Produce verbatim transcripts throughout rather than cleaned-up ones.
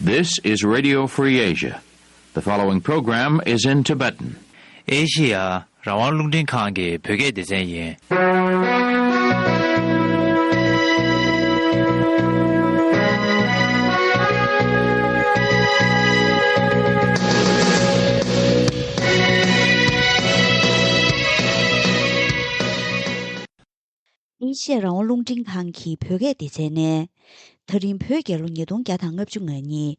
This is Radio Free Asia. The following program is in Tibetan. ཨེ་ཤི་ཡ་རང་དབང་རླུང་འཕྲིན་ཁང་གི་བོད་སྐད་སྡེ་ཚན་ཡིན། ཨེ་ཤི་ཡ་རང་དབང་རླུང་འཕྲིན་ཁང་གི་བོད་སྐད་སྡེ་ཚན་ནས། ད་རིང་བོད་རྒྱལ་ལོ་ཉིས་སྟོང་བརྒྱ་དང་ལྔ་བཅུ་ང་གཉིས།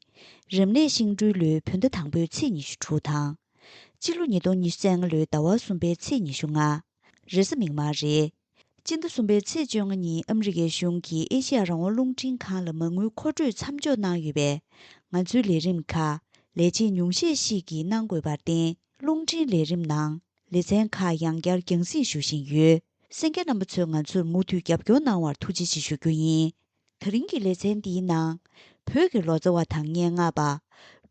རབ་གནས་ཤིང་སྦྲུལ་ལོའི་བོད་ཟླ་དང་པོའི་ཚེས་ཉི་ཤུ་དྲུག་དང་། སྤྱི་ལོ་ཉིས་སྟོང་ཉི་ཤུ་རྩ་ལྔ་ལོའི་ཟླ་བ་གསུམ་པའི་ཚེས་ཉི་ཤུ་ལྔ། རེས་གཟའ་མིག་དམར་རེད། སྤྱི་ཟླ་གསུམ་པའི་ཚེས་བཅོ་ལྔ་ཉིན་ཨ་མི་རི་ཀའི་གཞུང་གིས་ཨེ་ཤི་ཡ་རང་དབང་རླུང་འཕྲིན་ཁང་ལ་མ་དངུལ་མཁོ་སྤྲོད་མཚམས་འཇོག་གནང་ཡོད་པས། ང་ཚོའི་ལས་རིམ་ཁག་ལས་བྱེད་ཉུང་ཤས་ཤིག་གིས་གནང་དགོས་པར་བརྟེན། རླུང་འཕྲིན་ལས་རིམ་ནང་ལེ་ཚན་ཁག་ཡང་བསྐྱར་རྒྱང་སྲིང་ཞུ་བཞིན་ཡོད། གསན་མཁན་རྣམ་པ་ཚོས་ང་ཚོར་མུ་མཐུད་རྒྱབ་སྐྱོར་གནང་བར་ཐུགས་རྗེ་ཆེ་ཞུ་རྒྱུ་ཡིན། ད་རིང་གི་ལེ་ཚན་འདིའི་ནང་། བོད་ཀྱི་ལོ་ཙཱ་བ་དང་སྙན་ངག་པ།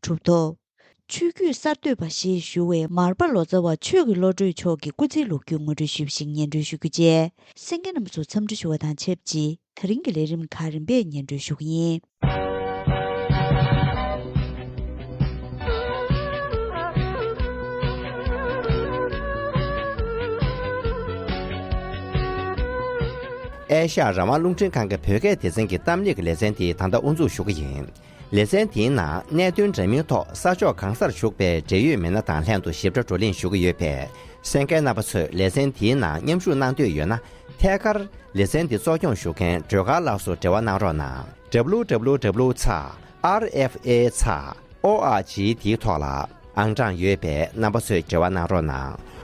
གྲུབ་ཐོབ། ཆོས་བརྒྱུད་གསར་གཏོད་པ་ཞེས་ཞུ་བའི་མར་པ་ལོ་ཙཱ་བ་ཆོས་ཀྱི་བློ་གྲོས་མཆོག་གི་སྐུ་ཚེའི་ལོ་རྒྱུས་ངོ་སྤྲོད་ཞུས་པ་ཞིག་སྙན་སྒྲོན་ཞུ་རྒྱུ་བཅས། གསན་མཁན་རྣམ་པ་ཚོ་འཚམས་འདྲི་ཞུ་བ་དང་ཆབས་ཅིག་ད་རིང་གི་ལས་རིམ་ཁག་རིམ་པས་སྙན་སྒྲོན་ཞུ་གི་ཡིན། ཨེ་ཤ་ཡ་རང་དབང་རླུང་འཕྲིན་ཁང་གི་བོད་སྐད་སྡེ་ཚན་གྱི་གཏམ་གླེང་གི་ལེ་ཚན་དེ་ད་ལྟ་དབུ་འཛུགས་ཞུ་གི་ཡིན། ལེ་ཚན་དེའི་ནང་གནད་དོན་འདྲ་མིན་ཐོག་ས་ཕྱོགས་གང་སར་བཞུགས་པའི་འབྲེལ་ཡོད་མི་སྣ་དང་ལྷན་དུ་ཞིབ་ཕྲ་བགྲོ་གླེང་ཞུ་གི་ཡོད་པས། གསན་མཁན་རྣམ་པ་ཚོས་ལེ་ཚན་དེའི་ནང་མཉམ་ཞུགས་གནང་འདོད་ཡོད་ན། ཐད་ཀར་ལེ་ཚན་འདི་གཙོ་སྐྱོང་ཞུ་མཁན་སྒྲོལ་དཀར་ལགས་སུ་འབྲེལ་བ་གནང་རོགས་གནང་། W W W ཚེག་R F A ཚེག O R G དེའི་ཐོག་ལ་ཨང་གྲངས་ཡོད་པས་རྣམ་པ་ཚོས་འབྲེལ་བ་གནང་རོགས་གནང་།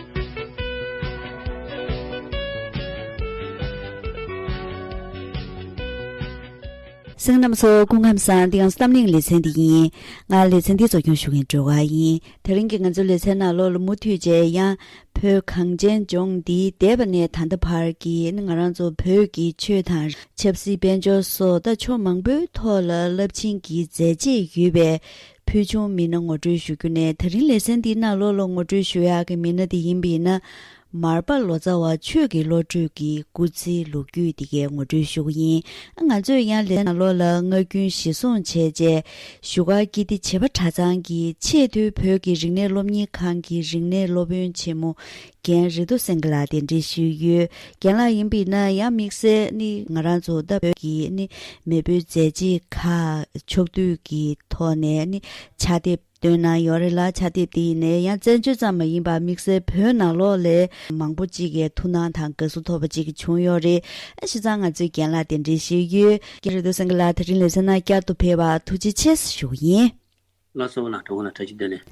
གསན་མཁན་རྣམ་པ་ཚོ་སྐུ་ཁམས་བཟང་། འདི་ཡང་གཏམ་གླེང་ལེ་ཚན་འདི་ཡིན། ང་ལེ་ཚན་འདི་གཙོ་སྐྱོང་ཞུ་མཁན་སྒྲོལ་དཀར་ཡིན། དེ་རིང་གི་ང་ཚོའི་ལེ་ཚན་ནང་ལོགས་ལ་མུ་མཐུད་བྱས་ཡང་བོད་གངས་ཅན་ལྗོངས་འདིའི་འདས་པ་ནས་ད་ལྟ་བར་གྱི་ང་རང་ཚོ་བོད་ཀྱི་ཆོས་དང་ཆབ་སྲིད་དཔལ་འབྱོར་སོགས་ད་ཕྱོགས་མང་པོའི་ཐོག་ལ་རླབས་ཆེན་གྱི་མཛད་རྗེས་ཡོད་པའི་ཕུལ་བྱུང་མི་སྣ་ངོ་སྤྲོད་ཞུ་རྒྱུ་ནས། ད་རིང་ལེ་ཚན་འདིའི་ནང་ལོགས་ལ་ངོ་སྤྲོད་ཞུ་ཡག་གི་མི་སྣ་དེ་ཡིན་པས་ན། མར་པ་ལོ་ཙཱ་བ་ཆོས་ཀྱི་བློ་གྲོས་ཀྱི་སྐུ་ཚེའི་ལོ་རྒྱུས་འདི་གའི་ངོ་སྤྲོད་ཞུ་གི་ཡིན། ང་ཚོས་ཡང་ལས་ནང་ལོགས་ལ་སྔ་རྒྱུན་གཞི་བཟུང་བྱས་རྗེས་བཞུགས་སྒར་ཀིརྟི་བྱེས་པ་གྲྭ་ཚང་གི་ཆེས་མཐོའི་བོད་ཀྱི་རིག་གནས་སློབ་གཉེར་ཁང་གི་རིག་གནས་སློབ་དཔོན་ཆེན་མོ་རྒན་རེ་རྡོ་སེང་གེ་ལགས་གདན་འདྲེན་ཞུས་ཡོད། རྒན་ལགས་ཡིན་པས་ན་ཡང་དམིགས་བསལ་ནི་ང་རང་ཚོ་ད་བོད་ཀྱི་ནི་མེས་པོའི་མཛད་རྗེས་ཁག་ཕྱོགས་བསྡུས་ཀྱི་ཐོག་ནས་ནི་ཕྱག་དེབ་བཏོན་གནང་ཡོད་རེད་ལ། ཕྱག་དེབ་དེ་ཡིན་ནའི་ཡང་བཙན་བྱོལ་ཙམ་མ་ཡིན་པར་དམིགས་བསལ་བོད་ནང་ལོགས་ལས་མང་པོ་ཅིག་གིས་ཐུགས་སྣང་དང་དགའ་བསུ་ཐོབ་པ་ཅིག་བྱུང་ཡོད་རེད། ཨ་བྱས་ཙང་ང་ཚོས་རྒན་ལགས་གདན་འདྲེན་ཞུས་ཡོད། རྒན་རེ་རྡོ་སེང་གེ་ལགས་དེ་རིང་ལེ་ཚན་ནང་བསྐྱར་དུ་ཕེབས་པར་ཐུགས་རྗེ་ཆེ་ཞུ་གི་ཡིན། ལགས་སོ། ལགས་སོ། ལགས་སོ། ལགས་སོ། བཀྲ་ཤིས་བདེ་ལེགས།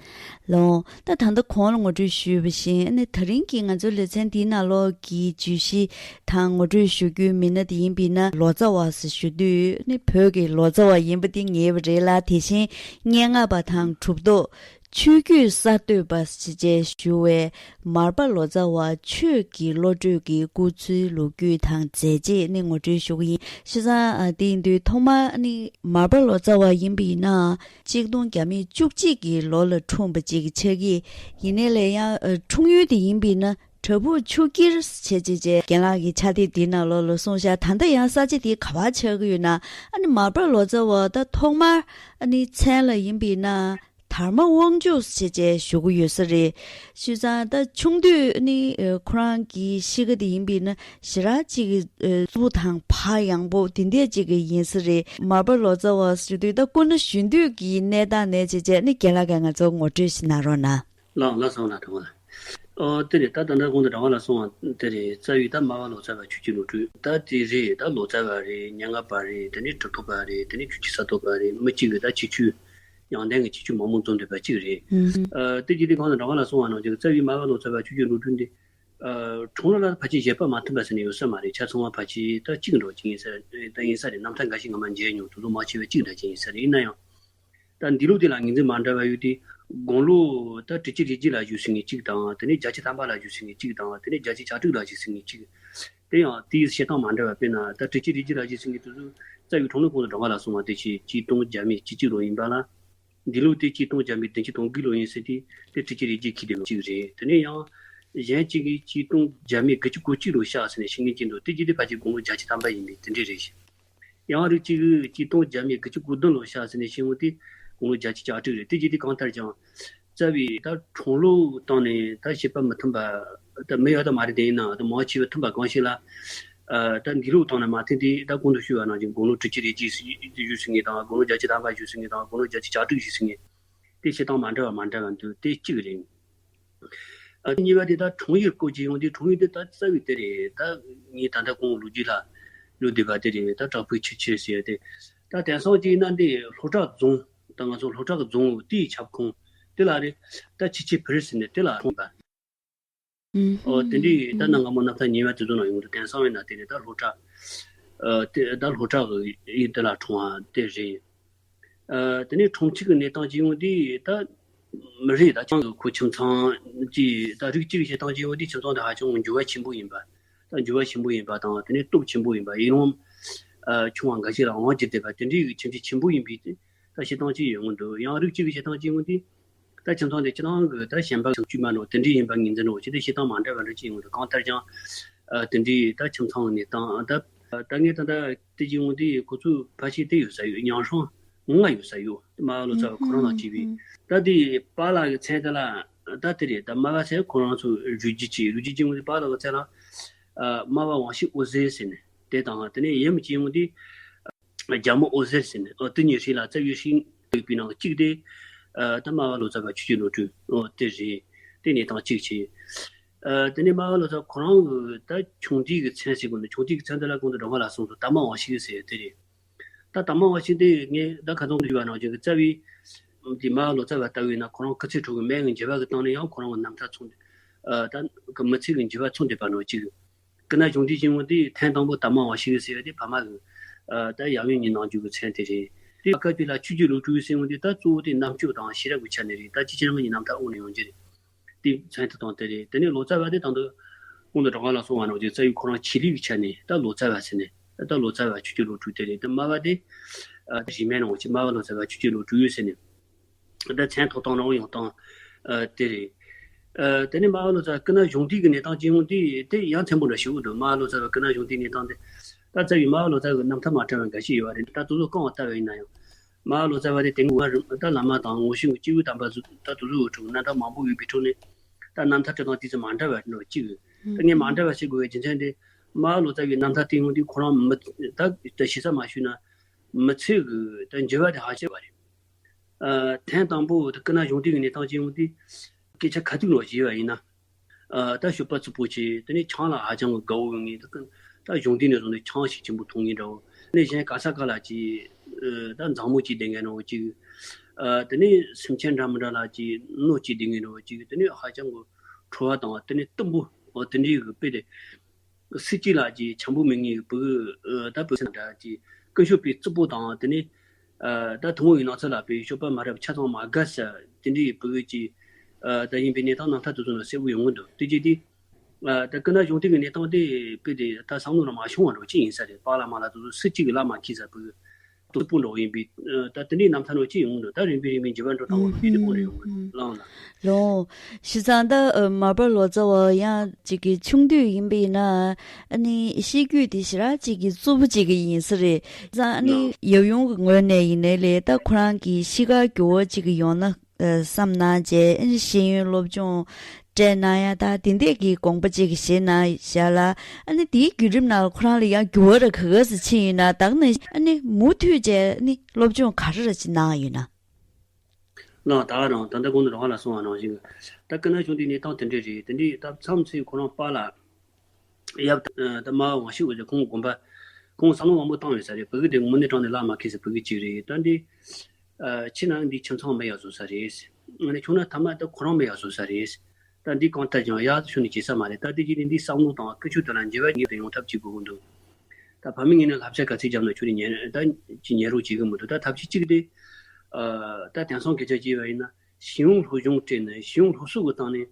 ལགས། ད་ད་ལྟ་གོང་ལ་ངོ་སྤྲོད་ཞུས་པ་བཞིན་ནི་ད་རིང་གི་ང་ཚོའི་ལེ་ཚན་འདིའི་ནང་ལོགས་ཀྱི་བརྗོད་གཞི་དང་ངོ་སྤྲོད་ཞུ་རྒྱུའི་མི་སྣ་དེ་ཡིན་པས་ན་ལོ་ཙཱ་བ་ཞུ་དུས་ནི་བོད་ཀྱི་ལོ་ཙཱ་བ་ཡིན་པ་དེ་ངེས་པ་རེད་ལ། དེ་བཞིན་སྙན་ངག་པ་དང་གྲུབ་ཐོབ། ཆོས་བརྒྱུད་གསར་གཏོད་པ་ཞེས་བྱས་ཞུ་བའི་མར་པ་ལོ་ཙཱ་བ་ཆོས་ཀྱི་བློ་གྲོས་ཀྱི་སྐུ་ཚེའི་ལོ་རྒྱུས་དང་མཛད་རྗེས་ནི་ངོ་སྤྲོད་ཞུ་གི་ཡིན། བྱས་ཙང་ཨ་དེ་ཡིན་དུས་ཐོག་མར་ནི་མར་པ་ལོ་ཙཱ་བ་ཡིན་པ་ཡིན་ན་གཅིག་སྟོང་བརྒྱ་མེད་བཅུ་གཅིག་གི་ལོ་ལ་འཁྲུངས་པ་ཅིག་ཆགས་ཀྱི་ཡིན་ནའི་ལས་ཡང་ཨ་འཁྲུངས་ཡུལ་དེ་ཡིན་པ་ཡིན་ན་བྲག་ཕུག་ཆུ་དཀྱིལ་བྱས་བྱས་བྱས་རྒན་ལགས་ཀྱི་ཕྱག་དེབ་དེའི་ནང་ལོགས་ལ་གསུངས་ཤག་ད་ལྟ་ཡང་ས་ཆ་དེ་ག་པར་ཆགས་ཀྱི་ཡོད་ན། ཨ་ནི་མར་པ་ལོ་ཙཱ་བ་ད་ཐོག་མར་ཨ་ནི་མཚན་ལ་ཡིན་པ་ཡིན་ན། དར་མ་དབང་ཕྱུག་ཞེས་བྱས་ཞུ་གི་ཡོད་ས་རེད། བྱས་ཙང་ད་ཆུང་དུས་ནི་ཨ་ཁོ་རང་གི་གཤིས་ཀ་དེ་ཡིན་པས་ན་ཞེ་དྲག་ཅིག་གི་ཨ་གཟུགས་དང་བག་ཡངས་པོ་དེ་འདྲ་ཅིག་གི་ཡིན་ས་རེད། མར་པ་ལོ་ཙཱ་བ་ཞུ་དུས་ད་སྐུ་ན་གཞོན་དུས་ཀྱི་གནས་སྟངས་ནས་བྱས་བྱས་ནི་རྒན་ལགས་ཀྱིས་ང་ཚོར་ངོ་སྤྲོད་ཞིག་གནང་རོགས་གནང་། ལགས། ལགས་སོ། ལགས་སོ། ཨོ་དེ་རེད། ད་ད་ལྟ་གོང་དུ་གྲྭ་པ་ལགས་གསུངས་པ་དེ་རེད། རྩ་བའི་ད་མར་པ་ལོ་ཙཱ་བ་ཆོས་ཀྱི་བློ་གྲོས་ད་དེ་རེད། ད་ལོ་ཙཱ་བ་རེད། སྙན་ངག་པ་རེད། དེ་ནས་གྲུབ་ཐོབ་པ་རེད། དེ་ནས་ཆོས་བརྒྱུད་གསར་གཏོད་པ་རེད། མི་གཅིག་གིས་ད་ཁྱད་ཆོས་ཡོན་ཏན་གྱི་ཁྱད་ཆོས་མང་པོ་འཛོམས་བསྡད་པ་གཅིག་རེད། ཨ་དེ་རྗེས་དེ་གང་ལ་གྲྭ་པ་ལགས་གསུངས་པ་ནང་བཞིན་རྩ་བའི་མར་པ་ལོ་ཙཱ་བ་ཆོས་ཀྱི་བློ་གྲོས་འདི་ཨ་འཁྲུངས་ལོ་ལ་ཕལ་ཆེར་བཞེད་པ་མ་མཐུན་པ་ཟེར་ནས་ཡོད་ས་མ་རེད། ཆ་ཚང་བ་ཕལ་ཆེར་ད་གཅིག་འདྲ་བོ་ཅིག་ཡིན་ས་ད་ཡིན་ས་རེད། རྣམ་ཐར་འགའ་ཞིག་ངོ་མ་མཇལ་མྱོང་། དེ་ཚོ་མང་ཆེ་བ་གཅིག་འདྲ་ཅིག་ཡིན་ས་རེད། ཡིན་ན་ཡང་ད་འདི་ལོ་དེ་ལ་ངོས་འཛིན་མ་འདྲ་བ་ཡོད་དེ། དགུང་ལོ་ད་ཁྲི་ཆེན་རིགས་བརྒྱད་ལ་བཞུགས་ཟིན་མཁན་གཅིག་དང་། དེ་ནས་རྒྱལ་ཆེན་ཐར་པ་ལ་བཞུགས་ཟིན་མཁན་གཅིག་དང་། དེ་ནས་རྒྱལ་ཆེན་ཕྱག་དྲུག་ལ་བཞུགས་ཟིན་མཁན་གཅིག་དེ་ཡང་དེའི་བཤད་སྟངས་མ་འདྲ་བ། དཔེར་ན་ད་ཁྲི་ཆེན་རིགས་བརྒྱད་ལ་བཞུགས་ཟིན་མཁན་དེ་ཚོ་རྩ་བའི་འཁྲུངས་ལོ་གོང་དུ་གྲྭ་པ་ལགས་གསུངས་པ་དེ་ཆེད་གཅིག་སྟོང་བརྒྱ་མེད་བཅུ་གཅིག་ལོ་ཡིན་པ་ལ། འདི་ལོ་དེ་གཅིག་སྟོང་བརྒྱ་མེད་བདུན་ཅུ་དོན་དགུ་ལོ་ཡིན་ཟེར་དུས་དེ་ཁྲི་ཆེན་རིགས་བརྒྱད་ཁེལ་བསྡད་ནོ་གཅིག་རེད། དེ་ནས་ཡང་གཞན་གཅིག་གིས་གཅིག་སྟོང་བརྒྱ་མེད་དགུ་བཅུ་གོ་གཅིག་ལོ་གཤགས་ཟེར་ནས་བཤད་མཁན་གཅིག་འདུག་དེ་རྗེས་དེ་ཕལ་ཆེར་དགུང་ལོ་རྒྱལ་ཆེན་ཐར་པ་ཡིན་པས་དེ་འདྲས་རེད་ཤག་ཡང་རིགས་གཅིག་གིས་གཅིག་སྟོང་བརྒྱ་མེད་དགུ་བཅུ་གོ་བདུན་ལོ་གཤགས་ཟེར་ནས་བཤད་འོང་དུས། དགུང་ལོ་བརྒྱད་ཅུ་གྱ་དྲུག་རེད། དེ་རྗེས་དེ་གང་ལྟར་ཀྱང་རྩ་བའི་ད་འཁྲུངས་ལོ་བཏང་ནས་ད་བྱེད་པ་མི་མཐུན་པ་ད་མི་ཡོད་ད་མ་རེད། དེ་ཡིན་ནའང་ད་མང་ཆེ་བས་མཐུན་པ་གང་ཞིག་ལ་ད་འདས་ལོ་བཏང་ན་མ་མཐུན་དེ་ད་གོང་དུ་ཞུས་པ་ནང་བཞིན་དགུང་ལོ་དྲུག་ཅུ་རེ་གཅིག་ཞུས་ཟིན་ངེས་དང་དགུང་ལོ་བརྒྱད་ཅུ་ཐམ་པ་ཞུས་ཟིན་ངེས་དང་དགུང་ལོ་བརྒྱད་ཅུ་གྱ་དྲུག་ཞུས་ཟིན་ངེས། དེ་བྱེད་སྟངས་མ་འདྲ་བ་མ་འདྲ་བ་འདུག་དེ་གཅིག་རེད། ཨ་གཉིས་པ་དེ་ད་འཁྲུངས་ཡུལ་སྐོར་གྱི་ཡོང་དུས་འཁྲུངས་ཡུལ་དེ་ད་རྩ་བའི་དེ་རེད། ད་ངས་ད་ལྟ་གོང་ལོ་རྒྱུས་ལ་ཡོད་བསྡད་པ་དེ་རེད། ད་བྲག་ཕུག་ཆུ་ཆེན་ཟེར་ཡ་དེ་ད་དེང་སང་གཅིག་ཡིན་ན་འདི་ལྷོ་བྲག་རྫོང་ད་ང་ཚོ་ལྷོ་བྲག་རྫོང་དེའི་ཁྱབ་ཁོངས་དེ་ལ་རེད། ད་ཆུ་ཆེན་བེར་ཟེར་ནས་དེ་ལ་འཁྲུངས་པ། ཨོ་དེ་འདྲའི་ད་གནའ་སྔ་མོ་རྣམ་ཐར་ཉེ་བའི་དུས་ཚོད་ནང་ཡོང་དུས་དེང་སང་བས་ན་དེ་རེད། ད་ལྷོ་བྲག་ཨ་དེ་ད་ལྷོ་བྲག་གི་ཡུལ་དེ་ལ་འཁྲུངས་པ་དེ་རེད། ཨ་དེ་ནས་འཁྲུངས་ཆུ་གི་གནས་སྟངས་ཀྱི་ཡོང་དུས་ད་མི་རེད། ད་ཁྱེད་ཀྱི་ཁོ་ཁྱིམ་ཚང་གྱི་ད་རིགས་གཅིག་བྱེད་སྟངས་ཀྱི་ཡོང་དུས་ཁྱིམ་ཚང་དེ་ཧ་ཅང་འགྱུར་བ་ཆེན་པོ་ཡིན་པ། ད་འགྱུར་བ་ཆེན་པོ་ཡིན་པ་དང་དེ་ནས་སྟོབས་ཆེན་པོ་ཡིན་པ། ཡིན་རུང་ཨ་ཆུང་བ་འགའ་ཞིག་ལ་དབང་བསྒྱུར་བསྡད་པ་དེ་འདྲའི་ཁྱིམ་གྱི་ཆེན་པོ་ཡིན་པའི་ད་བྱེད་སྟངས་ཅིག་ཡོང་གི་འདུག་ཡང་རིགས་གཅིག་གི་བྱེད་སྟངས་ཅིག་ཡོང་དུས། ད་ཁྱིམ་ཚང་དེ་ཁྱེད་རང་གི་ད་གཞན་པ་བྱང་ཆུབ་མ་ནོ་དེ་འདྲའི་ཡིན་པ་ངོས་འཛིན་རོགས་བྱེད་དེ་བྱེད་སྟངས་མ་འདྲ་བ་འདྲ་ཅིག་ཡོང་དུས་གང་ལྟར་ཀྱང་ཨ་དེ་འདྲའི་ད་ཁྱིམ་ཚང་གི་གནས་སྟངས་ད་ད་ངས་ད་ལྟ་དེ་ཅིག་ཡོང་དུས་ཁོ་ཚོའི་ཕ་ཆེ་དེ་ཡོད་ས་ཡོད། ཉང་ཧྲང་ང་ཡོད་ས་ཡོད། སྨྲ་བ་ལོ་ཙཱ་བ་ཁོ་རང་དང་བཅས་པའི་ད་དེ་པཱ་ལགས་ཀྱི་མཚན་དེ་ལ་ད་དེ་རེད། ད་སྨྲ་བ་ཟེར་ཁོ་རང་ཚོའི་རུས་རྒྱུད་ཅིག་རུས་རྒྱུད་ཅིག་ཡོང་དུས་པཱ་ལགས་ཀྱི་མཚན་ལ་སྨྲ་བ་དབང་ཕྱུག་འོད་ཟེར་ཟེར་ནས་དེ་དང་དེ་ནས་ཡུམ་ཅིག་ཡོང་དུས། རྒྱལ་མོ་འོད་ཟེར་ཟེར་ནས་ཨོ་དེ་གཉིས་ཧྲིལ་ལ་རྩ་བའི་ཧྲིལ་ཡོད་པའི་ནང་གཅིག་དེ་ཨ་ད་སྨྲ་བ་ལོ་ཙཱ་བ་ཆོས་ཀྱི་བློ་གྲོས་ཨོ་དེ་རེད། དེ་གནས་སྟངས་གཅིག་བྱས། ཨ་དེ་ནས་སྨྲ་བ་ལོ་ཙཱ་ཁོ་རང་གི་ད་ཆུང་དུས་ཀྱི་མཚན་ཟེར་དགོས་ན་ཆུང་དུས་ཀྱི་མཚན་དེ་ལ་གོང་དུ་སྒྲོལ་མ་ལགས་གསུངས་སོང་། དར་མ་དབང་ཕྱུག་ཟེར་དེ་རེད། ད་དར་མ་དབང་ཕྱུག་དེ་ངས་ད་ཁ་སང་དུ་ཞུས་པ་ནང་བཞིན་གྱི་རྩ་བའི་དེ་སྨྲ་བ་ལོ་ཙཱ་བ་ལྟ་བུ་ཡིན་ན་ཁོ་རང་སྐུ་ཚེ་ཁྲོ་གི་སྨན་གྱི་འགྱུར་བ་གི་སྟེང་ནས་ཡང་ཁོ་རང་གི་རྣམ་ཐར་ཚུར་ཨ་ད་མི་ཚེ་གི་འགྱུར་བ་ཚུར་འདེབས་པ་ནང་གཅིག་སྐུ་ན་གཞོན་དུས་ཀྱི་ངོ་དེ་ཐེངས་དང་པོ་དར་མ་དབང་ཕྱུག་ཟེར་བ་དེ་ཕ་མ་གི་ཨ་ད་ཡབ་ཡུམ་གཉིས་ནང་རྒྱུད་ཀྱི་མཚན་དེ་རེད། དེ་བཀའ་དུས་ལ་ཆོས་ཀྱི་བློ་གྲོས་ཟེར་བ་དེ་ད་གཙོ་བོ་དེ་རྣམ་དཔྱོད་དང་ཤེས་རབ་ཀྱི་ཆ་ནས་རེད། ད་ཅི་ཕྱིར་ང་གཉིས་རྣམ་ཐར་དབུ་ནས་ཡོང་རྒྱུ་རེད། དེ་མཚན་དེ་དང་དེ་རེད། དེ་ནས་ལོ་ཙཱ་བ་དེ་དང་དུ་གོང་དུ་གྲགས་ལ་སོང་བ་ནང་བཞིན་རྩ་བའི་ཁོ་རང་ཆེད་ལས་ཀྱི་ཆ་ནས་ད་ལོ་ཙཱ་བ་ཟེར་ནས་ད་ལོ་ཙཱ་བ་ཆོས་ཀྱི་བློ་གྲོས་དེ་རེད། དེ་སྨྲ་བ་དེ་ཨ་ད་རིས་མེད་ནང་བཞིན་སྨྲ་བ་ལོ་ཙཱ་བ་ཆོས་ཀྱི་བློ་གྲོས་ཟེར་ནས། ད་མཚན་ཐོགས་སྟངས་རང་ཡོང་སྟངས་ཨ་དེ་རེད། ཨ་དེ་ནས་སྨྲ་བ་ལོ་ཙཱ་སྐུ་ན་གཞོན་དུས་ཀྱི་གནས་སྟངས་ཅན་ཡོང་དུས་དེ་ཡང་མཚན་པོ་འདྲ་ཞིག་འདུག་སྨྲ་བ་ལོ་ཙཱ་བ་སྐུ་ན་གཞོན་དུས་གནས་སྟངས་དེ་ད་རྩ་བའི་སྨྲ་བ་ལོ་ཙཱ་བའི་རྣམ་ཐར་མ་བཀྲལ་བ་འགའ་ཞིག་ཡོད་པ་རེད། ད་དེ་ཚོ་རྐང་བ་ལྟ་བ་ཡིན་ན་ཡང་སྨྲ་བ་ལོ་ཙཱ་བ་དེ་དེང་གི་ད་བླ་མ་དང་ངོ་ཤེས་ཀྱི་སྐྱེས་བུ་དམ་པ་ཚོ་ད་དེ་ཚོའི་འོག་གྲུབ་རྣམ་ཐར་མང་པོ་ཡོད་པའི་ཁྲོད་ནས་ད་རྣམ་ཐར་བཀྲལ་སྟངས་དེ་ཚོ་མ་འདྲ་བ་འདྲ་གཅིག་ཡོད། ད་ངས་མ་འདྲ་བ་ཞིག་དགོས་པའི་རྒྱུ་མཚན་དེ་སྨྲ་བ་ལོ་ཙཱ་བའི་རྣམ་ཐར་དེ་ཡོང་དུས་ཁོ་རང་མི་ད་ད་ཞིབ་ཚགས་མ་ཞུས་ན་མི་ཚེ་གི་ད་འགྱུར་བ་དེ་ཧ་ཅང་བ་རེད། ཨ་ཐེངས་དང་པོ་ད་སྐུ་ན་གཞོན་དུས་ཀྱི་གནས་སྟངས་ཅན་ཡོང་དུས་སྐད་ཆ་ཁ་ཐུག་ནང་བཤད་པ་ཡིན་ན། ཨ་ད་སྤྱོད་པ་རྩུབ་པོ་བྱས། དེ་ནས་ཆང་ལ་ཧ་ཅང་གི་དགའ་བོ་ཡོད་ངེས། ད་ད་གཞོན་དུས་ནས་བཟུང་ནས་ཆང་ཞེ་ཆེན་པོ་འཐུང་མཁན་འདྲ་བོ། དེ་ནས་གཞན་ག་ས་ག་ལ་ཅིག་ཨ་ད་མཛངས་མོ་ཅིག་བསྡད་མཁན་འདྲ་བོ་ཅིག་ཨ་དེ་ནས་སེམས་ཅན་འདྲ་མི་འདྲ་ལ་ཅིག་གནོད་ཅིག་བསྡད་མཁན་འདྲ་བོ་ཅིག་དེ་ནས་ཧ་ཅང་གི་ཁྲོ་བ་དང་དེ་ནས་གཏུམ་པོ་འོ་དེ་འདྲའི་གི་དཔེ་དེ། སྲིད་སྤྱི་ལ་ཅིག་འཆམ་པོ་མེད་ངེས་ཀྱི་བུ་གུ་ཨ་ད་བུ་སེམས་འདྲ་ཅིག་ཀུན་སྤྱོད་པའི་རྩུབ་པོ་དང་དེ་ནས་ཨ་ད་ཐུན་མོང་གི་ནང་ཚན་ལ་པའི་སྤྱོད་པ་མ་རབས་ཆ་ཚང་མ་དགའ་ས་དེ་འདྲའི་བུ་གུ་ཅིག་ཨ་ད་ཡིན་པའི་གནས་སྟངས་རྣམ་ཐར་དེ་ཚོ་ནང་གསལ་པོ་ཡོང་གི་འདུག་དེ་རྗེས་དེ་ཨ་ད་སྐུ་ན་གཞོན་དུས་ཀྱི་གནས་སྟངས་དེ་དཔེ་དེ་ད་བསམ་བློ་ལ་མ་ཤོང་བ་འདྲ་ཅིག་ཡིན་ས་རེད། པཱ་ལགས་མ་ལགས་དེ་ཚོ་སྲིད་སྤྱི་གི་ལ་མ་འཁེལ་ས་བུ་གུ་རྩུབ་པོ་འདྲ་བོ་ཡིན་པའི་ཨ་ད་དེ་འདྲའི་རྣམ་ཐར་ནང་ཅི་ཡོང་འདུག་ད་རིམ་པས་རིམ་པས་འགྱུར་བ་འགྲོ་སྟངས་འོ་དེ་འདྲ་འོ་རེ་ཡོང་གི་འདུག་ལགས་ལགས། ལོ། བྱས་ཙང་ད་ཨ་མར་པ་ལོ་ཙཱ་བ་ཡང་ཅིག་གི་ཆུང་དུས་ཡིན་པ་ཡིན་ན་ཨ་ནི་ཤེས་རྒྱུད་དེ་ཞེ་དྲག་ཅིག་གི་རྩུབ་པོ་ཅིག་གི་ཡིན་ས་རེད། བྱས་ཙང་ཨ་ནི་ལགས། ཡབ་ཡུམ་གི་ངོས་ནས་ཡིན་ནའི་ལས་ད་ཁོ་རང་གི་གཤིས་ཀ་འགྱུར་བ་ཅིག་གི་ཡོང་ན་ཨ་བསམ་གནང་བྱས་ཨ་ནི་ཤེས་ཡོན་སློབ་སྦྱོང་སྤྲད་གནང་ཡ་ད་དེ་འདྲས་ཀྱི་དགོངས་པ་ཅིག་བཞེས་གནང་བཞག་ལ། ཨ་ནི་དེའི་བརྒྱུད་རིམ་ནང་ཁོ་རང་ལ་ཡང་འགྱུར་བ་ར་ག་ག་ཟེ་ཕྱིན་ཡིན་ན་ད་ག་ནང་ཨ་ནི་མུ་མཐུད་བྱས་ཨ་ནི་སློབ་སྦྱོང་ག་རེ་ར་ཅིག་གནང་ཡོད་ན། ལགས། ད་རང་ད་ལྟ་གོང་དུ་རང་ལ་གསུངས་པ་ནང་བཞིན་ད་སྐུ་ན་གཞོན་དུས་གནས་སྟངས་དེ་འདྲས་རེད། དེ་འདྲས་ད་མཚམས་མཚམས་ཁོ་རང་པཱ་ལགས་ཡབ་ད་སྨྲ་བ་དབང་ཕྱུག་འོད་ཟེར་ཁོང་དགོན་པ་ཁོང་བསམ་བློ་མང་པོ་བཏང་ཡོད་ས་རེད། བུ་གུ་དེ་དངོས་གནས་དྲང་ནས་ལག་མ་ཁེལ་ས་བུ་གུ་གཅིག་རེད། ད་འདི་ཨ་ཕྱི་ནང་འདི་ཁྱིམ་ཚང་མི་ཡག་བཟོ་ས་རེད། ཨ་ནི་ཆུང་ན་ཐ་མ་ད་ཁོ་རང་མི་ཡག་བཟོ་ས་རེད། ད་འདི་གང་ལྟར་ཀྱང་ཡག་ཏུ་ཤོར་ནས་བྱེད་ས་མ་རེད། ད་འདི་གཅིག་ནི་འདི་བསམ་བློ་དང་ཀུན་སྤྱོད་དེ་ལ་འགྱུར་བ་ངེས་དུ་ཡོང་ཐབས་བྱེད་དགོས་ཀྱི་འདུག་ད་ཕ་མ་ངོས་ནས་བསླབ་བྱ་ག་ཚོད་བརྒྱབ་ན་ཁྱོད་ནི་ཉན་ད་ཉན་རོགས་བྱེད་ཀྱི་མི་འདུག་ད་ཐབས་ཤེས་གཅིག་དེ་ཨ་ད་དེང་སང་སྐད་ཆ་བཤད་པ་ཡིན་ན་གཞི་ཡོང་སློབ་སྦྱོང་སྤྲད་ནས་གཞི་ཡོང་སློབ་གསོ་གི་སྟེང་ནས་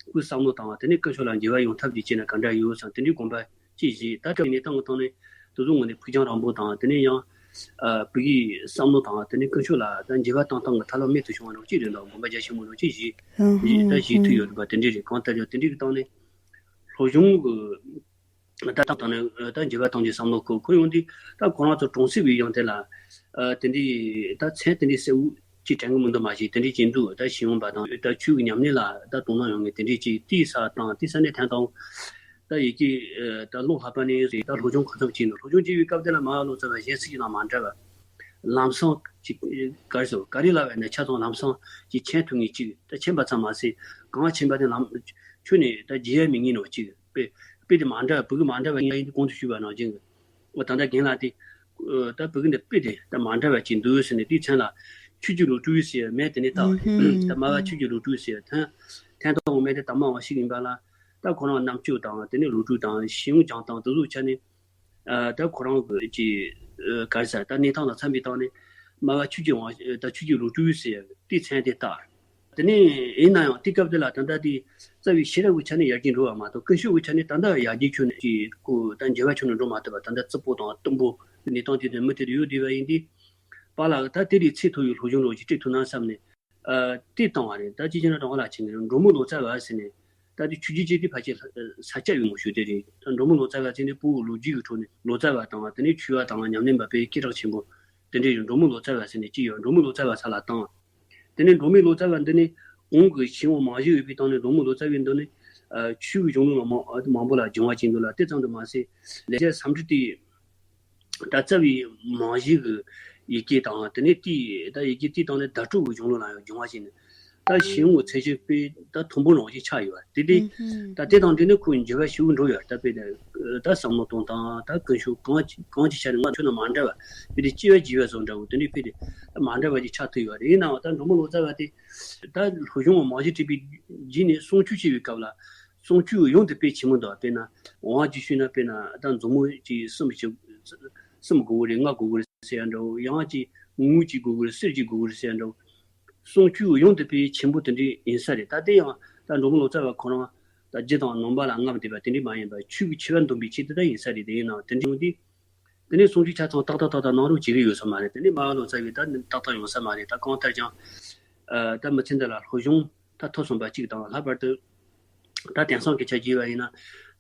ཁོའི་བསམ་བློ་དང་དེ་ནས་ཀུན་སྤྱོད་ལ་འགྱུར་བ་ཡོང་ཐབས་ཀྱི་བྱས་ན་ག་འདྲ་ཡོད་བསམ་དེ་འདྲའི་དགོངས་པ་ཅིག་བཞེས། ད་ལྟ་གནས་སྟངས་ཀྱི་ཐོག་ནས་དེ་ཚོ་ངོས་ནས་ཕུགས་རྒྱང་རིང་པོ་དང་དེ་ནས་ཡང་ཨ་བོད་ཡིག་བསམ་བློ་དང་དེ་ནས་ཀུན་སྤྱོད་ལ་ད་འགྱུར་བ་བཏང་སྟངས་ཀྱི་ཐབས་ལམ་རྨད་དུ་བྱུང་བ་འདྲ་ཅིག་རེད་འདུག་དགོངས་པ་རྒྱ་ཆེན་པོ་འདྲ་ཅིག་བཞེས་ད་བཞེས་ཐུབ་ཡོད་རེད་པ། དེ་འདྲས་རེད། གང་ལྟར་ཡང་དེ་འདྲས་ཀྱི་སྟེང་ནས་སློབ་སྦྱོང་གི་ད་ད་ནས་ད་འགྱུར་བ་གཏོང་རྒྱུའི་བསམ་བློ་འཁོར་འཁོར་ཡོང་དུས་ད་ཁོ་རང་ཚོ་གྲོང་གསེབ་པའི་ཡང་དེ་ལ་ཨ་དེ་འདྲའི་ད་མཚན་དེ་འདྲའི་གསལ་བོ་ ཅིག་དྲན་གི་མི་འདུག་མ་གཞི་དེ་འདྲས་ཅིག་འདུག་ད་ཤེས་ཡོན་པ་དང་ད་ཆོས་ཀྱི་ཉམས་ལེན་ལ་ད་དོ་སྣང་ཡོང་ངེས་དེ་འདྲས་ཅིག་དེའི་ས་དང་དེའི་ས་ནས་ཐོན་དང་། ད་ཡི་གེ་ད་ལོ་ལྷག་པ་ནས་ད་སློབ་སྦྱོང་གང་འཚམ་བྱས་ནས་སློབ་སྦྱོང་བྱེད་པའི་སྐབས་དེ་ལ་མ་ལོ་ཙཱ་བ་གཞན་སུ་ཞིག་དང་མ་འདྲ་བ། ལམ་སང་ཅིག་ག་རེ་ཟེར་ག་རེ་ལབ་པ་ཡིན་ན་ཆ་ཚང་ལམ་སང་ཅིག་མཁྱེན་ཐུབ་ངེས་ཅིག་ད་མཁྱེན་པ་ཙམ་མ་ཟད་གང་མཁྱེན་པ་དེ་ལམ་ཁྱོན་ནས་ད་བརྗེད་ཡ་མི་ཉན་ནོ་ཅིག་དཔེ་དཔེ་དེ་མ་འདྲ་བ་བུ་གུ་མ་འདྲ་བ་ཡིན་ཡིན་དུས་གོང་དུ་ཞུས་པ་ནང་བཞིན་གྱི། འོ་ད་ལྟ་རྒན་ལགས་དེ། ད་བུ་གུ་འདི་དཔེ་དེ་ད་མ་འདྲ་བ་ཅིག་འདུག་ཟེར་ནས་དེའི་མཚན་ལ། ཆོས་ཀྱི་ལོ་དྲུག་ཟེར་མེད་དེ་ནས་ད། ད་སྨྲ་བ་ཆོས་ཀྱི་ལོ་དྲུག་ཟེར་ཐོན། ཐོན་ཐོག་མེད་དེ་ད་སྨྲ་བ་ཞིག་ཡིན་པ་ལ། ད་ཁོ་རང་རྣམ་དཔྱོད་དང་དེ་ནས་ལོ་དྲུག་དང་ཤེས་ཡོན་སྦྱང་སྟངས་དེ་ཚོ་ཆ་ནས། ད་ཁོ་རང་གི་ཅི། ག་རེ་ཟེར་ད་གནས་སྟངས་དང་འཚམ་པའི་སྟེང་ནས། སྨྲ་བ་ཆོས་ཀྱི་དབང་ད་ཆོས་ཀྱི་ལོ་དྲུག་ཟེར་དེའི་མཚན་དེ་བཏགས། དེ་ནས་ཡིན་ན་ཡང་དེ་སྐབས་དེ་ལ་ད་ལྟ་དེ་རྩ་བའི་ཤེས་རབ་ཀྱི་ཆ་ནས་ཡར་རྒྱས་འགྲོ་བ་མ་གཏོགས་ཀུན་སྤྱོད་ཀྱི་ཆ་ནས་ད་ལྟ་ཡར་རྒྱས་ཁྱོན་ནས་ཀྱི་སྐུ་ད་འགྱུར་བ་ཁྱོན་ནས་འགྲོ་མ་ཐུབ་པ་ད་ལྟ་རྩུབ་པོ་དང་གཏུམ་པོ་གནས་སྟངས་དེ་དོན་མི་དེ་རུ་ཡོད་བསྡད་པ་ཡིན་དུས། པཱ་ལགས་ད་དེ་ལས་ཚད་མཐོ་བའི་སློབ་སྦྱོང་རོགས་ཅིག་སྤྲད་ཐུབ་ན་བསམ་ནས་ཨ་དེ་བཏང་བ་རེད། ད་ཅི་བྱས་ན་གྲྭ་པ་ལགས་ཆེན་གྱི་འབྲོག་མོ་ལོ་ཙཱ་བ་ཟེར་ནས་ད་དེ་ཆོས་བརྒྱུད་ཅིག་དེ་ཕལ་ཆེར་ས་སྐྱ་ཡོད་མོ་ཞུ་དེ་རེད། འབྲོག་མོ་ལོ་ཙཱ་བ་ཟེར་ནས་ཕྲུ་གུ་ལོ་རྒྱུས་ཀྱི་ཁྲོད་ནས་ལོ་ཙཱ་བ་དང་དེ་ནས་ཆོས་པ་དང་ཉམས་ལེན་པ་དཔེ་སྐད་གྲགས་ཆེན་པོ། དེ་འདྲའི་འབྲོག་མོ་ལོ་ཙཱ་བ་ཟེར་ནས་ཅི་ཡོད་འབྲོག་མོ་ལོ་ཙཱ་བ་ས་ལ་བཏང་། དེ་ནས་འབྲོག་མོ་ལོ་ཙཱ་བ་འདི་ནི་གོང་གི་ཤེས་ཡོན་མང་ཞིག་ཡོད་པའི་སྟེང་ནས་འབྲོག་མོ་ལོ་ཙཱ་བའི་འདི་ནི་ཆོས་ཀྱི་གཞུང་ལུགས་ལ་མང་མང་པོ་ལ་སྦྱོང་བ་བྱེད་འདུག་ལ་དེ་ཙམ་དུ་མ་ཟད་ལེགས་སྦྱར་སམ་ཊི་དེ་ད་རྩ་བའི་མང་ཞིག་གི་ཡི་གེ་དང་དེ་ནས་དེའི་ད་ཡི་གེ་དེའི་སྟེང་ནས་བརྡ་སྤྲོད་ཀྱི་གཞུང་ལུགས་ལ་ཡང་སྦྱོང་བ་བྱས་ནས། ད་ཤེས་ཡོན་གྱི་ཚད་གཞི་དཔེ་ད་མཐོན་པོ་རང་ཞིག་ཆགས་ཡོད་པ་དེ་དེ། ད་དེ་དང་འབྲེལ་ནས་ཁོའི་འགྱུར་བ་ཞིག་འགྲོ་ཡོད་ད་དཔེ་ད་བསམ་བློ་གཏོང་སྟངས་ད་ཀུན་སྤྱོད་གང་གང་ཅི་བྱས་ནས་ང་ཚོ་ན་མ་འདྲ་བ་དཔེ་དེ་སྐྱེ་བ་རྒྱས་པ་བཟོ་འདྲ་བོ་དེ་འདྲའི་དཔེ་དེ་མ་འདྲ་བ་ཅིག་ཆགས་ཐུབ་ཡོད་རེད། ཡིན་ནའང་ད་འབྲོག་མོ་ལོ་ཙཱ་བ་དེ་ད་སློབ་སྦྱོང་མང་ཞིག་ཁྲིད་པའི་རྗེས་ནས་གསུང་ཆོས་བྱེད་པའི་སྐབས་ལ་གསུང་ཆོས་ཡོན་ཏན་དཔེ་ཆེན་མོ་འདུག་དཔེར་ན་དབང་ཅིག་ཞུས་ན་དཔེར་ན་ད་མཛུབ་མོ་ཅིག་གསུམ་ཞིག་གསུམ་དགོས་ཀྱི་རེད་ལྔ་དགོས་ཀྱི་རེད་ཟེར་ཡ་འདྲ་བོ་ཡང་ཅིག་དངུལ་གཅིག་དགོས་ཀྱི་རེད་གསེར་གཅིག་དགོས་ཀྱི་རེད་ཟེར་ཡ་འདྲ་བོ། གསུང་ཆོས་ཡོན་ཏན་དཔེ་ཆེན་པོ་དེ་འདྲ་ཡིན་ས་རེད། ད་དེ་ཡང་ད་འབྲོག་མོ་ལོ་ཙཱ་བ་ཁོ་རང་ད་རྒྱུ་དང་ནང་པ་ལ་རྔམ་བསྡད་པ་དེ་འདྲ་མ་ཡིན་པར་ཆོས་ཀྱི་ཆེ་བ་འདོན་པའི་ཆེད་དུ་ད་ཡིན་ས་རེད། དེ་ཡིན་ནའང་དེ་འདྲ་ཡོང་དུས་དེ་ནས་གསུང་ཆོས་ཆ་ཚང་ཏག་ཏག་ཏག་ཏག་གནང་རོགས་བྱེད་ཀྱི་ཡོད་ས་མ་རེད། དེ་ནས་སྨྲ་བ་ལོ་ཙཱ་བས་ད་ཏག་ཏག་ཡོང་ས་མ་རེད། ད་གང་ལྟར་ཀྱང་ད་མི་ཚེ་འདི་ལ་སློབ་སྦྱོང་ད་ཐོབ་སོང་པ་གཅིག་དང་ལྷག་པར་དུ། ད་དེང་སང་སྐད་ཆ་བརྗོད་པ་ཡིན་ན།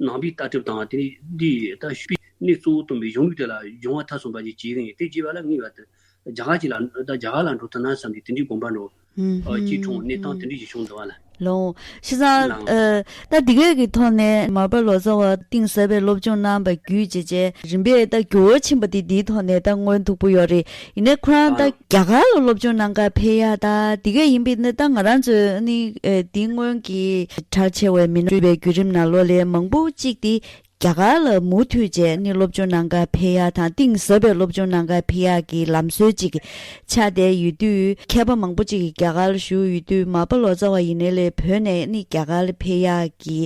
ནང་པའི་ལྟ་གྲུབ་དང་དེ་འདི་ད་ཤུགས་པའི་གནས་གཙོ་བོ་སྟོན་པའི་གཞུང་ལུགས་དེ་ལ་སྦྱོང་བ་ཐབས་གསུམ་པ་ཞིག་བྱེད་ཀྱི་ཡིན། དེ་བྱས་པ་ལ་ངེས་པར་དུ་རྒྱ་གར་གྱི་ལ་ད་རྒྱ་གར་ལ་འགྲོ་ཐུབ་ན་བསམ་སྟེ་དེ་འདྲའི་དགོངས་པ་འགྲོ། ཨ་ཅིའི་གྲོང་གནས་སྟངས་དེ་འདྲ་ཞིག་བྱུང་འདུག་བ་ལ། ལོང་། བྱས་ཙང་། ལགས། ཨ། ད་འདི་གས་ཀྱི་ཐོག་ནས་མར་པ་ལོ་ཙཱ་བ་གཏིང་ཟབ་པའི་སློབ་སྦྱོང་གནང་པ་བརྒྱུད་བྱས་རྗེས་རིམ་པས་ད་འགྱུར་བ་ཕྱིན་པ་དེ་འདིའི་ཐོག་ནས་ད་མངོན་ཐུབ་པོ་ཡོད་རེད། ཡིན་ནའི་ཁོ་རང་ད། ཨ། རྒྱ་གར་ལ་སློབ་སྦྱོང་གནང་གར་ཕེབས་ཡ་ད་འདི་གས་ཡིན་པས་ན་ད་ང་རང་ཚོས་ནི་ཨ། འདི་སྔོན་གྱི་གྲགས་ཆེ་བའི་མི་སྣ་བརྒྱུད་རིམ་ནང་ལོགས་ལས་མང་པོ་གཅིག་དེ། རྒྱ་གར་ལ་མུ་མཐུད་བྱས་ནི་སློབ་སྦྱོང་གནང་གར་ཕེབས་ཡ་དང་གཏིང་ཟབ་པའི་སློབ་སྦྱོང་གནང་གར་ཕེབས་ཡ་གི་ལམ་སྲོལ་ཅིག་ཆགས་བསྡད་ཡོད་དུས་མཁས་པ་མང་པོ་ཅིག་གིས་རྒྱ་གར་ལ་བཞུགས་ཡོད་དུས་མར་པ་ལོ་ཙཱ་བ་ཡིན་ནའི་ལས་བོད་ནས་ནི་རྒྱ་གར་ལ་ཕེབས་ཡ་གི་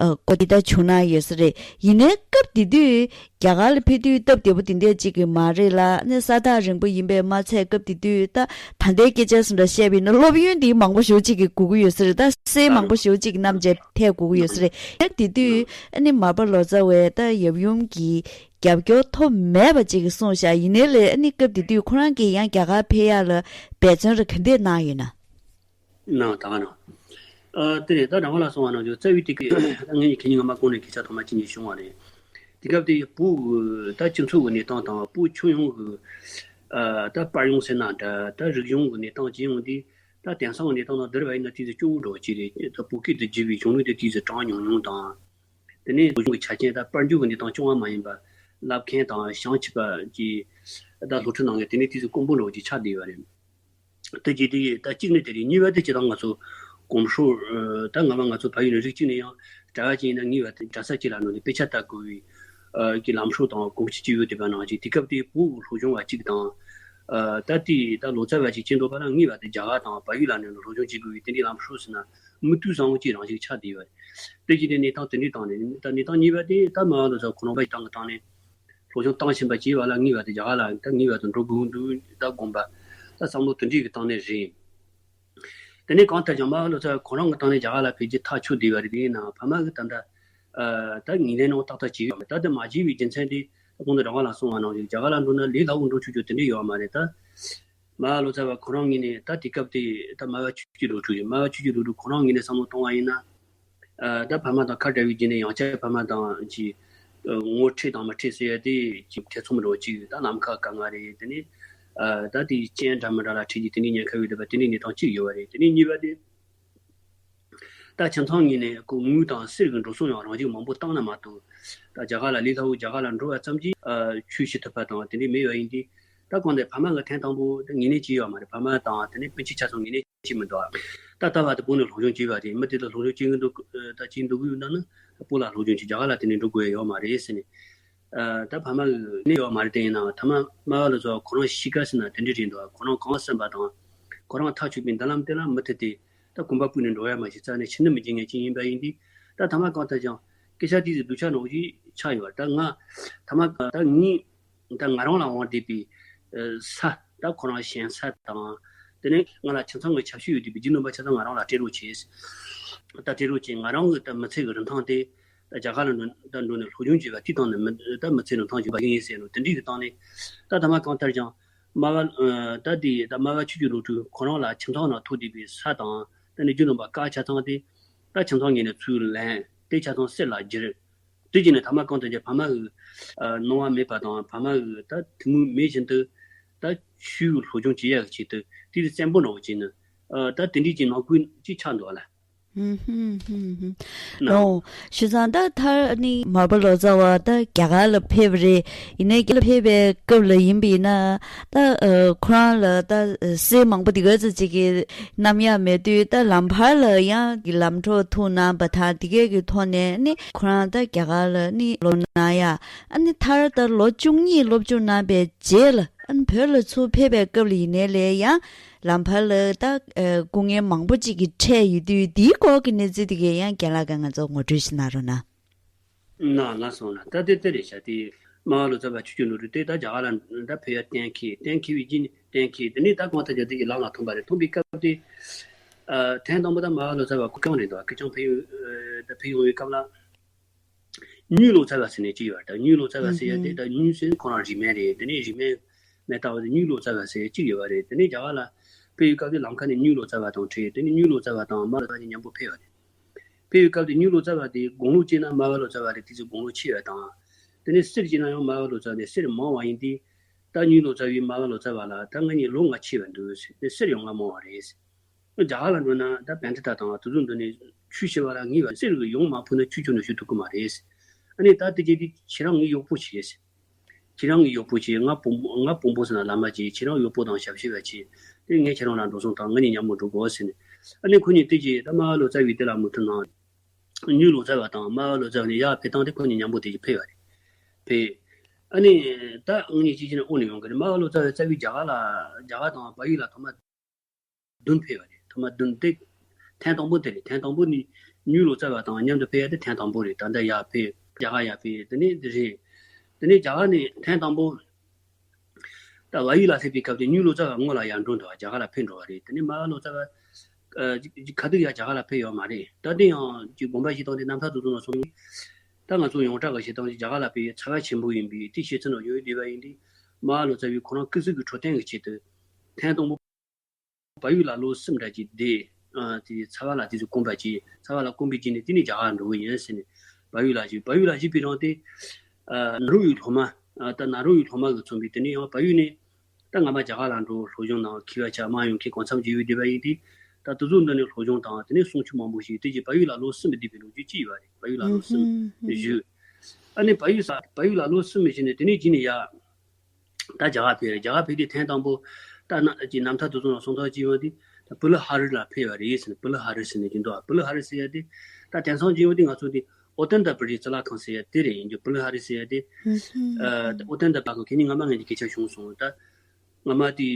ཨ། གོ་འདི་ལྟར་བྱུང་གནང་ཡོད་ས་རེད། ཡིན་ནའི་སྐབས་དེ་དུས་རྒྱ་གར་ལ་ཕེབས་དུས་སྟབས་བདེ་པོ་དེ་འདྲས་ཅིག་གི་མ་རེད་ལ་ནི་ས་ཐག་རིང་པོ་ཡིན་པས་མ་ཚད་སྐབས་དེ་དུས་ད་ད་ལྟའི་སྐད་ཆ་སུ་འདྲ་བཤད་པ་ཡིན་ན་སློབ་ཡོན་འདི་མང་པོ་ཞེ་པོ་ཅིག་གི་དགོས་ཀྱི་ཡོད་ས་རེད། ད་སེ་མང་པོ་ཞེ་པོ་ཅིག་གི་བསྣམས་བྱས་ཐད་དགོས་ཀྱི་ཡོད་ས་རེད། ཡང་དེ་དུས་ཨ་ནི་མར་པ་ལོ་ཙཱ་བས་ད་ཡབ་ཡུམ་གྱི་རྒྱབ་སྐྱོར་ཐོབ་མེད་པ་ཅིག་གསུངས་ཤག་ཡིན་ནའི་ལས་ཨ་ནི་སྐབས་དེ་དུས་ཁོ་རང་གིས་ཡང་རྒྱ་གར་ཕེབས་ཡག་ལ་འབད་བརྩོན་རེ་ག་འདྲས་གནང་ཡོད་ན། གནང་ད་ག་ནང་། ཨ་དེ་རེད། ད་རང་ལ་སོང་བ་ནང་བཞིན་རྩ་བའི་དེ་ག་ད་ངས་ཁྱེད་ཉིད་ང་མ་གོང་ནས་སྐད་ཆ་ཐོག་མ་ཅི་ཉིད་བྱུང་བ་རེད། དེ་སྐབས་དེ་བོད་ད་སྤྱི་ཚོགས་ཀྱི་གནས་སྟངས་དང་བོད་ཁྱོན་ཡོངས་ཀྱི་ཨ་ད་དཔལ་ཡོན་ཟེར་ན་འདྲ་ད་རིག་གཞུང་གི་གནས་སྟངས་ཅི་ཡོང་དེ། ད་དེང་སང་གི་གནས་སྟངས་དང་བསྡུར་བ་ཡིན་ན་དེ་ཚོ་སྐྱོ་བོ་འགྲོ་གི་རེད། ད་བོད་སྐད་དུ་བརྗོད་པའི་གཞུང་ལུགས་དེ་དེ་ཚོ་གྲངས་ཉུང་ཉུང་དང་། དེ་ནས་བོད་གཞུང་གི་ཆ་རྐྱེན་ད་དཔལ་འབྱོར་གྱི་གནས་སྟངས་སྐྱོ་བ་མ་ཡིན་པ། བསླབ་མཁན་དང་བྱང་ཆུབ་པ་གྱི་ད་སློབ་ཕྲུག་ནང་གི་དེ་ནས་དེ་ཚོ་དཀོན་པོ་འགྲོ་གི་ཆགས་བསྡད་ཡོད་རེད། དེ་གཅིག་དེ་ད་གཅིག་ནས་དེ་རེད། གཉིས་པ་དེ་སྤྱིར་བཏང་ང་ཚོ་གོམས་སྲོལ་ད་ང་མ་ང་ཚོ་བལ་ཡུལ་ནས་རིགས་གཅིག་ནས་ཡང་གྲྭ་བ་གཅིག་ཡིན་ན་གཉིས་པ་དེ་གྲྭ་ས་གཅིག་ལ་ནང་ནས་དཔེ་ཆ་ལྟ་དགོས་པའི་གི་ལམ་སྲོལ་དང་གོམས་གཤིས་གཅིག་ཡོད་བསྡད་པ་ནང་བཞིན་དེ་སྐབས་དེ་བོད་ཀྱི་སློབ་སྦྱོང་བ་གཅིག་དང་། ད་དེ་ད་ལོ་ཙཱ་བ་གཅིག་བྱེད་འདོད་པ་ལ་གཉིས་པ་དེ་རྒྱ་གར་དང་བལ་ཡུལ་ལ་ནས་སློབ་སྦྱོང་བྱེད་དགོས་པའི་དེ་འདྲའི་ལམ་སྲོལ་ཟེར་ན་མུ་མཐུད་བཟང་བོ་གཅིག་རང་བཞིན་ཆགས་བསྡད་ཡོད་རེད། དེ་བཞིན་དེ་གནས་སྟངས་དེ་འདྲའི་སྟེང་ནས་ད་གནས་སྟངས་གཉིས་པ་དེ་ད་མ་འོངས་ལ་ཁོ་རང་པའི་སྟེང་གི་སྟེང་ནས། སློབ་སྦྱོང་བཏང་ཕྱིན་པ་བྱས་པ་ལ་ངེས་པར་དུ་རྒྱ་གར་ལ་ད་ངེས་པར་དུ་འགྲོ་དགོས་འདུག་ད་དགོངས་པ་ད་བསམ་བློ་དེ་འདྲའི་གི་སྟེང་ནས་རེད། དེ་ནས་གང་ལྟར་ཀྱང་མ་ལོ་ཙཱ་ཁོ་རང་གི་སྟེང་ནས་རྒྱ་གར་ལ་ཕེབས་རྒྱུ་ཐག་ཆོད་བསྡད་པ་རེད། དེ་ཡིན་ནའང་ཕ་མ་གི་ད་ལྟ་ད་ངོས་ལེན་རང་ཏག་ཏག་བྱས་ཡོད་མེད། ད་དེ་མ་བྱས་པའི་རྒྱུ་མཚན་དེ་ད་གོང་དུ་རང་ལ་གསུངས་པ་ནང་བཞིན་རྒྱ་གར་ལ་འགྲོ་ན་ལས་སླ་བོ་འགྲོ་ཆོག་ཆོག་དེ་འདྲ་ཡོད་མ་རེད་ད། མ་ལོ་ཙཱ་བ་ཁོ་རང་ངོས་ནས་ད་དེ་སྐབས་དེ་ད་སྨྲ་བ་ཆོས་ཀྱི་ལོ་དྲུག་རེད། སྨྲ་བ་ཆོས་ཀྱི་ལོ་དྲུག་ཁོ་རང་ངོས་ནས་བསམ་བློ་གཏོང་བ་ཡིན་ན། ཨ་ད་ཕ་མ་དང་ཁ་བྲལ་བའི་རྗེས་ནས་ཡང་བསྐྱར་ཕ་མ་དང་གི་ཨ་ངོ་འཕྲད་དང་མི་འཕྲད་ཟེར་ཡ་དེ་གི་ཐེ་ཚོམ་འདྲ་བོ་ཅིག་ད་ནམ་མཁའ་དཀའ་ངལ་རེད། དེ་ནས་ ཨ་ད་དེ་སྤྱན་འདྲ་མི་འདྲ་ལ་འཁྲིད་ཀྱི་དེ་འདྲའི་ཉེན་ཁ་ཡོད་བསྡད་པ་དེ་འདྲའི་གནས་སྟངས་གཅིག་ཡོད་པ་རེད། དེ་ནས་གཉིས་པ་དེ། ད་ཁྱིམ་ཚང་ངོས་ནས་ཁོ་དངུལ་དང་གསེར་གྱི་འགྲོ་སོང་ཡང་རང་བཞིན་མང་པོ་བཏང་ན་མ་གཏོགས། ད་རྒྱ་གར་ལ་ལས་སླ་བོ་རྒྱ་གར་ལ་འགྲོ་བ་ཙམ་གྱིས་ཨ་ཆོས་བྱེད་ཐུབ་པ་དང་དེ་འདྲའི་མེད་པ་ཡིན་དུས། ད་གང་ལྟར་ཕ་མ་གི་ཐེངས་དང་པོ་ད་ངེས་གནས་ཅི་ཡོད་མ་རེད། ཕ་མ་དང་དེ་ནས་སྤུན་མཆེད་ཆ་ཚང་ངེས་གནས་ཅི་མི་འདུག་ད་ལྟ་བར་དུ་བོད་ནས་སློབ་སྦྱོང་བྱས་པ་རེད། མི་དེ་དག་སློབ་སྦྱོང་བྱེད་ཀྱི་འདུག་ད་བྱེད་འདུག་གི་ཡོད་ན་ནི་བོད་ལ་སློབ་སྦྱོང་བྱེད་རྒྱ་གར་ལ་དེ་ནས་འགྲོ་དགོས་ཡ་ཡོད་མ་རེད་ཟེར་ནས། ད་ཕ་མ་གི་གནས་ཡོད་མ་རེད། དེ་ཡིན་ནའང་ཐ་མ་སྨྲ་བ་ལོ་ཙཱ་བ་ཁོ་རང་གཤིས་ཀ་ཟེར་ན་དེ་འདྲ་རེད་འདུག་ཁོ་རང་གང་བསམ་པ་དང་། ཁོ་རང་ཐག་ཆོད་པའི་མདུན་ལམ་དེ་ལ་མུ་མཐུད་དེ་ད་གོམ་པ་སྤོས་ནས་འགྲོ་ཡ་མ་གཞི་རྩ་ནས་ཕྱི་ནུབ་མི་འགྱིང་ངེས་ཅན་ཡིན་པ་ཡིན་དུས། ད་ཐ་མ་གང་ལྟར་ཀྱང་སྐད་ཆ་དེ་ཚོ་སྡུག་ཆགས་ནོར་ཞིག་ཆགས་ཡོད་པ་རེད། ད་ང་ཐ་མ་ད་ངས་ད་ང་རང་ལ་དབང་བསྡད་པའི་ས། ད་ཁོ་རང་ཞེན་ས་དང་། དེ་ནས་ང་ལ་ཁྱིམ་ཚང་གི་ཁྱབ་ཤུགས་ཡོད་བསྡད་པའི་རྒྱུ་ནོར་པ་ཆ་ཚང་ང་རང་ལ་སྤྲད་རོགས་བྱས། ད་སྤྲད་རོགས་བྱས། ང་རང་གི་ད་མི་ཚེ་གི་རིན་ཐང་དེ་ད་རྒྱ་གར་ལ་འགྲོ་ད་འགྲོ་ནས་སློབ་སྦྱོང་བྱས་པ་དེའི་སྟེང་ནས་མི་ད་མི་ཚེ་རིན་ཐང་བྱུང་བ་ཡིན་ཟེར་ནོ་དེ་འདྲའི་གི་སྟེང་ནས། ད་ཐ་མ་གང་ལྟར་ཀྱང་སྨྲ་བ་ཨ་ད་དེ་ད་སྨྲ་བ་ཆོས་ཀྱི་བློ་གྲོས་ཁོ་རང་ལ་ཁྱིམ་ཚང་ནང་ཐོབ་བསྡད་པའི་ས་དང་། དེ་ནས་རྒྱུ་ནོར་པ་ཀ་ཆ་ཚང་དེ་ད་ཁྱིམ་ཚང་ངོས་ནས་ཚུར་ལེན། དེ་ཆ་ཚང་གསེར་ལ་བསྒྱུར། དེ་བྱས་ནས་ཐ་མ་གང་དུ་ཀྱང་ཕ་མ་གི་ཨ་སྣང་བ་མེད་པ་དང་། ཕ་མ་གི་ད་ཐུགས་མོས་མེད་བཞིན་དུ་ད་ཆོས་སློབ་སྦྱོང་བྱེད་ཡག་གི་ཆེད་དུ་དེ་རིགས་བཙན་པོ་གནང་བ་བྱས་ནས། ཨ་ད་དེ་འདྲའི་ཀྱི་ནང་ཁུལ་ཅིག་ཆགས་འདུག་ཨ་ལ། ཧུམ་ཧུམ་ཧུམ་ཧུམ། ལགས། ལོ། བྱས་ཙང་ད་མཐར་ནི་མར་པ་ལོ་ཙཱ་བ་ད་རྒྱ་གར་ལ་ཕེབས་པ་རེད། ཡིན་ནའི་རྒྱ་གར་ལ་ཕེབས་པའི་སྐབས་ལ་ཡིན་པ་ཡིན་ན། ད་ཨ་ཁོ་རང་ལ་ད་གསེར་མང་པོ་དེ་ག་ཙམ་ཅིག་གི་མཉམ་ཡག་མེད་དུས། ད་ལམ་བར་ལ་ཡང་གི་ལམ་གྲོགས་ཐུག་གནང་བ་དང་། དེ་གས་ཀྱི་ཐོག་ནས་ནི་ཁོ་རང་ད་རྒྱ་གར་ལ་ནི་སློབ་གནང་ཡ། ཨ་ནི་མཐར་ད་ལོ་བཅུ་གཉིས་སློབ་སྦྱོང་གནང་བའི་རྗེས་ལ། ཨ་ནི་བོད་ལ་ཚུར་ཕེབས་པའི་སྐབས་ལ་ཡིན་ནའི་ལས་ཡང་ལམ་བར་ལ་ད་ཨ་སྐུ་ངལ་མང་པོ་ཅིག་གིས་འཕྲད་ཡོད་དུས། དེའི་སྐོར་གྱི་གནས་ཚུལ་དེ་གས་ཡང་རྒན་ལགས་ཀྱིས་ང་ཚོར་ངོ་སྤྲོད་ཞིག་གནང་རོགས་གནང་། ན་ལགས་སོ། ན་ད་དེ་ལྟར་རེད་ཤག་དེ་སྨྲ་བ་ལོ་ཙཱ་བ་ཆོས་ཀྱི་བློ་གྲོས་དེ་ད་རྒྱ་གར་ལ་ད་ཕེབས་ཡ་གཏན་འཁེལ། གཏན་འཁེལ་བའི་རྗེས་ནས་གཏན་འཁེལ། དེ་ནས་ད་གང་ལྟར་ཀྱང་དེ་གི་ལམ་ལ་ཐོན་པ་རེད། ཐོན་པའི་སྐབས་དེ་ཨ་ཐེངས་དང་པོ་ད་སྨྲ་བ་ལོ་ཙཱ་བ་ཀུ་ཀྱང་རེད་འདུག་ཀུ་ཀྱང་ཕེབས་ཡོང་ཨ་ད་ཕེབས་ཡོང་བའི་སྐབས་ལ། གཉོས་ལོ་ཙཱ་བ་ཟེར་ནས་གཅིག་ཡོད་པ་རེད། གཉོས་ལོ་ཙཱ་བ་ཟེར་ཡ་དེ་ད་གཉོས་ཟེར་ཁོ་རང་རིས་མེད་རེད། དེ་ནས་རིས་མེད་མེ་ཏོག་དེ་གཉོས་ལོ་ཙཱ་བ་ཟེར་གཅིག་ཡོད་པ་རེད། དེ་ནས་རྒྱ་གར་ལ་ཕེབས་ཡོད་སྐབས་དེ་ལམ་ཁ་ནས་གཉོས་ལོ་ཙཱ་བ་དང་འཕྲད། དེ་ནས་གཉོས་ལོ་ཙཱ་བ་དང་སྨྲ་བ་ལོ་ཙཱ་བ་གཉིས་མཉམ་པོ་ཕེབས་པ་རེད། ཕེབས་ཡོད་སྐབས་དེ་གཉོས་ལོ་ཙཱ་བ་དེ་དགུང་ལོ་གཅིག་ན་སྨྲ་བ་ལོ་ཙཱ་བ་དེ་དེ་ཚོ་དགུང་ལོ་ཆེ་བ་དང་། དེ་ནས་གསེར་གཅིག་ན་ཡང་སྨྲ་བ་ལོ་ཙཱ་བ་དེ་གསེར་མང་བ་ཡིན་དུས། ད་གཉོས་ལོ་ཙཱ་བས་སྨྲ་བ་ལོ་ཙཱ་བ་ལ། ད་ང་གཉིས་ལོ་ང་ཆེ་བ་འདུག་ཟེར། དེ་གསེར་ཡང་ང་མང་བ་རེད། རྒྱ་གར་ལ་འགྲོ་ན་ད་བན་དྷ་ད་དང་དེ་ཚོ་འདི་ནས་ཆོས་བྱེད་པ་ལ་ངེས་པ་གསེར་གྱི་ཡོང་མ་ཕོག་ན་ཆོས་ཁྱོན་ནས་ཞུ་ཐུབ་ཀྱི་མ་རེད། ཨ་ནི་ད་དེ་རྗེས་དེ་ཁྱེད་རང་ངའི་གཡོག་པོ་བྱེད་ཟེར། ཁྱེད་རང་གི་གཡོག་པོ་བྱེད། ང་བོང་ང་བོང་བུ་ཟེར་ན་ལམ་མ་བྱེད། ཁྱེད་རང་གཡོག་པོ་དང་ཞབས་ཕྱི་བ་བྱེད། དེ་ངས་ཁྱེད་རང་ལ་འགྲོ་སོང་དང་ང་གཉིས་མཉམ་པོ་འགྲོ་དགོས་ཟེར་ནས། ཨ་ནི་ཁོ་གཉིས་དེ་རྗེས་ད་སྨྲ་བ་ལོ་ཙཱ་བས་དེ་ལ་མོས་མཐུན་གནང་། གཉོས་ལོ་ཙཱ་བ་དང་སྨྲ་བ་ལོ་ཙཱ་བ་གཉིས་ཡར་ཕེབས་སྟངས་དེ་ཁོ་གཉིས་མཉམ་པོ་དེ་རྗེས་ཕེབས་པ་རེད། ཕེབས། ཨ་ནི་ད་ང་གཉིས་གཅིག་བྱས་ན་དབུ་ནས་ཡོང་གི་རེད། སྨྲ་བ་ལོ་ཙཱ་བའི་རྩ་བའི་རྒྱ་གར་ལ་རྒྱ་གར་དང་བལ་ཡུལ་ལ་ཐོག་མ་བདུན་ཕེབས་པ་རེད། ཐོག་མ་བདུན་དེ་ཐེངས་དང་པོ་དེ་རེད། ཐེངས་དང་པོ་ནི་གཉོས་ལོ་ཙཱ་བ་དང་མཉམ་དུ་ཕེབས་ཡ་དེ་ཐེངས་དང་པོ་རེད། ད་ལྟ་ཡར་ཕེབས། རྒྱ་གར་ཡར་ཕེབས། དེ་ནས་དེ་རེད། དེ་ནས་རྒྱ་གར་ནས་ཐེངས་དང་པོ་ད་བལ་ཡུལ་ལ་སླེབས་པའི་སྐབས་དེ་གཉོས་ལོ་ཙཱ་བ་སྔོན་ལ་ཡར་འགྲོ་འདུག་རྒྱ་གར་ལ་ཕེབས་འགྲོ་བ་རེད། དེ་ནས་སྨྲ་བ་ལོ་ཙཱ་བ་ཨ་ཁ་ཐུག་ཡར་རྒྱ་གར་ལ་ཕེབས་ཡོད་མ་རེད། ད་དེ་ཡང་ཅིག་དགོངས་པ་བཞེས་སྟངས་དེ་རྣམ་ཐར་དེ་ཚོ་ནང་གསུངས། ད་ང་ཚོ་ཡོངས་གྲགས་ཀྱི་བྱེད་སྟངས་ཀྱི་རྒྱ་གར་ལ་ཕེབས་ཡས་ཚ་བ་ཆེན་པོ་ཡིན་པས་དེ་བྱེད་ཚུལ་ནང་ཡོད་བསྡད་པ་ཡིན་དུས། སྨྲ་བ་ལོ་ཙཱ་བས་ཁོ་རང་སྐུ་གཟུགས་ཀྱི་འཕྲོད་བསྟེན་གྱི་ཆེད་དུ་ཐེངས་དང་པོ་བལ་ཡུལ་ལ་ལོ་གསུམ་འདྲ་ཅིག་བསྡད། ཨ་དེ་ཚ་བ་ལ་དེ་ཚོ་སྐོམ་པ་བྱས། ཚ་བ་ལ་སྐོམ་པའི་རྗེས་ནས་དེ་ནས་རྒྱ་གར་འགྲོ་གི་ཡིན་ཟེར་ནས་བལ་ཡུལ་ལ་བཞུད། བལ་ཡུལ་ལ་བཞུད་པའི་རིང་དེ་ཨ་ནཱ་རོ་ཡི་སློབ་མ། ཨ་ད་ནཱ་རོ་ཡི་སློབ་མ་གིས་མཚོན་པའི་དེ་ནས་ཡང་བལ་ཡུལ་ནས་ད་སྔ་མ་རྒྱ་གར་ལ་འགྲོ་སློབ་སྦྱོང་གནང་མཁས་པ་ཆགས་མ་ཡོང་མཁན་གང་འཚམ་ཅིག་ཡོད་བསྡད་པ་ཡིན་དུས། ད་དེ་ཚོ་འདི་ནས་སློབ་སྦྱོང་དང་དེ་ནས་གསུང་ཆོས་མང་པོ་ཞིག་དེ་རྗེས་བལ་ཡུལ་ལ་ལོ་གསུམ་བསྡད་པའི་ལོ་རྒྱུས་ཅིག་ཡོད་པ་རེད། བལ་ཡུལ་ལ་ལོ་གསུམ་བཞུགས། ཨ་ནི་བལ་ཡུལ་ས་བལ་ཡུལ་ལ་ལོ་གསུམ་བཞུགས་ནས་དེ་ནས་རྗེས་ནས་ཡ། ད་རྒྱ་གར་ཕེབས་རེད། རྒྱ་གར་ཕེབས་དུས་ཐེངས་དང་པོ་ད་ན་ཀྱི་རྣམ་ཐར་དེ་ཚོ་ནང་གསུང་ཐོག་ཅིག་ཡོང་དུས། ད་པུ་ལི་ཧ་རི་ལ་ཕེབས་པ་རེད་ཟེར་ནས། པུ་ལི་ཧ་རི་ཟེར་ནས་ཀྱི་འདུག་པུ་ལི་ཧ་རི་ཟེར་ཡ་དེ་ད་དེང་སང་ཅིག་ཡོང་དུས་ང་ཚོ་དེ་ཨོ་ཏན་ཏ་པུ་རི་གཙུག་ལག་ཁང་ཟེར་ཡ་དེ་རེད། ཡིན་རྒྱུ་པུ་ལི་ཧ་རི་ཟེར་ཡ་དེ། ཨ་ད་ཨོ་ཏན་ཏ་པུ་ལགས་ཁང་གི་ནི་སྔ་མ་ངས་ཀྱི་སྐད་ཆ་བྱུང་སོང་། ད་སྔ་མ་དེ་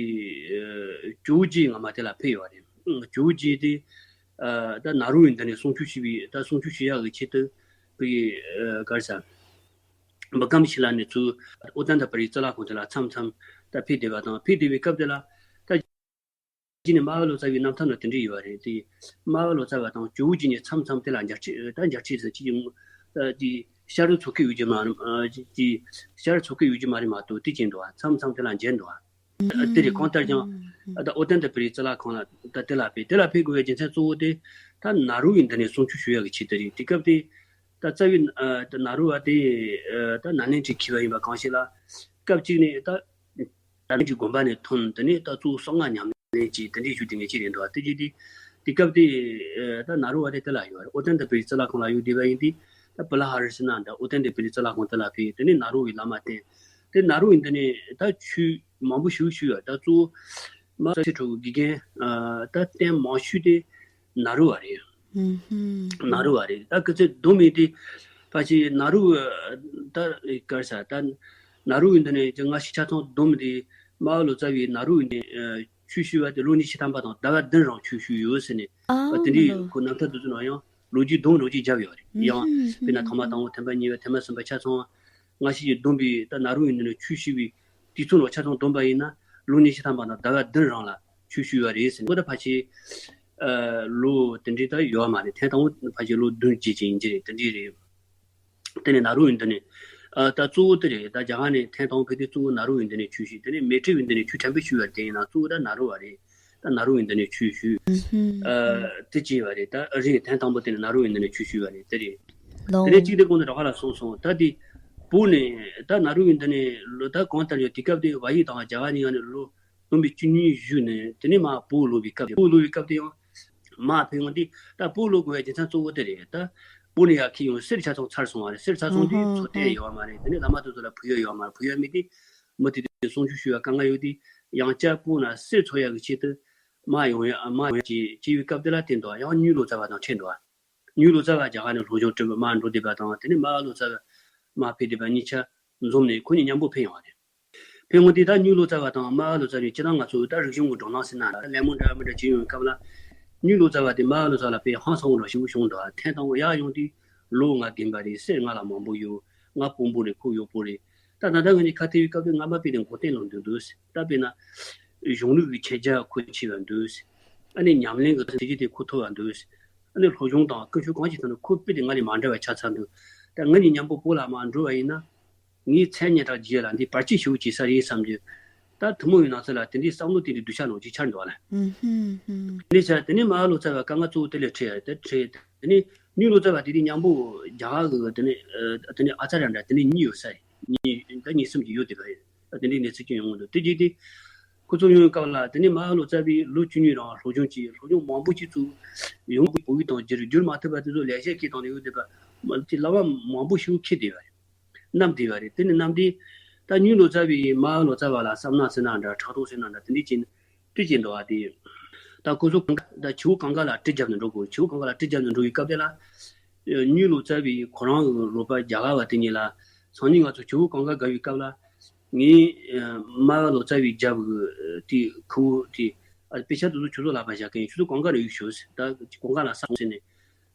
ཨ་ཇོ་བོ་རྗེ་སྔ་མ་དེ་ལ་ཕེབས་ཡོད་རེད། ཨ་ཇོ་བོ་རྗེ་དེ་ཨ་ད་ནཱ་རོ་ཡི་འདི་ནས་གསུང་ཆོས་ཞུས་པའི་ད་གསུང་ཆོས་ཞུ་ཡ་གི་ཆེད་དུ་བོད་ཀྱི་ཨ་ག་རེ་ཟེར། འབུམ་སྐམ་ཞིག་ལ་ནི་ཚུར་ཨོ་ཏན་ཏ་པུ་རི་གཙུག་ལག་ཁང་དེ་ལ་མཚམས་མཚམས་ད་ཕེབས་བསྡད་པ་དང་། ཕེབས་བསྡད་པའི་སྐབས་དེ་ལ་ད་རྗེས་ནས་སྨྲ་བ་ལོ་ཙཱ་བའི་རྣམ་ཐར་ནང་དེ་འདྲ་ཡོད་པ་རེད་དེ། སྨྲ་བ་ལོ་ཙཱ་བ་དང་ཇོ་བོ་རྗེ་གཉིས་མཚམས་མཚམས་དེ་ལ་མཇལ་འཕྲད། ད་མཇལ་འཕྲད་ཟེར་གྱི་ཡོད། ཨ་དེ་ཤ་རུས་ཚོགས་ཀྱི་ཡོད་རྒྱུ་མ་རེད། ཨ་དེ་ཤ་རུས་ཚོགས་ཀྱི་ཡོད་རྒྱུ་མ་རེད་མ་གཏོགས་དེ་བྱས་འདུག་མཚམས་མཚམས་དེ་ལ་མཇལ་འདུག་ཨ་དེ་རེད། གང་ལྟར་ཀྱང་ཨ་ད་ཨོ་ཏན་ཏ་པུ་རི་གཙུག་ལག་ཁང་ལ་ད་དེ་ལ་ཕེབས། དེ་ལ་ཕེབས་དགོས་པའི་རྒྱུ་མཚན་གཙོ་བོ་དེ་ད་ནཱ་རོ་ཡི་འདི་ནས་གསུང་ཆོས་ཞུ་ཡག་གི་ཆེད་དུ་རེད། དེ་སྐབས་དེ་ད་རྩ་བའི་ཨ་ད་ནཱ་རོ་བ་དེ་ཨ་ད་ན་ནིང་ཁྲི་འཁྱིལ་བ་ཡིན་པ་གང་ཞིག་ལ། སྐབས་གཅིག་ནས་ད་ ད་ལན་གྱི་དགོན་པ་ནས་ཐོན། དེ་ནས་ད་གཙོ་བོ་གསང་སྔགས་ཉམས་ལེན་གྱིས་དེ་འདྲའི་ཞུ་དེ་ངེས་ཅི་རེད་འདུག་དེ་རྗེས་དེ་དེ་སྐབས་དེ་ད་ནཱ་རོ་བ་དེ་དེ་ལ་ཡོད་རེད། ཨོ་ཏན་ཏ་པའི་རྩི་ལ་ཁང་ལ་ཡོད་བསྡད་པ་ཡིན་དུས། ད་པི་ལ་ཧ་རི་སི་ན་འདྲ་ཨོ་ཏན་ཏ་པའི་རྩི་ལ་ཁང་དེ་ལ་ཕེབས། དེ་ནས་ནཱ་རོ་བའི་བླ་མ་བསྟེན། དེ་ནཱ་རོ་བའི་འདི་ནས་ད་ཆོས་མང་པོ་ཞིག་ཞུས་ཡོད། ད་གཙོ་བོ་མ་ཚེ་ཁྲོ་བོའི་དགེ་རྒན་ད་བསྟེན་མང་ཤོས་དེ་ནཱ་རོ་བ་རེད། ནཱ་རོ་བ་རེད། ད་སྐུ་ཚེ་བསྡོམས་མི་དེ་ཕལ་ཆེར་ནཱ་རོ་ད་གར་ས་ད་ནཱ་རོ་ཡིན་འདི་ནས་ཀྱི་སྔ་ཕྱི་ཆ་ཚང་བསྡོམས་དེ་རྨ་བ་ལོ་ཙཱ་བའི་ནཱ་རོ་ཡིན་ནས་ཆོས་ཞུས་པ་དེ་ལོ་ཉི་ཤུ་ཐམ་པ་དང་ཟླ་བ་བདུན་རིང་ཆོས་ཞུས་ཡོད་ཟེར་ནས། ཨ་དེ་འདྲའི་ཁོ་རྣམ་ཐར་དེ་ཚོ་ནང་ཡང་ལོ་རྒྱུས་བསྡོམས་ལོ་རྒྱུས་བརྒྱབ་ཡོད་རེད། ཡང་དཔེར་ན་ཐོག་མ་དང་པོ་ཐེམ་པ་གཉིས་པ་ཐེམ་པ་གསུམ་པ་ཆ་ཚང་སྔ་ཕྱི་ཡི་བསྡོམས་པའི་ད་ནཱ་རོ་ཡིན་འདི་ནས་ཆོས་ཞུས་པའི་དུས་ཚོད་ལ་ཆ་ཚང་བསྡོམས་པ་ཡིན་ན་ལོ་ཉི་ཤུ་ཐམ་པ་དང་ཟླ་བ་བདུན་རིང་ལ་ཆོས་ཞུས་པ་རེད་ཟེར། ཁོ་ད་ཕལ་ཆེར་ལོ་དེ་འདྲའི་ད་ཡོད་མ་རེད། ཐེངས་དང་པོ་ཕལ་ཆེར་ལོ་བདུན་བརྒྱད་ཅིག་ཡིན་གྱི་རེད། དེ་འདྲའི་རེད། དེ་ནས་ནཱ་རོ་ཡིན་འདི་ནས་ད་གཙོ་བོ་དེ་རེད། ད་རྒྱ་གར་ནས་ཐེངས་དང་པོ་ཕེབས་དུས་གཙོ་བོ་ནཱ་རོ་ཡིན་འདི་ནས་ཆོས་ཞུས། དེ་ནས་མཻ་ཏྲི་ཡིན་འདི་ནས་ཆོས་ཁྲམ་པའི་ཞུས་པ་དེ་ཡིན་ན་གཙོ་བོ་ད་ནཱ་རོ་བ་རེད། ད་ནཱ་རོ་ཡིན་འདི་ནས་ཆོས་ཞུས། དེ་བྱས་པ་རེད། ད་རེད། ཐེངས་དང་པོ་དེ་ནས་ནཱ་རོ་ཡིན་འདི་ནས་ཆོས་ཞུས་པ་རེད། དེ་རེད། དེ་ནས་གཅིག་དེ་གོང་དུ་ར་བ་ལ་གསུངས་སོང་། ད་དེ་བོད་ནས་ད་ནཱ་རོ་ཡིན་འདི་ནས་ལོ་ད་གང་ལྟར་ཡོད་དེ་སྐབས་དེ་བལ་ཡུལ་དང་རྒྱ་གར་གཉིས་ཀ་ནས་ལོ་སྟོན་པའི་བཅུ་གཉིས་བཞུགས་ནས་དེ་ནས་མར་བོད་ལོག་པའི་སྐབས་དེ། བོད་ལོག་པའི་སྐབས་དེ་ཡང་མར་ཕེབས་ཡོང་དུས་ད་བོད་ལོག་དགོས་པའི་རྒྱུ་མཚན་གཙོ་བོ་དེ་རེད། ད་བོད་ནས་ཡར་ཁྱེར་ཡོང་གསེར་ཆ་ཚང་ཚར་སོང་བ་རེད། གསེར་ཚར་སོང་དུས་ཚོ་བརྟན་ཡོད་པ་མ་རེད། དེ་ནས་བླ་མ་དེ་ཚོ་ལ་ཕུལ་ཡ་ཡོད་པ་མ་རེད། ཕུལ་ཡ་མེད་དུས་མུ་མཐུད་དེ་གསུང་ཆོས་ཞུ་བའི་དཀའ་ངལ་ཡོད་དུས་ཡང་བསྐྱར་བོད་ནས་གསེར་འཚོལ་ཡ་གི་ཆེད་དུ་མར་ཡོང་ཡ་མར་ཡོང་ཡ་ཅིག་བྱས་པའི་སྐབས་དེ་ལ་བརྟེན་དུ་ཡང་གཉོས་ལོ་ཙཱ་བ་དང་འཕྲད་འདུག་གཉོས་ལོ་ཙཱ་བ་རྒྱ་གར་ནས་སློབ་སྦྱོང་སྤྲད་པར་མར་འགྲོ་བསྡད་པ་དང་། དེ་ནས་རྨ་བ་ལོ་ཙཱ་བ་མར་ཕེབས་བསྡད་པ་གཉིས་ཆ་འཛོམས་ནས་ཁོ་གཉིས་མཉམ་པོ་ཕེབས་ཡོང་བ་རེད། ཕེབས་ཡོང་དུས་ད་གཉོས་ལོ་ཙཱ་བ་དང་རྨ་བ་ལོ་ཙཱ་གཉིས་སྤྱིར་བཏང་ང་ཚོ་ད་རིག་གཞུང་གི་བགྲོ་གླེང་ཟེར་ན་ལད་མོ་འདྲ་མི་འདྲ་བྱེད་ཡོང་བའི་སྐབས་ལ། གཉོས་ལོ་ཙཱ་བ་དེ་རྨ་བ་ལོ་ཙཱ་ལ་དཔེ་ཧང་སང་བོ་འདྲ་ཞིག་བྱུང་འདུག་ཐེངས་དང་པོ་ཡར་ཡོང་དུས་ལོ་ང་རྒན་པ་རེད། གསེར་ང་ལ་མང་པོ་ཡོད། ང་དཔོན་པོ་རེད། ཁོ་གཡོག་པོ་རེད། ད་ད་ལྟ་ང་གཉིས་ཁ་ཐེ་བའི་སྐབས་དུ་ང་མ་དཔེ་དེ་མགོ་རྟིང་སློག་འདུག་འདུག་ད་དཔེར་ན་གཞུང་ལུགས་ཀྱི་ཁྱེད་ཅག་ཁོ་ཆེ་བ་འདུག་ཨ་ནི་ཉམས་ལེན་གྱི་ཐོན་སྐྱེད་དེ་ཁོ་མཐོ་བ་འདུག་ཨ་ནི་སློབ་སྦྱོང་དང་ཀུན་སྤྱོད་གང་ཅིའི་ཐོག་ནས་ཁོ་དཔེ་དེ་ང་ལས་མ་འདྲ་བ་ཆགས་ཚར་འདུག་ད་ང་གཉིས་མཉམ་པོ་བོད་ལ་མར་འགྲོ་བ་ཡིན་ན། ངའི་མཚན་སྙན་གྲགས་རྒྱས་ལ་འདི་བར་ཆད་ཞེ་པོ་བྱེད་ས་རེད་བསམ་རྒྱུ། ད་ཐུན་མོང་བའི་ནང་ཚན་ལ་དེ་འདྲའི་བསམ་བློ་དེ་འདྲའི་སྡུག་ཅག་ནོར་གྱི་འཆར་འདུག་བ་ལ། དེ་ནས་ཆ་དེ་ནས་རྨ་བ་ལོ་ཙཱ་བ་དཀའ་ངལ་གཙོ་བོ་དེ་ལས་འཕྲད་དེ་འཕྲད། དེ་ནས་གཉོས་ལོ་ཙཱ་བ་དེ་དུས་མཉམ་པོ་རྒྱ་གར་གི་དེ་ནས་དེ་ནས་ཨ་ཙརྱ་འདྲ་དེ་འདྲ་གཉིས་ཡོད་ས་རེད། གཉིས་ད་གཉིས་གསུམ་གྱི་ཡོད་དེ་ག་རེད། དེ་འདྲའི་གནས་ཚུལ་ཅིག་ཡོང་གི་འདུག་དེ་རྗེས་དེ་ཁོ་ཚོ་ཡོང་བའི་སྐབས་ལ་དེ་ནས་རྨ་བ་ལོ་ཙཱ་བས་ལོ་བཅུ་གཉིས་རིང་སློབ་སྦྱོང་བྱས། སློབ་སྦྱོང་མང་པོ་ཅིག་ཚུགས། ཡོང་གི་བོད་ཡིག་དང་བསྒྱུར་བསྒྱུར་མ་ཐུབ་པ་དེ་ཚོ་ལེགས་བཤད་ཀྱི་སྟེང་ནས་ཡོད་བསྡད་པ་མ་གཏོགས་བླ་མ་མང་པོ་ཞིག་འཁྱེར་བསྡད་པ་རེད། བསྣམས་བསྡད་པ་རེད། དེ་ནས་བསྣམས་དུས་ད་གཉོས་ལོ་ཙཱ་བས་རྨ་བ་ལོ་ཙཱ་བ་ལ་བསམ་ནག་ཟེར་ན་འདྲ་ཕྲག་དོག་ཟེར་ན་འདྲ་དེ་འདྲའི་བྱས་ནས་སྤྲད་ཀྱི་འདུག་བ། དེ་ད་ཁོ་ཚོ་གང་ད་བྱེའུ་གང་ག་ལ་གྲི་རྒྱབ་ནས་འགྲོ་དགོས། བྱེའུ་གང་ག་ལ་གྲི་རྒྱབ་ནས་འགྲོ་བའི་སྐབས་དེ་ལ་གཉོས་ལོ་ཙཱ་བས་ཁོ་རང་གི་རོགས་པ་རྒྱ་གར་བ་དེ་གཉིས་ལ་སང་ཉིན་ང་ཚོ་བྱེའུ་གང་ག་དགའ་བའི་སྐབས་ལ་ངས་རྨ་བ་ལོ་ཙཱ་བའི་རྒྱབ་གི་དེ་ཁུ་བོ་དེ་ཨ་དཔེ་ཆ་དེ་ཚོ་ཁྱོད་ཚོ་ལག་པ་བཞག་གི་ཡིན། ཁྱོད་ཚོ་གང་ག་ནས་གཡུག་ཤོག་ཟེར། ད་གང་ག་ལ་ས་ཟེར་ནས།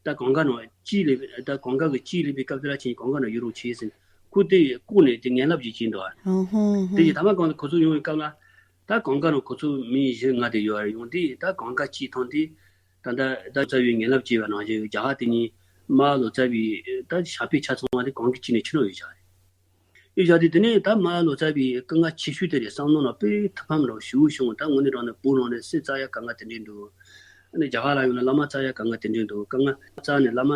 ད་གང་ག་ནང་ལྕེ་སླེབས། ད་གང་ག་གི་ལྕེ་སླེབས་པའི་སྐབས་དེ་ལ་ཁྱེད་གང་ག་ནང་ཡོད་རོགས་བྱེད་ཟེར། ཁོ་དེ་ལྐོག་ནས་དེ་ངན་ལབ་ཅིག་བྱས་འདུག་བ། ཧོ་ཧོ་ཧོ། དེ་ཡིས་ཐ་མ་གང་དུ་ཁོ་ཚོ་ཡོང་བའི་སྐབས་ལ། ད་གང་ག་ནང་ཁོ་ཚོ་མི་བཞི་ལྔ་དེ་ཡོད་རེད། ཡོང་དུས་ད་གང་ག་ལྕེ་ཐོན་དུས། ད་ད་ད་ཙཱ་བའི་ངན་ལབ་བྱས་པ་ནང་བཞིན་རྒྱ་གར་དེ་གཉིས་རྨ་བ་ལོ་ཙཱ་བའི་ད་ཞབས་པད་ཆ་ཚང་བ་དེ་གང་གི་ལྕེ་ནས་ཁྱེར་ནོ་ཡོད་བཞག་རེད། ཡོད་བཞག་དུས་དེ་ནས་ད་རྨ་བ་ལོ་ཙཱ་བའི་དཀའ་ངལ་ཆེ་ཤོས་དེ་རེད། བསམ་བློ་ནང་དཔེ་ཐུགས་ཕམ་རང་ཞེ་པོ་བྱུང་། ད་དངོས་གནས་དྲང་གནས་བོད་ནང་ནས་གསེར་བཙལ་ཡ་དཀའ་ངལ་དེ་འདྲས་འདུག་ཨ་ནི་རྒྱ་གར་ལ་ཡོང་ན་བླ་མ་བཙལ་ཡ་དཀའ་ངལ་དེ་འདྲས་འདུག་དཀའ་ངལ་བཙལ་ནས་བླ་མ་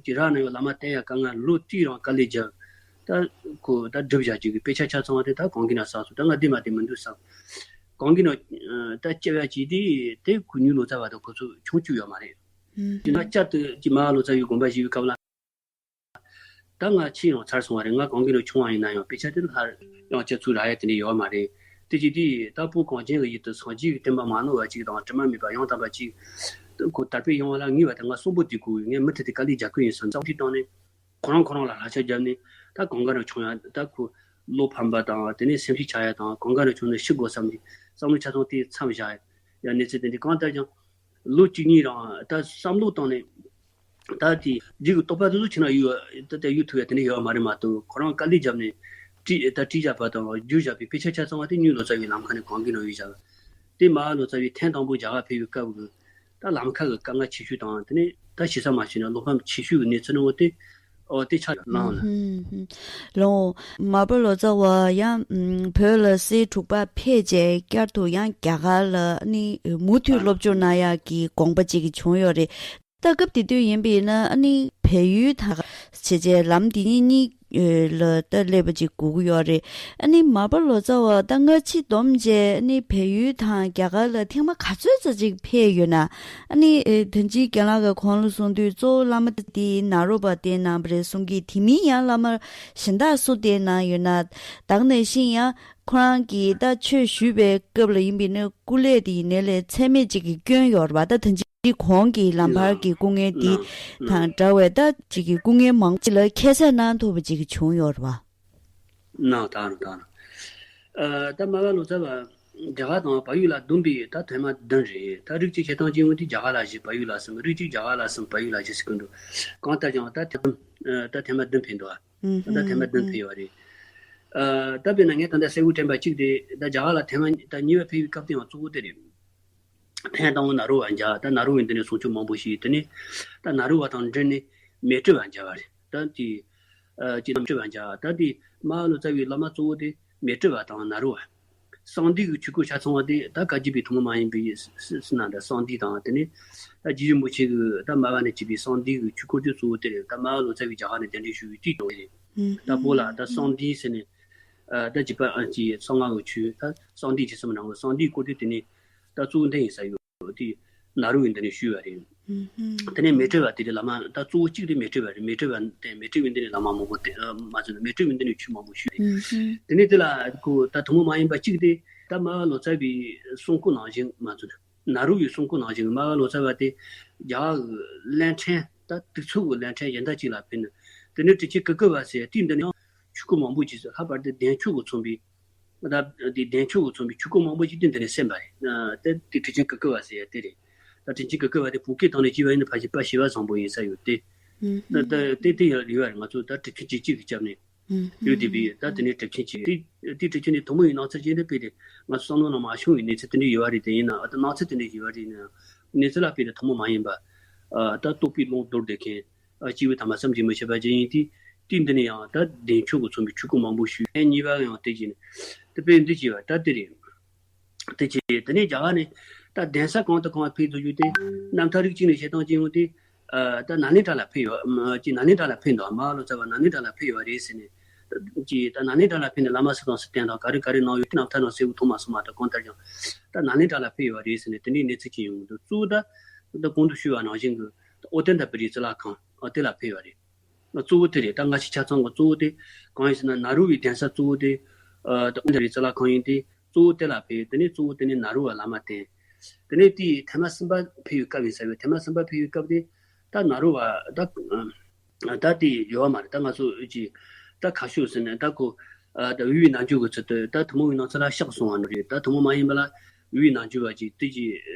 གི་རག་ན་ཡང་བླ་མ་བསྟེན་ཡ་དཀའ་ངལ། ལོ་གཅིག་རང་དཀའ་ལས་བརྒྱབ། ད་ཁོ་ད་སྒྲུབ་བྱ་གཅིག་གི་དཔེ་ཆ་ཆ་ཚང་བ་དེ་ད་གང་གི་ན་བསགས་སོང་། ད་ང་བདེ་མ་བདེ་མི་འདུག་བསམ། གང་གི་ན་ད་སྐྱེ་བ་གཅིག་དེ་དེ་ཁོ་གཉོས་ལོ་ཙཱ་བ་དང་ཁོ་ཚོ་ཆུང་བཅུག་ཡོད་མ་རེད། དེ་ན་བསྐྱར་དུ་ཅིག་རྨ་བ་ལོ་ཙཱ་བའི་དགོངས་པ་བཞེས་པའི་སྐབས་ལ། ད་ང་ཆེས་ཡང་ཚར་སོང་བ་རེད། ང་གང་གི་ནང་ཆུང་བ་ཡིན་ན་ཡང་དཔེ་ཆ་དེ་སླར་ཡང་ཅིག་ཚུར་རག་ཡ་དེ་འདྲ་ཡོད་མ་རེད། དེ་ཅི་དེ་ད་བོད་གངས་ཅན་གྱི་ཡུལ་དུ་སངས་རྒྱས་ཀྱི་བསྟན་པ་མ་ནོར་བ་ཅིག་དང་དྲི་མ་མེད་པ་ཡང་དག་པ་ཅིག་ཁོ་དར་སྤེལ་ཡོང་བ་ལ་ངེས་པར་དུ་ང་གསོན་པོ་དེ་དགོས། ངས་མུ་མཐུད་དེ་དཀའ་ལས་རྒྱག་གི་ཡིན་བསམ་བསམ་ཚུལ་བཏང་ནས་ཁོ་རང་ཁོ་རང་ལ་ལག་ཆ་བརྒྱབ་ནས། ད་གང་ག་ནང་ཆུང་ཡ་ད་ཁོ་བློ་ཕམ་པ་དང་དེ་ནས་སེམས་ཤུགས་ཆག་ཡ་དང་། གང་ག་ནང་ཆུང་ནས་ཤི་དགོས་བསམ་གྱི་བསམ་བློ་ཆ་ཚང་དེ་མཚམས་བཞག་ཡ། ཡང་གནས་ཚུལ་དེ་འདྲ་གང་ལྟར་ཀྱང་ལོ་གཅིག་གཉིས་རང་ད་བསམ་བློ་བཏང་ནས། ད་དེ་རྗེས་ཀྱི་རྟོགས་པ་དེ་ཚོ་ཁྱེད་རང་ཡོད་ད་ལྟ་ཡོད་ཐུབ་ཡ་དེ་འདྲ་ཡོད་མ་རེད་མ་གཏོགས། ཁོ་རང་དཀའ་ལས་བརྒྱབ་ནས་བྲིས་ད་བྲིས་བཞག་པ་དང་བསྒྱུར་བཞག་པའི་དཔེ་ཆ་ཆ་ཚང་བ་དེ་གཉོས་ལོ་ཙཱ་བའི་ལམ་ཁ་ནས་གང་གི་ནང་ཡོད་བཞག་དེ་རྨ་བ་ལོ་ཙཱ་བས་ཐེངས་དང་པོ་རྒྱ་གར་ཕེབས་པའི་སྐབས་ཀྱི་ད་ལམ་ཁ་གི་དཀའ་ངལ་ཆེ་ཤོས་དང་། དེ་ནས་ད་ཞེ་ས་མ་ཞུས་ན་བློ་ཕམ་ཆེ་ཤོས་ཀྱི་གནས་ཚུལ་ནང་དེ་ཨོ་དེ་ཆགས་ལངས་ལ། ལོ། མར་པ་ལོ་ཙཱ་བ་ཡང་བོད་ལ་གསེར་དྲུག་པ་ཕེབས་རྗེས་བསྐྱར་དུ་ཡང་རྒྱ་གར་ལ་ནི་མུ་མཐུད་སློབ་སྦྱོང་གནང་ཡག་གི་དགོངས་པ་ཅིག་བྱུང་ཡོད་རེད། ད་སྐབས་དེ་དུས་ཡིན་པས་ན་ཨ་ནི་བལ་ཡུལ་དང་བྱས་རྗེས་ལམ་འདི་གཉིས་གཉིས་ ལ་ད་སླེབས་པ་ཅིག་དགོས་ཀྱི་ཡོད་རེད། ཨ་ནི་མར་པ་ལོ་ཙཱ་བ་ད་སྔ་ཕྱི་བསྡོམས་བྱས་ཨ་ནི་བལ་ཡུལ་དང་རྒྱ་གར་ལ་ཐེངས་མ་ག་ཚོད་ཙམ་ཅིག་ཕེབས་ཡོད་ན། ཨ་ནི་ཨེ་ད་ཅི་རྒན་ལགས་ཀྱིས་གོང་ལ་གསུངས་དུས་གཙོ་བོ་བླ་མ་དེ་ནཱ་རོ་པ་བསྟེན་གནང་བ་རེད་གསུང་གི། དེ་མིན་ཡང་བླ་མ་གཞན་དག་སུ་བསྟེན་གནང་ཡོད་ན། ད་ག་ནང་བཞིན་ཡང་ཁོ་རང་གིས་ད་ཆོས་ཞུས་པའི་སྐབས་ལ་ཡིན་པས་ན་སྐུ་ལས་དེ་ཡིན་ནའི་ལས་ཚད་མེད་ཅིག་གི་སྐྱོན་ཡོད་རེད་པ། ད་ད་ཅི་གོང་གི་ལམ་བར་གྱི་སྐུ་ངལ་འདི་དང་འདྲ་བའི་ད་ཅིག་གི་སྐུ་ངལ་མང་པོ་ཅིག་ལ་ཁྱད་བསད་གནང་ཐུབ་པ་ཅིག་བྱུང་ཡོད་རེད་པ། གནང་དང་དང་། ཨ་ད་མར་པ་ལོ་ཙཱ་བ་རྒྱ་གར་དང་བལ་ཡུལ་ལ་བསྡོམས་པས་ད་ཐེངས་མ་བདུན་རེད། ད་རིགས་གཅིག་བྱེད་སྟངས་གཅིག་ཡོང་དུས་རྒྱ་གར་ལ་བཞི། བལ་ཡུལ་ལ་གསུམ། རིགས་གཅིག་རྒྱ་གར་ལ་གསུམ། བལ་ཡུལ་ལ་བཞི་ཟེར་གི་འདུག་གང་ལྟར་ཀྱང་ད་ཐེངས་ཨ་ད་ཐེངས་མ་བདུན་ཕེབས་འདུག་ཨ་ད་ཐེངས་མ་བདུན་ཕེབས་ཡོད་རེད། ཨ་ད་དཔེར་ན་ངས་ད་ལྟ་གསལ་པོ་དྲན་པ་གཅིག་དེ་ད་རྒྱ་གར་ལ་ཐེངས་མ་ད་གཉིས་པ་ཕེབས་པའི་སྐབས་དེ་ཡང་གཙོ་བོ་དེ་རེད། ཐེངས་དང་པོ་ནཱ་རོ་པ་མཇལ། ད་ནཱ་རོ་པའི་མདུན་ནས་གསུང་ཆོས་མང་པོ་ཞུས། དེ་ནས་ད་ནཱ་རོ་པ་དང་འབྲེལ་ནས་མཻ་ཏྲི་པ་མཇལ་བ་རེད། ད་དེ་ཨ་ཅི་མཻ་ཏྲི་པ་མཇལ། ད་དེ་མར་པ་ལོ་ཙཱ་བའི་བླ་མ་གཙོ་བོ་དེ་མཻ་ཏྲི་པ་དང་ནཱ་རོ་པ། གསང་འདུས་ཀྱི་ཆོས་སྐོར་ཆ་ཚང་བ་དེ་ད་བཀའ་བརྒྱུད་པའི་ཐུན་མོང་མ་ཡིན་པའི་ཟེར་ན་འདྲ། གསང་འདུས་དང་དེ་ནས་ད་རྗེ་རིན་པོ་ཆེ་གིས་ད་མར་པ་ནས་བྱས་པའི་གསང་འདུས་ཀྱི་ཆོས་སྐོར་དེ་གཙོ་བོ་དེ་རེད། ད་མར་པ་ལོ་ཙཱ་བས་རྒྱ་གར་ནས་གདན་འདྲེན་ཞུ་བའི་དུས་དང་རེད། ད་བོད་ལ་ད་གསང་འདུས་ཟེར་ནས་ཨ་ད་རྗེ་པ་ཨ་ཅི་གསང་སྔགས་ཀྱི་ཆོས་ད་གསང་འདུས་ཀྱི་ཟེར་མི་འདྲ་བོ། གསང་འདུས་སྐོར་དེ་དེ་ནས་ད་གཙོ་བོ་འདི་ཡིན་ས་ཡོད་དེ་ནཱ་རོ་པའི་མདུན་ནས་ཞུས་པ་རེད། དེ་ནས་མཻ་ཏྲི་པ་དེ་རེད། བླ་མ་ད་གཙོ་བོ་གཅིག་དེ་མཻ་ཏྲི་པ་རེད། མཻ་ཏྲི་པ་དེ་མཻ་ཏྲི་པའི་མདུན་ནས་བླ་མ་མང་པོ་བསྟེན་ཨ་མ་ཚོ་མཻ་ཏྲི་པའི་མདུན་ནས་ཆོས་མང་པོ་ཞུས་རེད། དེ་ནས་དེ་ལ་ཁོ་ད་ཐུན་མོང་མ་ཡིན་པ་གཅིག་དེ་ད་མར་པ་ལོ་ཙཱ་བའི་གསུང་སྐོར་ནང་བཞིན་མ་ཚོ་ནཱ་རོ་པའི་གསུང་སྐོར་ནང་བཞིན་མར་པ་ལོ་ཙཱ་བ་དེ་རྒྱ་གར་གྱི་གླིང་ཕྲན་ད་དུས་ཚོད་ཀྱི་གླིང་ཕྲན་གཞན་དག་ཅིག་ལ་ཕེབས་ནས་དེ་ནས་ཊཱིཀ་ཆེན་ཀ་ཀ་བ་ཟེར་དེའི་མདུན་ནས་ཡང་ཆོས་སྐོར་མང་པོ་ཅིག་ལྷག་པར་དུ་བདེ་མཆོག་གིས་མཚོན་པའི་ད་དེ་བདེ་མཆོག་གིས་མཚོན་པའི་ཆོས་སྐོར་མང་པོ་ཅིག་དེ་འདི་ནས་གསན་པ་རེད། ཨ་དེ་དེ་ཊཱིཀ་ཆེན་ཀ་ཀ་བ་ཟེར་ཡ་དེ་རེད། ད་ཊཱིཀ་ཆེན་ཀ་ཀ་བ་དེ་བོད་སྐད་ཐོག་ནས་བྲིས་པ་ཡིན་ན་ཕལ་ཆེར་དཔལ་ཞི་བ་བཟང་པོ་ཡིན་ས་ཡོད་དེ། ད་ད་དེ་དེ་ཡང་རེད་པ་རེད། ང་ཚོ་ད་ཊཱིཀ་ཆེན་གཅིག་གཅིག་གི་སྐྱབས་ནས་ཡོད་དེ་བས། ད་དེ་ནས་ཊཱིཀ་ཆེན་གཅིག་དེ་དེ་ཊཱིཀ་ཆེན་དེ་ཐུན་མོང་གི་ནང་ཚན་ཅན་དེ་དཔེ་དེ་ང་ཚོ་བསམ་བློ་ནང་མ་ཤོང་བའི་གནས་ཚུལ་དེ་འདྲ་ཡོད་པ་རེད། དེ་ཡིན་ན་ཨ་ད་ནང་ཚན་དེ་འདྲ་ཡོད་པ་རེད་ན་གནས་ཚུལ་ལ་དཔེ་དེ་ཐུན་མོང་མ་ཡིན་པ་ཨ་ད་རྟོགས་པའི་ཀློང་རྡོལ་བསྡད་མཁན། ཨ་སྐྱེས་བུ་དམ་པ་བསམ་གྱིས་མི་ཁྱབ་པ་ཅིག་ཡིན་དུས། དུས་འདི་ནས་ཡང་ད་བདེ་མཆོག་གིས་མཚོན་པའི་ཆོས་སྐོར་མང་པོ་ཞུས། ཨེ་གཉིས་པ་ཡང་དེ་བཞིན་དེ་དཔེ་འདི་བྱས་པ་ད་དེ་རེད། དེ་བྱས་དེ་ནས་རྒྱ་གར་ནས་ད་གདན་ས་གང་དང་གང་ཕེབས་ཚུལ་ཞུས་ཏེ། རྣམ་ཐར་རིགས་གཅིག་ནས་བཤད་སྟངས་ཅིག་ཡོང་དུས། ཨ་ད་ནཱ་ལེནྡྲ་ལ་ཕེབས་ཡོད་ཅིག་ནཱ་ལེནྡྲ་ལ་ཕེབས་འདུག་མར་པ་ལོ་ཙཱ་བ་ནཱ་ལེནྡྲ་ལ་ཕེབས་ཡོད་རེད་ཟེར་ནས། ཅིག་ད་ནཱ་ལེནྡྲ་ལ་ཕེབས་ནས་བླ་མ་སུ་དང་སུ་བསྟེན་དང་ག་རེ་ག་རེ་གནང་ཡོད་དེ་རྣམ་ཐར་ནང་གསལ་པོ་མཐོང་མ་སོང་མ་གཏོགས། གང་ལྟར་ཀྱང་ད་ནཱ་ལེནྡྲ་ལ་ཕེབས་ཡོད་རེད་ཟེར་ནས་དེ་འདྲའི་གནས་ཚུལ་ཅིག་ཡོང་གི་འདུག་གཙོ་བོ་ད་ད་གོང་དུ་ཞུས་པ་ནང་བཞིན་གྱི་ཨོ་ཏནྟ་པུ་རིའི་གཙུག་ལག་ཁང་ཨ་དེ་ལ་ཕེབས་པ་རེད། གཙོ་བོ་དེ་རེད། ད་སྔ་ཕྱི་ཆ་ཚང་གི་གཙོ་བོ་དེ་གང་ཡིན་ཟེར་ན། ནཱ་རོ་པའི་གདན་ས་གཙོ་བོ་དེ་ཨ་ད་ཨོ་ཏནྟ་པུ་རིའི་གཙུག་ལག་ཁང་ཡིན་ཏེ། གཙོ་བོ་དེ་ལ་ཕེབས། དེ་ནས་གཙོ་བོ་དེ་ནས་ནཱ་རོ་པ་བླ་མ་བསྟེན། དེ་ནས་དེའི་ཐེངས་མ་གསུམ་པ་ཕེབས་པའི་སྐབས་ཡིན་ས་རེད། ཐེངས་མ་གསུམ་པ་ཕེབས་པའི་སྐབས་དེ་ད་ནཱ་རོ་པ་ད་ད་དེ་ཡོད་པ་མ་རེད། ད་ང་ཚོ་ཅིག་ད་ཁ་ཤོ་ཟེར་ནས་ད་ཁོ་ཨ་ད་འོས་པའི་རྣལ་འབྱོར་གྱི་ཚུལ་དུ་ད་ཐུན་མོང་གི་ནང་ཚན་ལ་གཤེགས་སོང་བ་ནི་རེད། ད་ཐུན་མོང་མ་ཡིན་པ་ལ་འོས་པའི་རྣལ་འབྱོར་པ་ཅིག་དེ་ཅིག་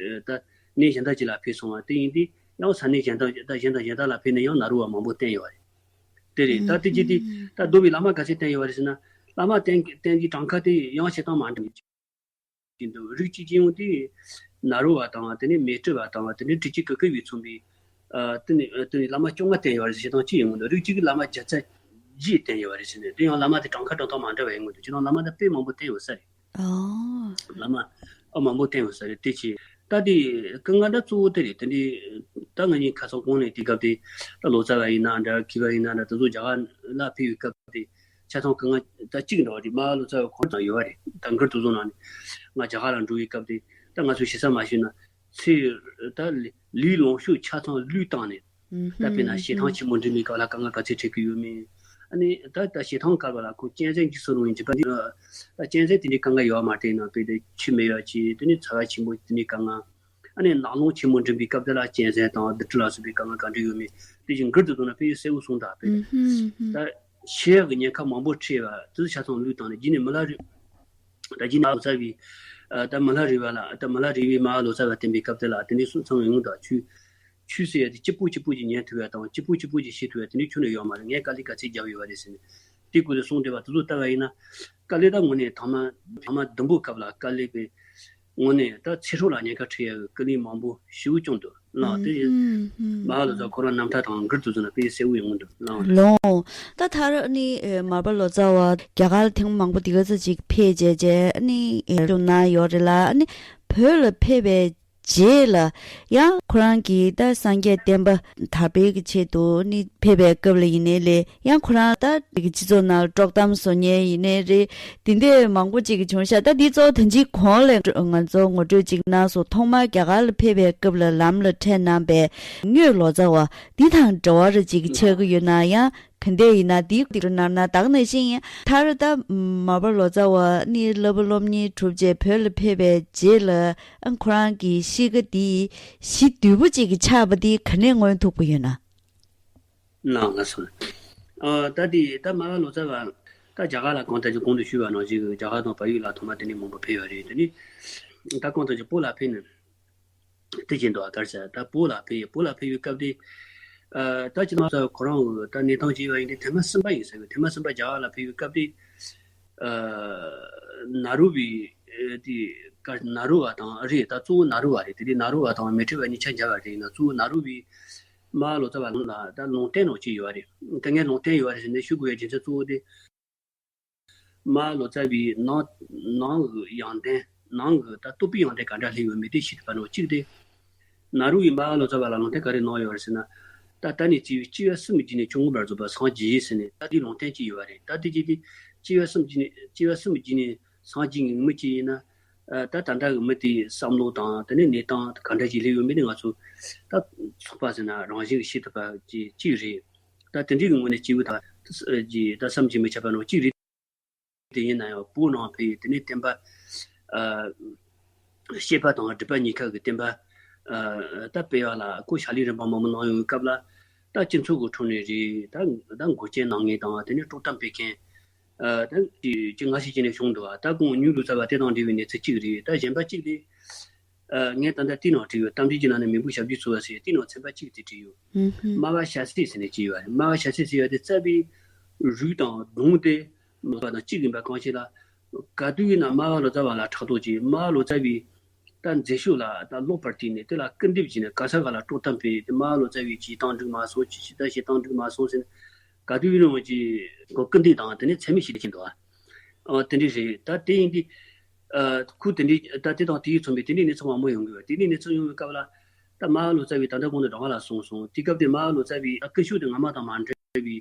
ད་གནས་གཞན་དག་ཅིག་ལ་ཕེབས་སོང་བ་དེ་ཡིན་དུས་ཡང་ས་གནས་གཞན་དག་ད་གཞན་དང་གཞན་དག་ལ་ཕེབས་ནས་ཡང་ནཱ་རོ་པ་མང་པོ་བསྟེན་ཡོད་པ་རེད། དེ་རེད། ད་དེ་རྗེས་དེ་ད་རྡོ་བའི་བླ་མ་ག་ཚད་བསྟེན་ཡོད་པ་རེད་ཟེར་ན། བླ་མ་བསྟེན་བསྟེན་གྱི་གྲངས་ཀ་དེ་ཡང་བཤད་སྟངས་མ་འདྲ་ཅིག་འདུག་རིགས་གཅིག་ཅིག་ཡོང་དུས་ནཱ་རོ་པ་དང་དེ་ནས་མཻ་ཏྲི་པ་དང་དེ་ནས་ཊཱིཀ་ཆེན་ཀ་ཀ་བས་མཚོན་པའི་ཨ་དེ་ནས་དེ་ནས་བླ་མ་བཅོ་ལྔ་བསྟེན་ཡོད་པ་རེད་ཟེར་བཤད་སྟངས་གཅིག་ཡོང་གི་འདུག་རིགས་གཅིག་གི་བླ་མ་བརྒྱ་རྩ་བརྒྱད་བསྟེན་ཡོད་པ་རེད་ཟེར་ནས། དེ་ཡང་བླ་མ་དེ་གྲངས་ཀ་གྲངས་ཐང་མ་འདྲ་བ་ཡོང་གི་འདུག་ཅི་ནང་བླ་མ་དེ་དཔེ་མང་པོ་བསྟེན་ཡོད་ས་རེད། ཨོ། བླ་མ་ཨ་མང་པོ་བསྟེན་ཡོད་ས་རེད། དེ་ཆེ་ད་དེ་སྐུ་ལྔ་ད་གཙོ་བོ་དེ་རེད། དེ་འདྲའི་ད་ང་གཉིས་ཁ་སང་གོང་ནས་དེ་སྐབས་དེ་ད་ལོ་ཙཱ་བ་ཡིན་ན་འདྲ། མཁས་པ་ཡིན་ན་འདྲ། དེ་ཚོ་རྒྱ་གར་ལ་ཕེབས་པའི་སྐབས་དེ་ཆ་ཚང་སྐུ་ལྔ་ད་གཅིག་འདྲ་བ་རེད། མར་པ་ལོ་ཙཱ་བ་ཁོང་ཚང་ཡོད་པ་རེད། ད་མགུར་དེ་ཚོ་ནང་ནས་ང་རྒྱ་གར་ལ་འགྲོ་བའི་སྐབས་དེ་ད་ང་ཚོ་ཞེ་ས་མ་ཞུས་ན་ཚེ་ད་ལུས་ལོངས་སྤྱོད་ཆ་ཚང་བློས་བཏང་ནས། ད་དཔེར་ན་ཞལ་ཐང་ཆེན་མོ་འགྲིམ་པའི་སྐབས་ལ་དཀའ་ངལ་ག་ཚོད་འཕྲད་ཀྱི་ཡོད་མེད། ཨ་ནི་ད་ད་ཞལ་ཐང་བཀལ་བ་ལ་ཁོ་གཅན་གཟན་འཇིགས་སུ་རུང་བའི་འཇིགས་པ་འདི། ད་གཅན་གཟན་དེ་འདྲའི་དཀའ་ངལ་ཡོད་མ་རེད་ན། དཔེ་དེ་ཆུ་མེད་ཡོད་ཅེས་དེ་ནི་ཚ་བ་ཆེན་པོ་དེ་འདྲའི་དཀའ་ངལ། ཨ་ནི་ནགས་ཀློང་ཆེན་མོ་འགྲིམ་པའི་སྐབས་དེ་ལ་གཅན་གཟན་དང་བདུད་འདྲེ་ལ་སོགས་པའི་དཀའ་ངལ་ག་འདྲ་ཡོད་མེད་དེ་བཞིན་མགུར་དུ་བཏང་ན་དཔེ་གསལ་པོ་གསུངས་དང་། དཔེ་ད་ཤི་ཡག་གི་ཉེན་ཁ་མང་པོ་འཕྲད་པ་དེ་ཚོ་ཆ་ཚང་བློས་བཏང་ནས་རྗེས་ནས་མི་ལ་རས། ད་རྗེས་ནས་ལོ་ཙཱ་བའི་ཨ་ད་མི་ལ་རས་པ་ལ་ད་མི་ལ་རས་པས་མར་པ་ལོ་ཙཱ་བ་བསྟེན་པའི་སྐབས་དེ་ལ་དེ་འདྲའི་གསུང་ཚང་བའི་ངུ་དང་ཆོས་ཆོས་ཟེར་ཡ་དེ་གཅིག་པོ་གཅིག་པོ་ཅིག་ཉན་ཐུབ་ཡ་དང་གཅིག་པོ་གཅིག་པོ་ཅིག་ཤེས་ཐུབ་ཡ་དེ་འདྲའི་ཁྱོན་ནས་ཡོད་མ་རེད། ངས་དཀའ་ལས་ག་ཚད་བརྒྱབ་ཡོད་པ་རེད་ཟེར་ནས་དེའི་སྐོར་ལ་གསུངས་བསྡད་པ་དེ་ཚོ་ལྟ་བ་ཡིན་ན། དཀའ་ལས་ད་དངོས་གནས་ཐེངས་མ་ཐེངས་མ་བདུན་པོ་སྐབས་ལ་དཀའ་ལས་པའི་དངོས་གནས་ད་ཚེ་སྲོག་ལ་ཉེན་ཁ་འཕྲད་ཡ་གི་དཀའ་ལས་མང་པོ་ཞེ་པོ་བྱུང་འདུག་ལགས། དེ་ཡིན་མར་པ་ལོ་ཙཱ་ཁོ་རང་རྣམ་ཐར་དང་མགུར་དེ་ཚོ་ན་དཔེ་གསལ་པོ་ཡོང་གི་འདུག་ལགས། ལོ། ད་ཐར་ནི་ཨེ་མར་པ་ལོ་ཙཱ་བ་རྒྱ་གར་ཐེངས་མང་པོ་དེ་ག་ཚོད་ཅིག་ཕེབས་རྗེས་རྗེས་ནི་ཨེ་བྱུང་ན་ཡོད་རེད་ལ། ནི་བོད་ལ་ཕེབས་པའི་ རྗེས་ལ་ཡང་ཁོ་རང་གིས་ད་སངས་རྒྱས་བསྟན་པ་དར་སྤེལ་གྱི་ཆེད་དུ་ནི་ཕེབས་པའི་སྐབས་ལ་ཡིན་ནའི་ལས། ཡང་ཁོ་རང་ད་སྤྱི་ཚོགས་ནང་དཀྲོག་གཏམ་བཟོ་མཁན་ཡིན་ནའི་རེད། དེ་འདྲས་མང་པོ་ཅིག་བྱུང་ཤག་ད་འདི་གཙོ་བོ་ད་ཅི་གོང་ལ་ང་ཚོ་ངོ་སྤྲོད་ཅིག་གནང་སོང་། ཐོག་མར་རྒྱ་གར་ལ་ཕེབས་པའི་སྐབས་ལ་ལམ་ལ་འཕྲད་གནང་པའི་དངོས་ལོ་ཙཱ་བ་འདི་དང་འབྲེལ་བ་རེ་ཅིག་ཆགས་ཀྱི་ཡོད་ན། ཡང་ག་འདྲས་ཡིན་ན་འདི་འདི་རུ་ནར་ན་དག་ནང་བཞིན་ཡིན། མཐར་ད་མར་པ་ལོ་ཙཱ་བ་ནི་བསླབ་པ་སློབ་གཉེར་གྲུབ་རྗེས་བོད་ལ་ཕེབས་པའི་རྗེས་ལ་ཨ་ཁོ་རང་གི་གཤིས་ཀ་འདི་ཞི་དུལ་པོ་ཅིག་གི་ཆགས་པ་འདི་ག་ནས་མངོན་ཐུབ་ཀྱི་ཡོད་ན། ནང་ལ་སོང་། ཨ་ད་འདི་ད་མར་པ་ལོ་ཙཱ་བ་ད་རྒྱ་གར་ལ་གང་ལྟར་གྱི་གོང་དུ་ཞུས་པ་ནང་བཞིན་རྒྱ་གར་དང་བལ་ཡུལ་ལ་ཐོག་མ་དེ་འདྲས་མང་པོ་ཕེབས་ཡོད་རེད། དེ་ནི་ད་གང་ལྟར་གྱི་བོད་ལ་ཕེབས་ནས། དེ་བཞིན་དུ་ཨ་གར་ས་ད་བོད་ལ་ཕེབས་ཡོད། བོད་ལ་ཕེབས་ཡོད་སྐབས་དེ། ཨ་ད་ཅི་ན་ས་ཁོ་རང་གི་ད་གནས་སྟངས་ཅིག་ཡོད་པ་ཡིན་ཏེ། ཐེངས་མ་གསུམ་པ་ཡིན་ཟེར་གི། ཐེངས་མ་གསུམ་པ་རྒྱ་གར་ལ་ཕེབས་ཡོད་སྐབས་དེ། ཨ་ནཱ་རོ་པའི་ཨ་དེ་ག་ནཱ་རོ་པ་དང་རེད། ད་གཙོ་བོ་ནཱ་རོ་པ་རེད། དེ་དེ་ནཱ་རོ་པ་དང་མཻ་ཏྲེ་པ་གཉིས་ཆ་མཇལ་བ་རེད། ཡིན་ན་གཙོ་བོ་ནཱ་རོ་པས་མར་པ་ལོ་ཙཱ་བ་ལ་ད་ལུང་བསྟན་ནང་ཅིག་ཡོད་པ་རེད། དེ་ངས་ལུང་བསྟན་ཡོད་པ་རེད་ཟེར་ནས་ཞུ་དགོས་པའི་རྒྱུ་མཚན་གཙོ་བོ་དེ། མར་པ་ལོ་ཙཱ་བའི་ནང་ནང་གི་ཡོན་ཏན། ནང་གི་ད་རྟོགས་པའི་ཡོན་ཏན་ག་འདྲ་སླེབས་ཡོད་མེད་དེ་ཤེས་ཐུབ་པ་ནང་གཅིག་དེ། ནཱ་རོ་ཡིས་མར་པ་ལོ་ཙཱ་བ་ལ་ལུང་བསྟན་ག་རེ་གནང་ཡོད་རེད་ཟེར་ན། ད་ད་ནི་སྐྱེས་པའི་སྐྱེ་བ་གསུམ་གྱི་ནས་ཆོས་མངོན་པར་རྫོགས་པར་སངས་རྒྱས་ཟེར་ནས་ད་དེའི་ལུང་བསྟན་ཅིག་ཡོད་པ་རེད། ད་དེ་གྱིས་དེ་སྐྱེ་བ་གསུམ་གྱི་ནས་སྐྱེ་བ་གསུམ་གྱི་ནས་སངས་རྒྱས་ཀྱི་མི་གཅིག་ཡིན་ན། ད་ད་ལྟ་གི་མི་དེའི་བསམ་བློ་དང་དེ་ནས་གནས་སྟངས་ག་འདྲ་ཞིག་སླེབས་ཡོད་མེད་དེ་ང་ཚོ་ད་ཚོགས་པ་ཟེར་ན་རང་བཞིན་གྱིས་ཤེས་ཐུབ་པ་ཅིག་ཅིག་རེད། ད་དེ་འདྲའི་གི་ངོས་ནས་སྐྱེས་བུ་དང་ད་བསམ་གྱིས་མི་ཁྱབ་པ་ནང་གཅིག་རེད། དེ་ཡིན་ན་ཡང་བོད་ནང་ཕེབས་དེ་ནས་བསྟན་པ། ཨ་བཤད་པ་དང་སྒྲུབ་པ་གཉིས་ཀ་གི་བསྟན་པ། ཨ་ད་སྤེལ་བ་ལ་སྐུ་ཕྱག་ལས་རིམ་པ་མང་པོ་གནང་ཡོང་བའི་སྐབས་ལ། ད་སྤྱི་ཚོགས་ཀྱི་ཁྲོད་ནས་རེད། ད་ད་འགོག་རྐྱེན་གནང་མཁན་དང་དེ་ནས་དཀྲོག་གཏམ་སྤེལ་མཁན། ཨ་ད་ཅི་ཅི་ང་ཞིག་ཅི་ནས་བྱུང་འདུག་ད་ཁོང་ཉུང་དུ་ཚར་བ་དེ་དང་འབྲེལ་བའི་གནས་ཚུལ་གཅིག་རེད། ད་གཞན་པ་གཅིག་དེ། ཨ་ངས་ད་ལྟ་དེའི་ནང་བྲིས་ཡོད། གཏམ་རྒྱུད་ཀྱི་ནང་ནས་མི་བུ་ཞབས་ཀྱུ་འཚོ་བ་ཟེར་དེའི་ནང་ཚན་པ་གཅིག་དེ་བྲིས་ཡོད། ཨུ་ཧུམ། སྨྲ་བ་ཤ་ཟད་ཟེར་ནས་ཅི་ཡོད་རེད། སྨྲ་བ་ཤ་ཟད་ཟེར་ཡ་དེ་རྩ་བའི་རུས་དང་གདུང་དེ་མི་བ་དང་གཅིག་ཡིན་པ་གང་ཞིག་ལ། ག་དུས་ཡིན་ན་སྨྲ་བ་ལོ་ཙཱ་བ་ལ་ཕྲག་དོག་གྱིས། སྨྲ་བ་ལོ་ཙཱ་བའི་ད་མཛད་ཤུགས་ལ་ད་ལོག་པར་བལྟས་ནས་དེ་ལ་སྐུར་འདེབས་བྱས་ནས་ག་ས་ག་ལ་དཀྲོག་གཏམ་སྤེལ་ཏེ། སྨྲ་བ་ལོ་ཙཱ་བས་ཅི་བཏང་འགྲིག་མ་སོང་། ཅི་ཞིག་ད་ཞིག་བཏང་འགྲིག་མ་སོང་ཟེར་ནས། ག་དུས་ཡིན་རུང་ཅི་ཁོ་སྐུར་འདེབས་དང་དེ་ནས་མཚན་སྨད་བྱེད་ཀྱིན་འདུག་ཨ་དེ་འདྲ་རེད། ད་དེ་ཡིན་དུས། ཨ་ཁོ་དེ་འདྲའི་ད་དེ་དང་དེའི་མཚུངས་པའི་དེ་འདྲའི་གནས་ཚུལ་མང་པོ་ཡོང་གི་ཡོད། དེ་འདྲའི་གནས་ཚུལ་ཡོང་བའི་སྐབས་ལ། ད་སྨྲ་བ་ལོ་ཙཱ་བས་ད་ལྟ་གོང་དུ་དྲང་བ་ལ་གསུངས་སོང་། དེ་སྐབས་དེ་སྨྲ་བ་ལོ་ཙཱ་བས་ད་སྐུ་ཤུགས་དེ་སྔ་མ་དང་མ་འདྲ་བའི་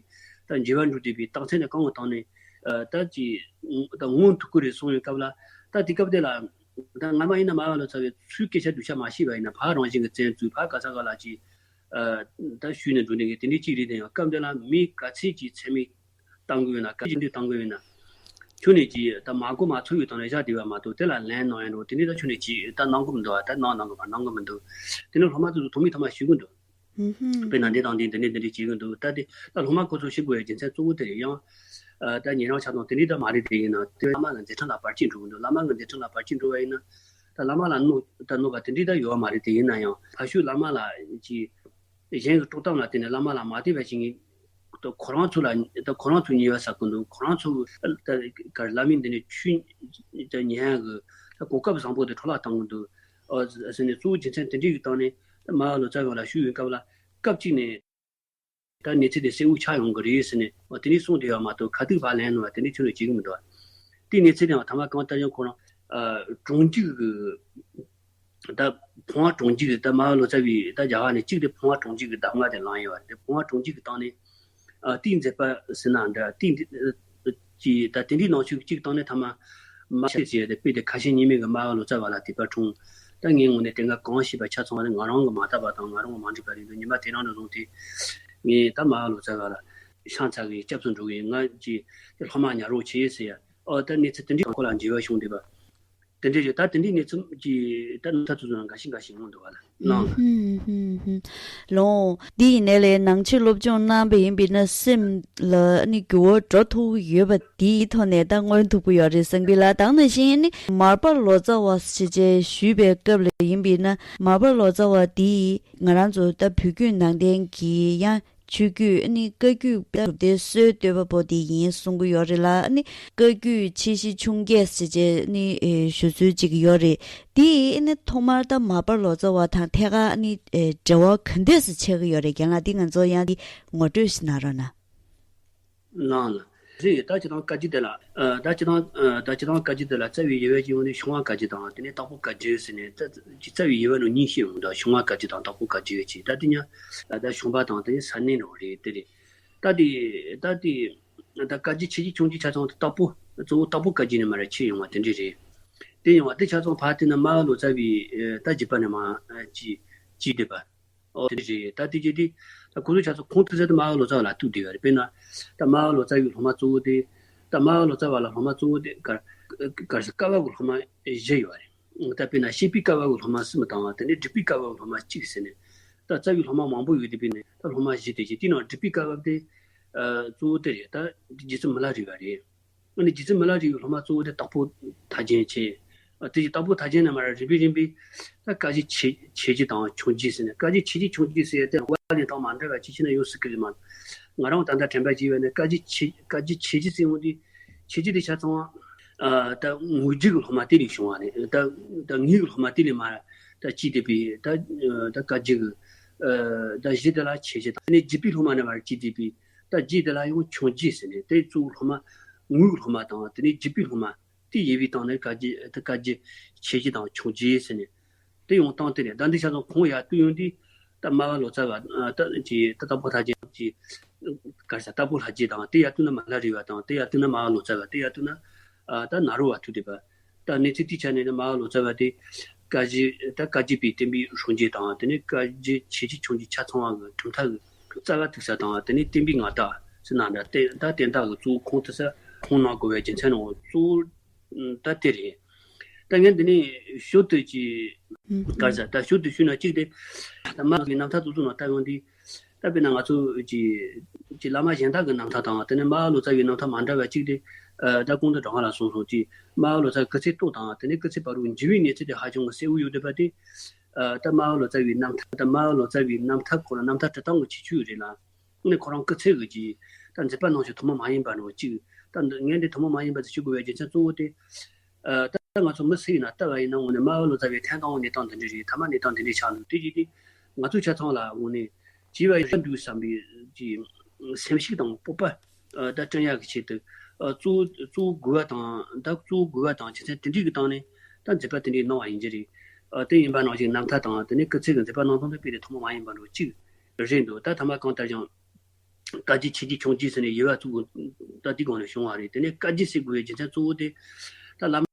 ད་འགྱུར་བ་འགྲོ་བསྡད་པའི་རྟགས་མཚན་དེ་གང་གི་སྟེང་ནས། ཨ་ད་ཅི་ད་མངོན་ཐུབ་ཀྱི་རེད་གསུངས་པའི་སྐབས་ལ། ད་དེ་སྐབས་དེ་ལ་ད་སྔ་མ་ཡིན་ན་སྨྲ་བ་ལོ་ཙཱ་བས་ཚུར་སྐད་ཆ་སྡུག་ཤ་མ་བཤད་པ་ཡིན་ན། ཕར་རང་བཞིན་གྱི་བཙན་འཛུལ། ཕར་ག་ས་ག་ལ་ཅི་ཨ་ད་ཞུས་ནས་འགྲོ་ནས་དེ་འདྲའི་ཅིག་རེད། དེ་ཡང་སྐབས་འདི་ལ་མི་ག་ཚད་ཀྱི་མཚན་སྨད་བཏང་གི་ཡོད་ན། ག་ཅི་འདི་བཏང་གི་ཡོད་ན། ཁྱོད་ནས་ཀྱིས་ད་མ་གོ་མ་ཚོར་བའི་སྟེང་ནས་བཞག་བསྡད་པ་མ་གཏོགས། དེ་ལ་ལན་གནང་ཡ་འགྲོ་དེ་འདྲའི་ད་ཁྱོད་ནས་ཀྱིས་ད་གནང་གི་མི་འདུག་ད་གནང་གནང་གི་མ་གནང་གི་མི་འདུག་དེ་ནས་སློབ་མ་ཚོ་ཚོ་ཐོག་མའི་ཐོག་མ་ཞུ་གི་འདུག་ཨུ་ཧུམ། དཔེར་ན་འདི་དང་འདི་འདི་འདྲའི་འདི་འདྲའི་བྱེད་གི་འདུག་ད་དེ་ད་སློབ་མ་ཁོ་ཚོ་ཞུ་དགོས་ཡ་རྒྱུ་མཚན་གཙོ་བོ་དེ་རེད། ཡང་ཨ་ད་ཉེ་རང་ཆ་ཚང་དེ་འདྲའི་ད་མ་རེད། དེ་ཡིན་ན་དེ་བླ་མ་གི་མཛད་འཕྲིན་ལ་བར་ཆད་འགྲོ་གི་འདུག་བླ་མ་གི་མཛད་འཕྲིན་ལ་བར་ཆད་འགྲོ་བ་ཡིན་ན། ད་བླ་མ་ལ་གནོད་ད་གནོད་པ་དེ་འདྲའི་ད་ཡོད་པ་མ་རེད། དེ་ཡིན་ན་ཡང་ཕ་ཤུལ་བླ་མ་ལ་ཅི། གཞན་གྱི་དཀྲོག་གཏམ་ལ་བརྟེན་ནས་བླ་མ་ལ་མ་བལྟས་པ་ཞིག་གིས་ད་ཁོ་རང་ཚོ་ལ་ད་ཁོ་རང་ཚོ་ཉེས་པ་བསགས་ཀྱི་འདུག་ཁོ་རང་ཚོ་ད་ག་བླ་མའི་འདི་ནས་ཆོས་ད་ཉན་ཡ་གི་ད་གོ་སྐབས་བཟང་པོ་དེ་འཕྲོ་བརླག་བཏང་གི་འདུག་ཨོ་ཟེར་ནས་གཙོ་བོ་རྒྱུ་མཚན་དེ་འདྲའི་གི་སྟེང་ནས་ད་སྨྲ་བ་ལོ་ཙཱ་བ་ལ་ཞུས་ཡོང་སྐབས་ལ། སྐབས་གཅིག་ནས་ད་གནས་ཚུལ་དེ་གསལ་བོ་ཆགས་ཡོང་གི་རེད་ཟེར་ནས་ཨོ་དེ་འདྲའི་གསུངས་བསྡད་ཡོད་མ་གཏོགས། ཁ་ཐུག་ཕར་ལན་གནང་བ་དེ་འདྲའི་ཁྱོན་ནས་བྱེད་ཀྱི་མི་འདུག་དེའི་གནས་ཚུལ་དེའང་ཐ་མ་གང་ལྟར་ཡང་ཁོ་རང་ཨ་གྲོང་འཇུག་གི་ད་ཕོང་བ་གྲོང་འཇུག་གི་ད་སྨྲ་བ་ལོ་ཙཱ་བའི་ད་རྒྱ་གར་ནས་གཅིག་དེ་ཕོང་བ་གྲོང་འཇུག་གི་གདམས་ངག་དེ་བླངས་ཡོད་པ་རེད། ཕོང་བ་གྲོང་འཇུག་གི་སྟེང་ནས་ཨ་ཏིང་མཛད་པ་ཟེར་ན་འདྲ། ཏིང་འདི་ཀྱི་ད་དེ་འདྲའི་ནང་ཆོས་གཅིག་སྟེང་ནས་ཐ་མ་མ་ཤེས་ཟེར་ཡ་དེ་དཔེ་དེ་ཁ་ཞེ་གཉིས་མེད་ཀྱི་སྨྲ་བ་ལོ་ཙཱ་བ་ལ་དད་པ་འཁྲུངས། ད་ངའི་ངོས་ནས་དེ་འགའ་གང་ཤེས་པ་ཆ་ཚང་བ་དེ་ང་རང་གིས་མ་བལྟས་པ་དང་ང་རང་གིས་མ་འདྲིས་པ་རེད་འདུག་ཉི་མ་དེ་རང་ནས་བཟུང་སྟེ་ངས་ད་སྨྲ་བ་ལོ་ཙཱ་བ་ལ་ཤ་ཚ་གི་སྐྱབས་སུ་འགྲོ་གི་ཡིན། ང་ཀྱི་དེ་སློབ་མ་ཉར་རོགས་བྱེད་ཟེར་ཡ། ཨོ་ད་གནས་ཚུལ་དེ་འདྲའི་ཁོ་ལ་འབྲེལ་བ་བྱུང་བསྡད་པ། དེ་འདྲ་ཞིག་ད་དེ་འདྲའི་གནས་ཚུལ་གྱི་ད་ནང་ཐག་ཚུད་ཚུད་ན་འགའ་ཞིག་འགའ་ཞིག་ཡོང་འདུག་བ་ལ་ལགས། ལོང་། འདི་ཡིན་ནའི་ལས་ནང་ཆོས་སློབ་སྦྱོང་གནང་བ་ཡིན་པས་ན་སེམས་ལ་ནི་འགྱུར་བ་འགྲོ་ཐུབ་ཀྱི་ཡོད་པ་འདིའི་ཐོག་ནས་ད་མངོན་ཐུབ་ཀྱི་ཡོད་རེད་བསམ་གི་ལ། ད་ག་ནང་བཞིན་ནི་མར་པ་ལོ་ཙཱ་བ་ཞེས་བྱས་ཞུས་པའི་སྐབས་ལ་ཡིན་པས་ན་མར་པ་ལོ་ཙཱ་བ་འདིས་ང་རང་ཚོ་ད་བོད་བརྒྱུད་ནང་བསྟན་གྱི་ཡང་ཆོས་བརྒྱུད་ནི་བཀའ་བརྒྱུད་གྲུབ་མཐའི་སྲོལ་གཏོད་པ་པོ་དེ་ཡིན་གསུང་གི་ཡོད་རེད་ལ། ནི་བཀའ་བརྒྱུད་ཆེ་བཞི་ཆུང་བརྒྱད་ཟེར་བྱས་ནི་ཨེ་ཞུ་སྲོལ་ཅིག་ཡོད་རེད། དེ་ནི་ཐོག་མར་ད་མར་པ་ལོ་ཙཱ་བ་དང་ཐད་ཀར་ནི་ཨེ་འབྲེལ་བ་ག་འདྲས་སེ་ཆགས་ཀྱི་ཡོད་རེད། རྒན་ལགས་འདི་ང་ཚོ་ཡང་འདི་ངོ་སྤྲོད་ཞིག་གནང་རོགས་གནང་། ལགས་ལགས། རེད། ད་སྤྱིར་བཏང་བཀའ་བརྒྱུད་དེ་ལ། ཨ། ད་སྤྱིར་བཏང་། ཨ། ད་སྤྱིར་བཏང་བཀའ་བརྒྱུད་དེ་ལ་རྩ་བའི་དབྱེ་བ་ཅིག་ཡོང་དུས་བྱུང་བ་བཀའ་བརྒྱུད་དང་དེ་ནས་དྭགས་པོ་བཀའ་བརྒྱུད་ཟེར་ནས། ད་རྩ་བའི་དབྱེ་བ་ནང་གཉིས་ཕྱེ་ཡོང་། ད་བྱུང་བ་བཀའ་བརྒྱུད་དང་དྭགས་པོ་བཀའ་བརྒྱུད་ཅེས། ད་དེ་གཉིས་ད་བྱུང་བ་དང་དེ་ནས་ས་གནས་ནང་རེད། དེ་རེད། ད་དེ་ད་དེ་ད་བཀའ་བརྒྱུད་ཆེ་བརྒྱུད་ཆུང་བརྒྱུད་ཆ་ཚང་དེ་དྭགས་པོ། གཙོ་བོ་དྭགས་པོ་བཀའ་བརྒྱུད་ནས་མར་ཕྱེ་ཡོང་བ་དེ་འདྲ་རེད། དེ་ཡོང་བ་དེ་ཆ་ཚང་ཕར་བལྟས་ན་མར་པ་ལོ་ཙཱ་བའི། ཨ། ད་བརྒྱུད་པ་ནས་མར། ཨ། ཅིག་ཅིག་བསྡུས་པ། ཨོ། དེ་རེད། ད་དེ་རྗེས་དེ་ད་ཁོ་ཚོ་ཆ་ཚང་ཁོང་ཐུག་ས་དེ་མར་པ་ལོ་ཙཱ་བ་ལ་ཐུག་བསྡད་ཡོད་རེད། དཔེར་ན་ད་མར་པ་ལོ་ཙཱ་བའི་སློབ་མ་གཙོ་བོ་དེ། ད་མར་པ་ལོ་ཙཱ་བ་ལ་སློབ་མ་གཙོ་བོ་དེ་ག་ག་རེ་ཟེར། བཀའ་བབས་ཀྱི་སློབ་མ་བཞི་ཡོད་རེད། ད་དཔེར་ན་བཤད་པའི་བཀའ་བབས་ཀྱི་སློབ་མ་གསུམ་དང་། དེ་ནས་སྒྲུབ་པའི་བཀའ་བབས་ཀྱི་སློབ་མ་གཅིག་ཟེར་ནས། ད་རྩ་བའི་སློབ་མ་མང་པོ་ཡོད་དེ། དཔེར་ན་ད་སློབ་མ་བཞི་དེ་བཞི་དེའི་ནང་སྒྲུབ་པའི་བཀའ་བབས་དེ། ཨ། གཙོ་བོ་དེ་རེད། ད་རྗེ་བཙུན་མི་ལ་རས་པ་རེད། ཨ་ནི་རྗེ་བཙུན་མི་ལ་རས་པའི་སློབ་མ་གཙོ་བོ་དེ་དྭགས་པོ་ཐར་རྒྱན་བྱས། ཨ། དེ་བཞིན་དྭགས་པོ་ཐར་རྒྱན་ནས་མར་རིམ་པས་རིམ་པས་ད་བཀའ་བརྒྱུད་ཆེ་ཆེ་བརྒྱུད་དང་ཆུང་བརྒྱུད་ཟེར་ནས། བཀའ་བརྒྱུད་ཆེ་བརྒྱུད་ཆུང་བརྒྱུད་ཟེར་ཡ་དེ་བ་ལས་དང་མ་འདྲ་བ་ཅིག་བྱས་ན་ཡོང་སྲིད་ཀྱི་རེད་མ་གཏོགས། ང་རང་ད་ལྟ་དྲན་པ་བརྗེས་པ་ནས་བཀའ་བརྒྱུད་ཆེ་བཀའ་བརྒྱུད་ཆེ་བརྒྱུད་ཟེར་འོང་དུས། ཆེ་བརྒྱུད་དེ་ཆ་ཚང་། ཨ། ད་དངོས་བརྒྱུད་ཀྱི་སློབ་མ་དེ་ལས་བྱུང་བ་རེད། ད་ད་དངོས་ཀྱི་སློབ་མ་དེ་ལས་མར་ད་བརྒྱུད་བསྡད་པའི་ད་ད་བཀའ་བརྒྱུད་ཀྱི། ཨ། ད་བཞི་དེ་ལ་ཆེ་བརྒྱུད་དང་། དེ་ནས་བརྒྱུད་པའི་སློབ་མ་ནས་མར་བརྒྱུད་བསྡད་པའི་ད་བརྒྱུད་དེ་ལ་ཡང་ཆུང་བརྒྱུད་ཟེར་ནས། དེ་གཙོ་བོ་སློབ་མ་དངོས་ཀྱི་སློབ་མ་དང་དེ་ནས་བརྒྱུད་པའི་སློབ་མ། དེ་དབྱེ་བའི་སྟེང་ནས་བཀའ་བརྒྱུད་ད་བཀའ་བརྒྱུད་ཆེ་བརྒྱུད་དང་ཆུང་བརྒྱུད་ཟེར་ནས། དེ་ཡོང་སྟངས་དེ་རེད། ད་འདི་ཆ་ཚང་ཁོང་ཡར་བསྡུས་ཡོང་དུས། ད་མར་པ་ལོ་ཙཱ་བ། ཨ། ད་ཅིག་ད་དྭགས་པོ་ཐར་རྒྱན་གྱི། ག་རེ་ཟེར། དྭགས་པོ་ལྷ་རྗེ་དང་། དེ་ཡར་བསྡུས་ན་མི་ལ་རས་པ་དང་། དེ་ཡར་བསྡུས་ན་མར་པ་ལོ་ཙཱ་བ། དེ་ཡར་བསྡུས་ན། ཨ། ད་ནཱ་རོ་བ་ཐུག་བསྡད་པ། ད་གནས་ཚུལ་དེའི་ཆ་ནས་ནི་མར་པ་ལོ་ཙཱ་བ་དེ་བཀའ་བརྒྱུད། ད་བཀའ་བརྒྱུད་པའི་བསྟན་པའི་སྲོལ་འབྱེད་དང་། དེ་ནས་བཀའ་བརྒྱུད་ཆེ་བརྒྱུད་ཆུང་བརྒྱུད་ཆ་ཚང་བ་གི་གྲུབ་མཐའ་གི་རྩ་བ་ཐུག་ས་དང་། དེ་ནས་བསྟན་པའི་མངའ་བདག་ཟེར་ན་འདྲ། བསྟན། ད་བསྟན་བདག་གི་གཙོ་བོ་ཁོང་ཐུག་ས། ཁོང་གནང་དགོས་པའི་རྒྱུ་མཚན་ནང་གཙོ་བོ་ད་དེ་རེད། ད་ངས་འདི་ནས་ཞོར་དུ་ཅིག། ཨུམ། ག་རེ་ཟེར། ད་ཞོར་དུ་ཞུས་ན་གཅིག་དེ། ད་མར་པའི་རྣམ་ཐར་དེ་ཚོ་ནང་ལྟ་ཡོང་དུས། ད་དཔེར་ན་ང་ཚོ་ཅིག་ཅིག་བླ་མ་གཞན་དག་གི་རྣམ་ཐར་དང་། དེ་ནས་མར་པ་ལོ་ཙཱ་བའི་རྣམ་ཐར་མ་འདྲ་བ་གཅིག་དེ། ཨ། ད་གོང་དུ་དྲང་ང་ལ་གསུངས་སོང་། ཅིག་མར་པ་ལོ་ཙཱ་བའི་སྐུ་ཚེ་སྟོད་དང་། དེ་ནས་སྐུ་ཚེ་བར་དུ་འགྱུར་བའི་གནས་ཚུལ་དེ་ཧ་ཅང་གི་གསལ་བོ་ཡོད་བསྡད་པ་དེ། ཨ། ད་མར་པ་ལོ་ཙཱ་བའི་རྣམ་ཐར། ད་མར་པ་ལོ་ཙཱ་བའི་རྣམ་ཐར་སྐོར་ལ། རྣམ་ཐར་འབྲི་སྟངས་ཀྱི་ཁྱད་ཆོས་རེད་ལ། ཨ་ནི་ཁོ་རང་སྐུ་ཚེ་གི་ཅིག་ད་མཛད་པ་གནང་ཕྱོགས་ཐུན་མོང་མ་ཡིན་པ་འདྲ་བོ་གཅིག། ད་འདི་ངས་འདི་ཐུན་མོང་མ་ཡིན་པ་ཟེར་ཞུ་དགོས་པའི་རྒྱུ་མཚན་གཙོ་བོ་དེ། ཨ། ད་ང་ཚོ་མི་སུ་ཡིན་ན་ལྟ་བ་ཡིན་ན་དངོས་གནས་མར་པ་ལོ་ཙཱ་བའི་ཐེངས་དང་པོའི་གནས་སྟངས་འདི་འདྲ་རེད། ཐ་མ་གནས་སྟངས་འདི་འདྲ་ཆགས་འདུག། དེ་བྱས་ཏེ་ང་ཚོ་ཆ་ཚང་ལ་དངོས་གནས་བྱས་པ་ཡིན་ན་འདུག་བསམ་པའི་ཅིག་སེམས་ཤུགས་དང་སྤོབས་པ། ཨ། ད་བསྐྲུན་ཡག་གི་ཆེད་དུ། ཨ། གཙོ་བོ་གཙོ་བོ་དགོས་པ་དང་། ད་གཙོ་བོ་དགོས་པ་དང་རྒྱུ་མཚན་དེ་འདྲའི་གི་སྟེང་ནས་ད་མཛད་པ་དེ་འདྲའི་གནང་བ་ཡིན་གྱི་རེད། ཨ། དེ་ཡིན་པ་ནང་བཞིན་རྣམ་ཐར་དང་། དེ་ནས་སྐུ་ཚེ་གི་མཛད་པ་གནང་སྟངས་དེ་དཔེ་དེ་ཐུན་མོང་མ་ཡིན་པ་འདྲ་བོ་གཅིག་རེད་འདུག། ད་ཐ་མ་གང་ལྟར་ཀྱང་། བཀའ་བརྒྱུད་ཆེ་བརྒྱུད་ཆུང་བརྒྱུད་ཟེར་ནས་དབྱེ་བ་བཙུགས། ད་འདི་སྒང་ནས་བྱུང་བ་རེད། དེ་ནས་བཀའ་བརྒྱུད་ཟེར་དགོས་པའི་རྒྱུ་མཚན་གཙོ་བོ་དེ། ད་བླ་མ་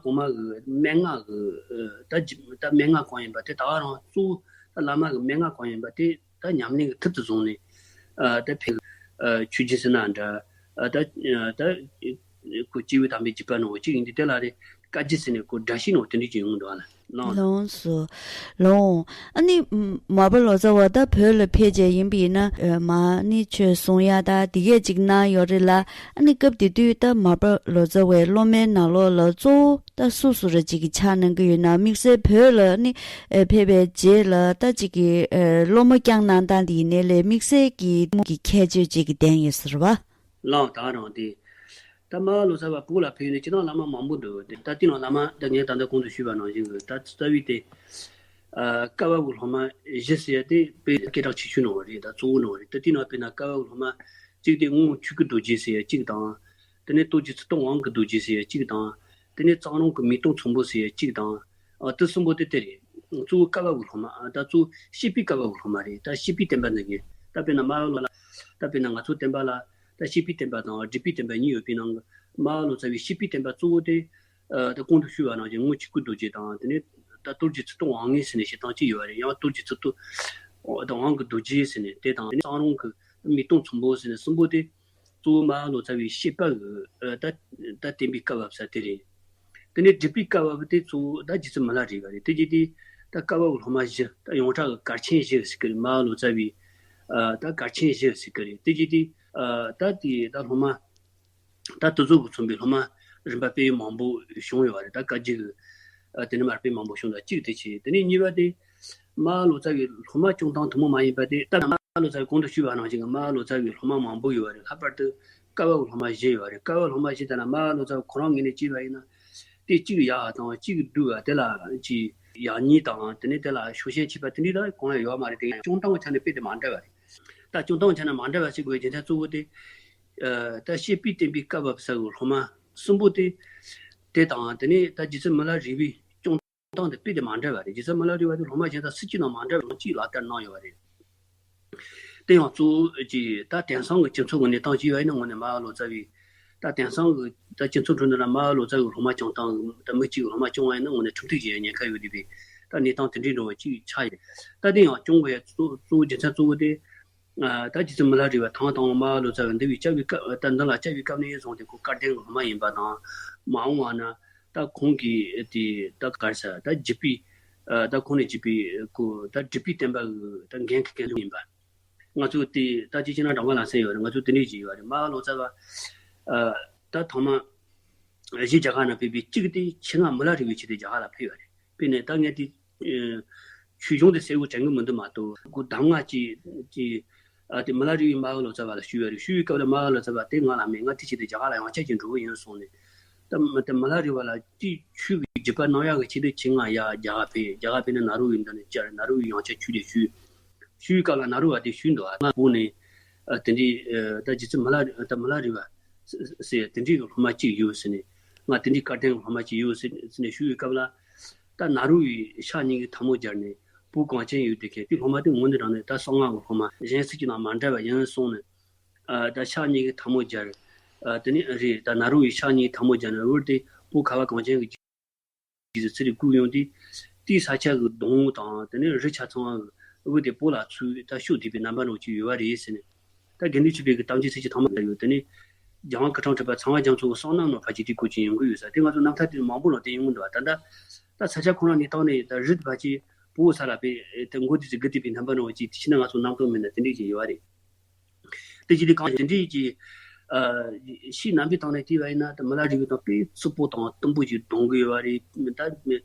གོང་མ་གི་མན་ངག་གི། ཨ། ད་ཇི་ད་མན་ངག་གང་ཡིན་པ་དེ། ད་ག་རང་གཙོ་བོ་ད་བླ་མ་གི་མན་ངག་གང་ཡིན་པ་དེ་ད་ཉམས་ལེན་གྱི་ཐུབ་ཏུ་བཟུང་ནས། ཨ། ད་ཕེབས། ཨ། ཆོས་བརྒྱུད་ཟེར་ན་འདྲ། ཨ། ད་ཨ། ད་ཁོ་སྐྱེས་བུ་དམ་པའི་བརྒྱུད་པ་ནང་གཅིག་ཡིན་དུས། དེ་ལ་རེད། བཀའ་བརྒྱུད་ཟེར་ནས་ཁོ་སྒྲ་བཤད་ནང་དེ་འདྲ་ཅིག་ཡོང་གི་འདུག་ཨ་ལ། ལགས། ལགས་སོ། ལགས། ཨ་ནི་མར་པ་ལོ་ཙཱ་བ་ད་བོད་ལ་ཕེབས་བྱས་ཡིན་པ་ཡིན་ན། ཨ། མར་ནི་ཆོས་གསུང་ཡ་ད་འདི་གས་ཅིག་གནང་ཡོད་རེད་ལ། ཨ་ནི་སྐབས་དེ་དུས་ད་མར་པ་ལོ་ཙཱ་བའི་སློབ་མའི་ནང་ལོགས་ལ་གཙོ་བོ་ད་སུ་སུ་རེ་ཅིག་གིས་ཆགས་གནང་གི་ཡོད་ན། དམིགས་བསལ་བོད་ལ་ནི། ཨ། ཕེབས་པའི་རྗེས་ལ་ད་ཅིག་གིས། ཨ། སློབ་མ་བསྐྱངས་གནང་སྟངས་དེ་ཡིན་ནའི་ལས་དམིགས་བསལ་གྱི་གི་ཁྱད་ཆོས་ཅིག་གི་ལྡན་ཡོད་ས་རེད་བ། ལགས། ད་རང་དེ། ད་མར་པ་ལོ་ཙཱ་བ་བོད་ལ་ཕེབས་ནས་སྤྱིར་བཏང་བླ་མ་མང་པོ་འདུག། དེ་ད་དེ་ནང་བླ་མ་ད་ངས་ད་ལྟ་གོང་དུ་ཞུས་པ་ནང་བཞིན་གྱི། ད་རྩ་བའི་དེ། ཨ། བཀའ་བབས་ཀྱི་སློབ་མ་བཞི་ཟེར་ཡ་དེ་དཔེ་སྐད་གྲགས་ཆེ་ཤོས་ནང་རེད། ད་གཙོ་བོ་ནང་རེད། ད་དེ་ནང་དཔེར་ན་བཀའ་བབས་ཀྱི་སློབ་མ་གཅིག་དེ་ངག་དབང་ཆོས་སྐུ་རྡོ་རྗེ་ཟེར་ཡ་གཅིག་དང་། དེ་ནས་སྟོབས་རྒྱལ་ཚུལ་སྟོན་དབང་གི་རྡོ་རྗེ་ཟེར་ཡ་གཅིག་དང་། དེ་ནས་གཙང་རོང་གི་མེས་སྟོན་ཚོམ་བུ་ཟེར་ཡ་གཅིག་དང་། ཨ། དེ་གསུམ་པོ་དེ་དེ་རེད། གཙོ་བོ་བཀའ་བབས་ཀྱི་སློབ་མ། ཨ། ད་གཙོ་བོ་བཤད་པའི་བཀའ་བབས་ཀྱི་སློབ་མ་རེད། ད་བཤད་པའི་བསྟན་པ་འཛིན་མཁན། ད་དཔེར་ན་མར་པ་ལ། ད་དཔེར་ན་ང་ཚོ་བསྟན་པ་ལ་ད་བཤད་པའི་བསྟན་པ་དང་སྒྲུབ་པའི་བསྟན་པ་གཉིས་ཡོད་པའི་ནང་གི། མར་པ་ལོ་ཙཱ་བའི་བཤད་པའི་བསྟན་པ་གཙོ་བོ་དེ། ཨ། ད་གོང་དུ་ཞུས་པ་ནང་བཞིན་ངག་དབང་ཆོས་སྐུ་རྡོ་རྗེ་དང་། དེ་ནས་ད་སྟོབས་རྒྱལ་ཚུལ་སྟོན་དབང་ངེ་ཟེར་ནས་བཤད་སྟངས་གཅིག་ཡོད་པ་རེད། ཡང་སྟོབས་རྒྱལ་ཚུལ་སྟོན་དབང་གི་རྡོ་རྗེ་ཟེར་ནས་དེ་དང་། དེ་ནས་གཙང་རོང་གི་མེས་སྟོན་ཚོམ་བུ་ཟེར་ནས་གསུམ་པོ་དེ། གཙོ་བོ་མར་པ་ལོ་ཙཱ་བའི་བཤད་པ་གི། ཨ། ད་ད་བསྟན་པའི་བཀའ་བབས་ས་དེ་རེད། དེ་ནས་སྒྲུབ་པའི་བཀའ་བབས་དེ་གཙོ་བོ་ད་རྗེ་བཙུན་མི་ལ་རས་པ་རེད། དེ་བྱས་ཏེ་ད་བཀའ་བབས་ཀྱི་སློབ་མ་བཞི། ད་ཡོངས་གྲགས་ཀྱི་གར་ཆེན་བཞི་ཟེར་གི་རེད། མར་པ་ལོ་ཙཱ་བའི། ཨ། ད་གར་ཆེན་བཞི་ཟེར་གི་རེད། དེ་བྱས་ཏེ། ཨ། ད་དེ་ད་སློབ་མ། ད་དེ་ཚོ་གིས་མཚོན་པའི་སློབ་མ་རིམ་པ་དཔེ་མང་པོ་བྱུང་ཡོད་པ་རེད། ད་བཀའ་བརྒྱུད་ཀྱི། ཨ། དེ་ནས་མར་དཔེ་མང་པོ་བྱུང་། ད་གཅིག་དེ་བྱས། དེ་ནས་གཉིས་པ་དེ། མར་པ་ལོ་ཙཱ་བའི་སློབ་མ་སྐྱོང་སྟངས་ཐུན་མོང་མ་ཡིན་པ་དེ། ད་མར་པ་ལོ་ཙཱ་བའི་གོང་དུ་ཞུས་པ་ནང་བཞིན་གྱི་མར་པ་ལོ་ཙཱ་བའི་སློབ་མ་མང་པོ་ཡོད་པ་རེད། ལྷག་པར་དུ་བཀའ་བབས་ཀྱི་སློབ་མ་བཞི་ཡོད་པ་རེད། བཀའ་བབས་སློབ་མ་བཞི་དེ་ལ་མར་པ་ལོ་ཙཱ་བ་ཁོ་རང་ངོས་ནས་བྱས་པ་ཡིན་ན། དེ་གཅིག་ཡག་དང་གཅིག་སྡུག་པ། དེ་ལ་ཅིག་ཡག་ཉེས་དང་། དེ་ནས་དེ་ལ་ཕྱོགས་ཞེན་བྱེད་པ་དེ་འདྲ་ད་གང་ཡང་ཡོད་མ་རེད། དེ་སྐྱོང་སྟངས་ཆ་ནས་དཔེ་དེ་མ་འདྲ་བ་རེད། ད་སྐྱོང་སྟངས་ཆ་ནས་མ་འདྲ་བ་ཞིག་དགོས་རྒྱུ་མཚན་གཙོ་བོ་དེ། ད་བཤད་པའི་བསྟན་པའི་བཀའ་བབས་ས་གི་སློབ་མ་གསུམ་པོ་དེ། དེ་དང་དེ་ནས་ད་རྗེ་བཙུན་མི་ལ་རས་པའི་སྐྱོང་སྟངས་དེ་དཔེ་དེ་མ་འདྲ་བ་རེད། རྗེ་བཙུན་མི་ལ་རས་པ་དེ་སློབ་མ་གཞན་དང་སུ་གཅིག་དང་མ་འདྲ་བ་ཡང་གཅིག་ལག་བསྟར་གནང་ཡོད་པ་རེད། དེ་ཡང་གཙོ་བོ་གཅིག་ད་དེང་སང་གི་སྤྱི་ཚོགས་ཀྱི་གནས་སྟངས་ཅིག་ཡོད་ཡིན་ན་དངོས་གནས་མ་བ་ལོ་ཙཱ་བའི་ད་དེང་སང་གི་ད་སྤྱི་ཚོགས་ཁྲོད་འདི་ལ་མ་བ་ལོ་ཙཱ་བའི་སློབ་མ་སྐྱོང་སྟངས་ད་མི་གཅིག་སློབ་མ་སྐྱོང་བ་ཡིན་ན་དངོས་གནས་ཁྲིམས་གཏུག་བྱེད་ཡ་ཉེན་ཁ་ཡོད་བསྡད་པའི་ད་གནས་སྟངས་དེ་འདྲའི་འགྲོ་བ་གཅིག་ཆགས་ཡོད། ད་དེ་ཡང་སྐྱོང་དགོས་ཡ་གཙོ་གཙོ་བོ་རྒྱུ་མཚན་གཙོ་བོ་དེ། ད་རྗེ་བཙུན་མི་ལ་རས་པ་དང་དང་མ་བ་ལོ་ཙཱ་བ་འདི་བའི་སྐྱབས་པའི་སྐབས་ད་འདི་ལ་སྐྱབས་པའི་སྐབས་ནས་བཟུང་སྟེ་ཁོ་སྐལ་ལྡན་གྱི་སློབ་མ་ཡིན་པ་དང་མ་འོངས་པ་ན་ད་ཁོང་གིས་དེ་ད་ག་རེ་ཟེར་ད་བརྒྱུད་པའི་ད་ཁོང་ནས་བརྒྱུད་པའི་ཁོ་ད་སྒྲུབ་པའི་བསྟན་པ་གི་ད་འགན་འཁུར་མཁན་ཡིན་པ། ང་ཚོ་དེ་ད་ཅི་བྱས་ན་དྲང་པོ་ལ་སེམས་ཡོད་རེད། ང་ཚོ་དེ་འདྲས་ཅིག་ཡོད་རེད། མ་བ་ལོ་ཙཱ་བ་ད་ཐོག་མ་གཞིས་རྒྱ་གར་ནང་ཕེབས་པའི་གཅིག་དེ་ཆེད་མངགས་མི་ལ་རས་པའི་ཆེད་དུ་རྒྱ་གར་ལ་ཕེབས་ཡོད་རེད། ཕེབས་ནས་ད་ངས་དེ་ཆོས་གཞུང་དེ་གསལ་བོ་དྲན་གི་མི་འདུག་མ་གཏོགས་ཁོ་གདམས་ངག་ཅིག་ཅིག་ཨ་དེ་མི་ལ་རས་པས་མ་བ་ལོ་ཙཱ་བ་ལ་ཞུས་ཡོད་རེད། ཞུས་པའི་སྐབས་ལ་མ་བ་ལོ་ཙཱ་བ་དེ་ང་ལ་མེད། ང་དེ་ཆེད་དུ་རྒྱ་གར་ལ་ཡང་བསྐྱར་ཅིག་འགྲོ་གི་ཡིན་གསུངས་ནས། ད་མི་ད་མི་ལ་རས་པ་ལ་དེ་ཆོས་ཀྱི་བརྒྱུད་པ་གནང་ཡག་གི་ཆེད་དུ་ཆེད་མངགས་ཡ་རྒྱ་གར་ཕེབས། རྒྱ་གར་ཕེབས་ནས་ནཱ་རོ་པའི་མདུན་ནས་བཅར། ནཱ་རོ་པས་ཡང་བསྐྱར་ཆོས་དེ་ཞུས། ཞུས་སྐབས་ལ་ནཱ་རོ་པ་དེ་ཞུས་འདུག་ང་བོད་ནས་ཨ་དེ་འདྲའི་ཨ་ད་རྗེ་བཙུན་མི་ལ་ཨ་ད་མི་ལ་རས་པ་ཟེར་དེ་འདྲའི་གི་སློབ་མ་གཅིག་ཡོད་ཟེར་ནས། ང་དེ་འདྲའི་སྐལ་ལྡན་གི་སློབ་མ་གཅིག་ཡོད་ཟེར་ཟེར་ནས་ཞུས་པའི་སྐབས་ལ། ད་ནཱ་རོ་པས་ཕྱག་གཉིས་ཀྱི་ཐལ་མོ་སྦྱར་ནས་བོད་གངས་ཅན་ཡུལ་དེ་ཁེངས། དེ་སློབ་མ་དེ་དངོས་གནས་དྲང་གནས་ད་གསང་སྔགས་གི་སློབ་མ་གཞན་སུ་གཅིག་དང་མ་འདྲ་བ་ཡིན་གསུངས་ནས། ཨ་ད་ཕྱག་གཉིས་ཀྱི་ཐལ་མོ་སྦྱར། ཨ་དེ་ནས་རེད། ད་ནཱ་རོ་པས་ཕྱག་གཉིས་ཐལ་མོ་སྦྱར་ནས་འུར་དེ་བོད་ཁ་བ་གངས་ཅན་གྱི་རྗེས་སུ་ཚུར་བཀུག་ཡོང་དུས། དེའི་ས་ཆ་གི་སྡོང་བོ་དང་དེ་ནས་རི་ཆ་ཚང་བ་གི་འུར་དེ་བོད་ལ་ཚུར་ད་ཤོག་བསྡད་པའི་རྣམ་པ་ནང་ཅིག་ཡོད་པ་རེད་ཟེར་ནས། ད་དགེ་འདུན་ཆོས་འཕེལ་གྱི་གཏམ་རྒྱུད་ཚིག་གཅིག་ཐོག་མ་ལ་ཡོད། དེ་ནས་རྒྱལ་དབང་སྐུ་ཕྲེང་བཅུ་པ་ཚངས་པ་རྒྱ་མཚོ་གི་གསང་རྣམ་ནང་ཕལ་ཆེར་དེའི་སྐོར་ཅིག་ཡོང་གི་ཡོད་ས། དེ་ང་ཚོ་རྣམ་ཐར་དེ་མང་པོ་ནང་དེ་ཡོང་གི་འདུག་ད་ད་ད་ས་ཆ་ཁོ་རང་ནས་བཏང་ནས་ད་རི་ཕལ་ཆེར་བོད་ས་ལ་དཔེ་དེ་མགོ་དེ་ཚོ་སྒུར་བསྡད་པའི་རྣམ་པ་ནང་ཅིག་དེ་ཕྱིན་ན་ང་ཚོ་རྣམ་རྟོག་མེད་ན་དེ་འདྲས་ཅིག་ཡོད་པ་རེད། དེ་བཞིན་དུ་གང་དེ་འདྲའི་གི་ཨ་ཤིང་རྣམ་པའི་སྟེང་ནས་བལྟས་པ་ཡིན་ན། ད་མི་ལ་རས་པའི་སྟེང་དཔེ་རྩུབ་པོ་དང་གཏུམ་པོ་ཅིག་རྡུང་གི་ཡོད་པ་རེད། ད་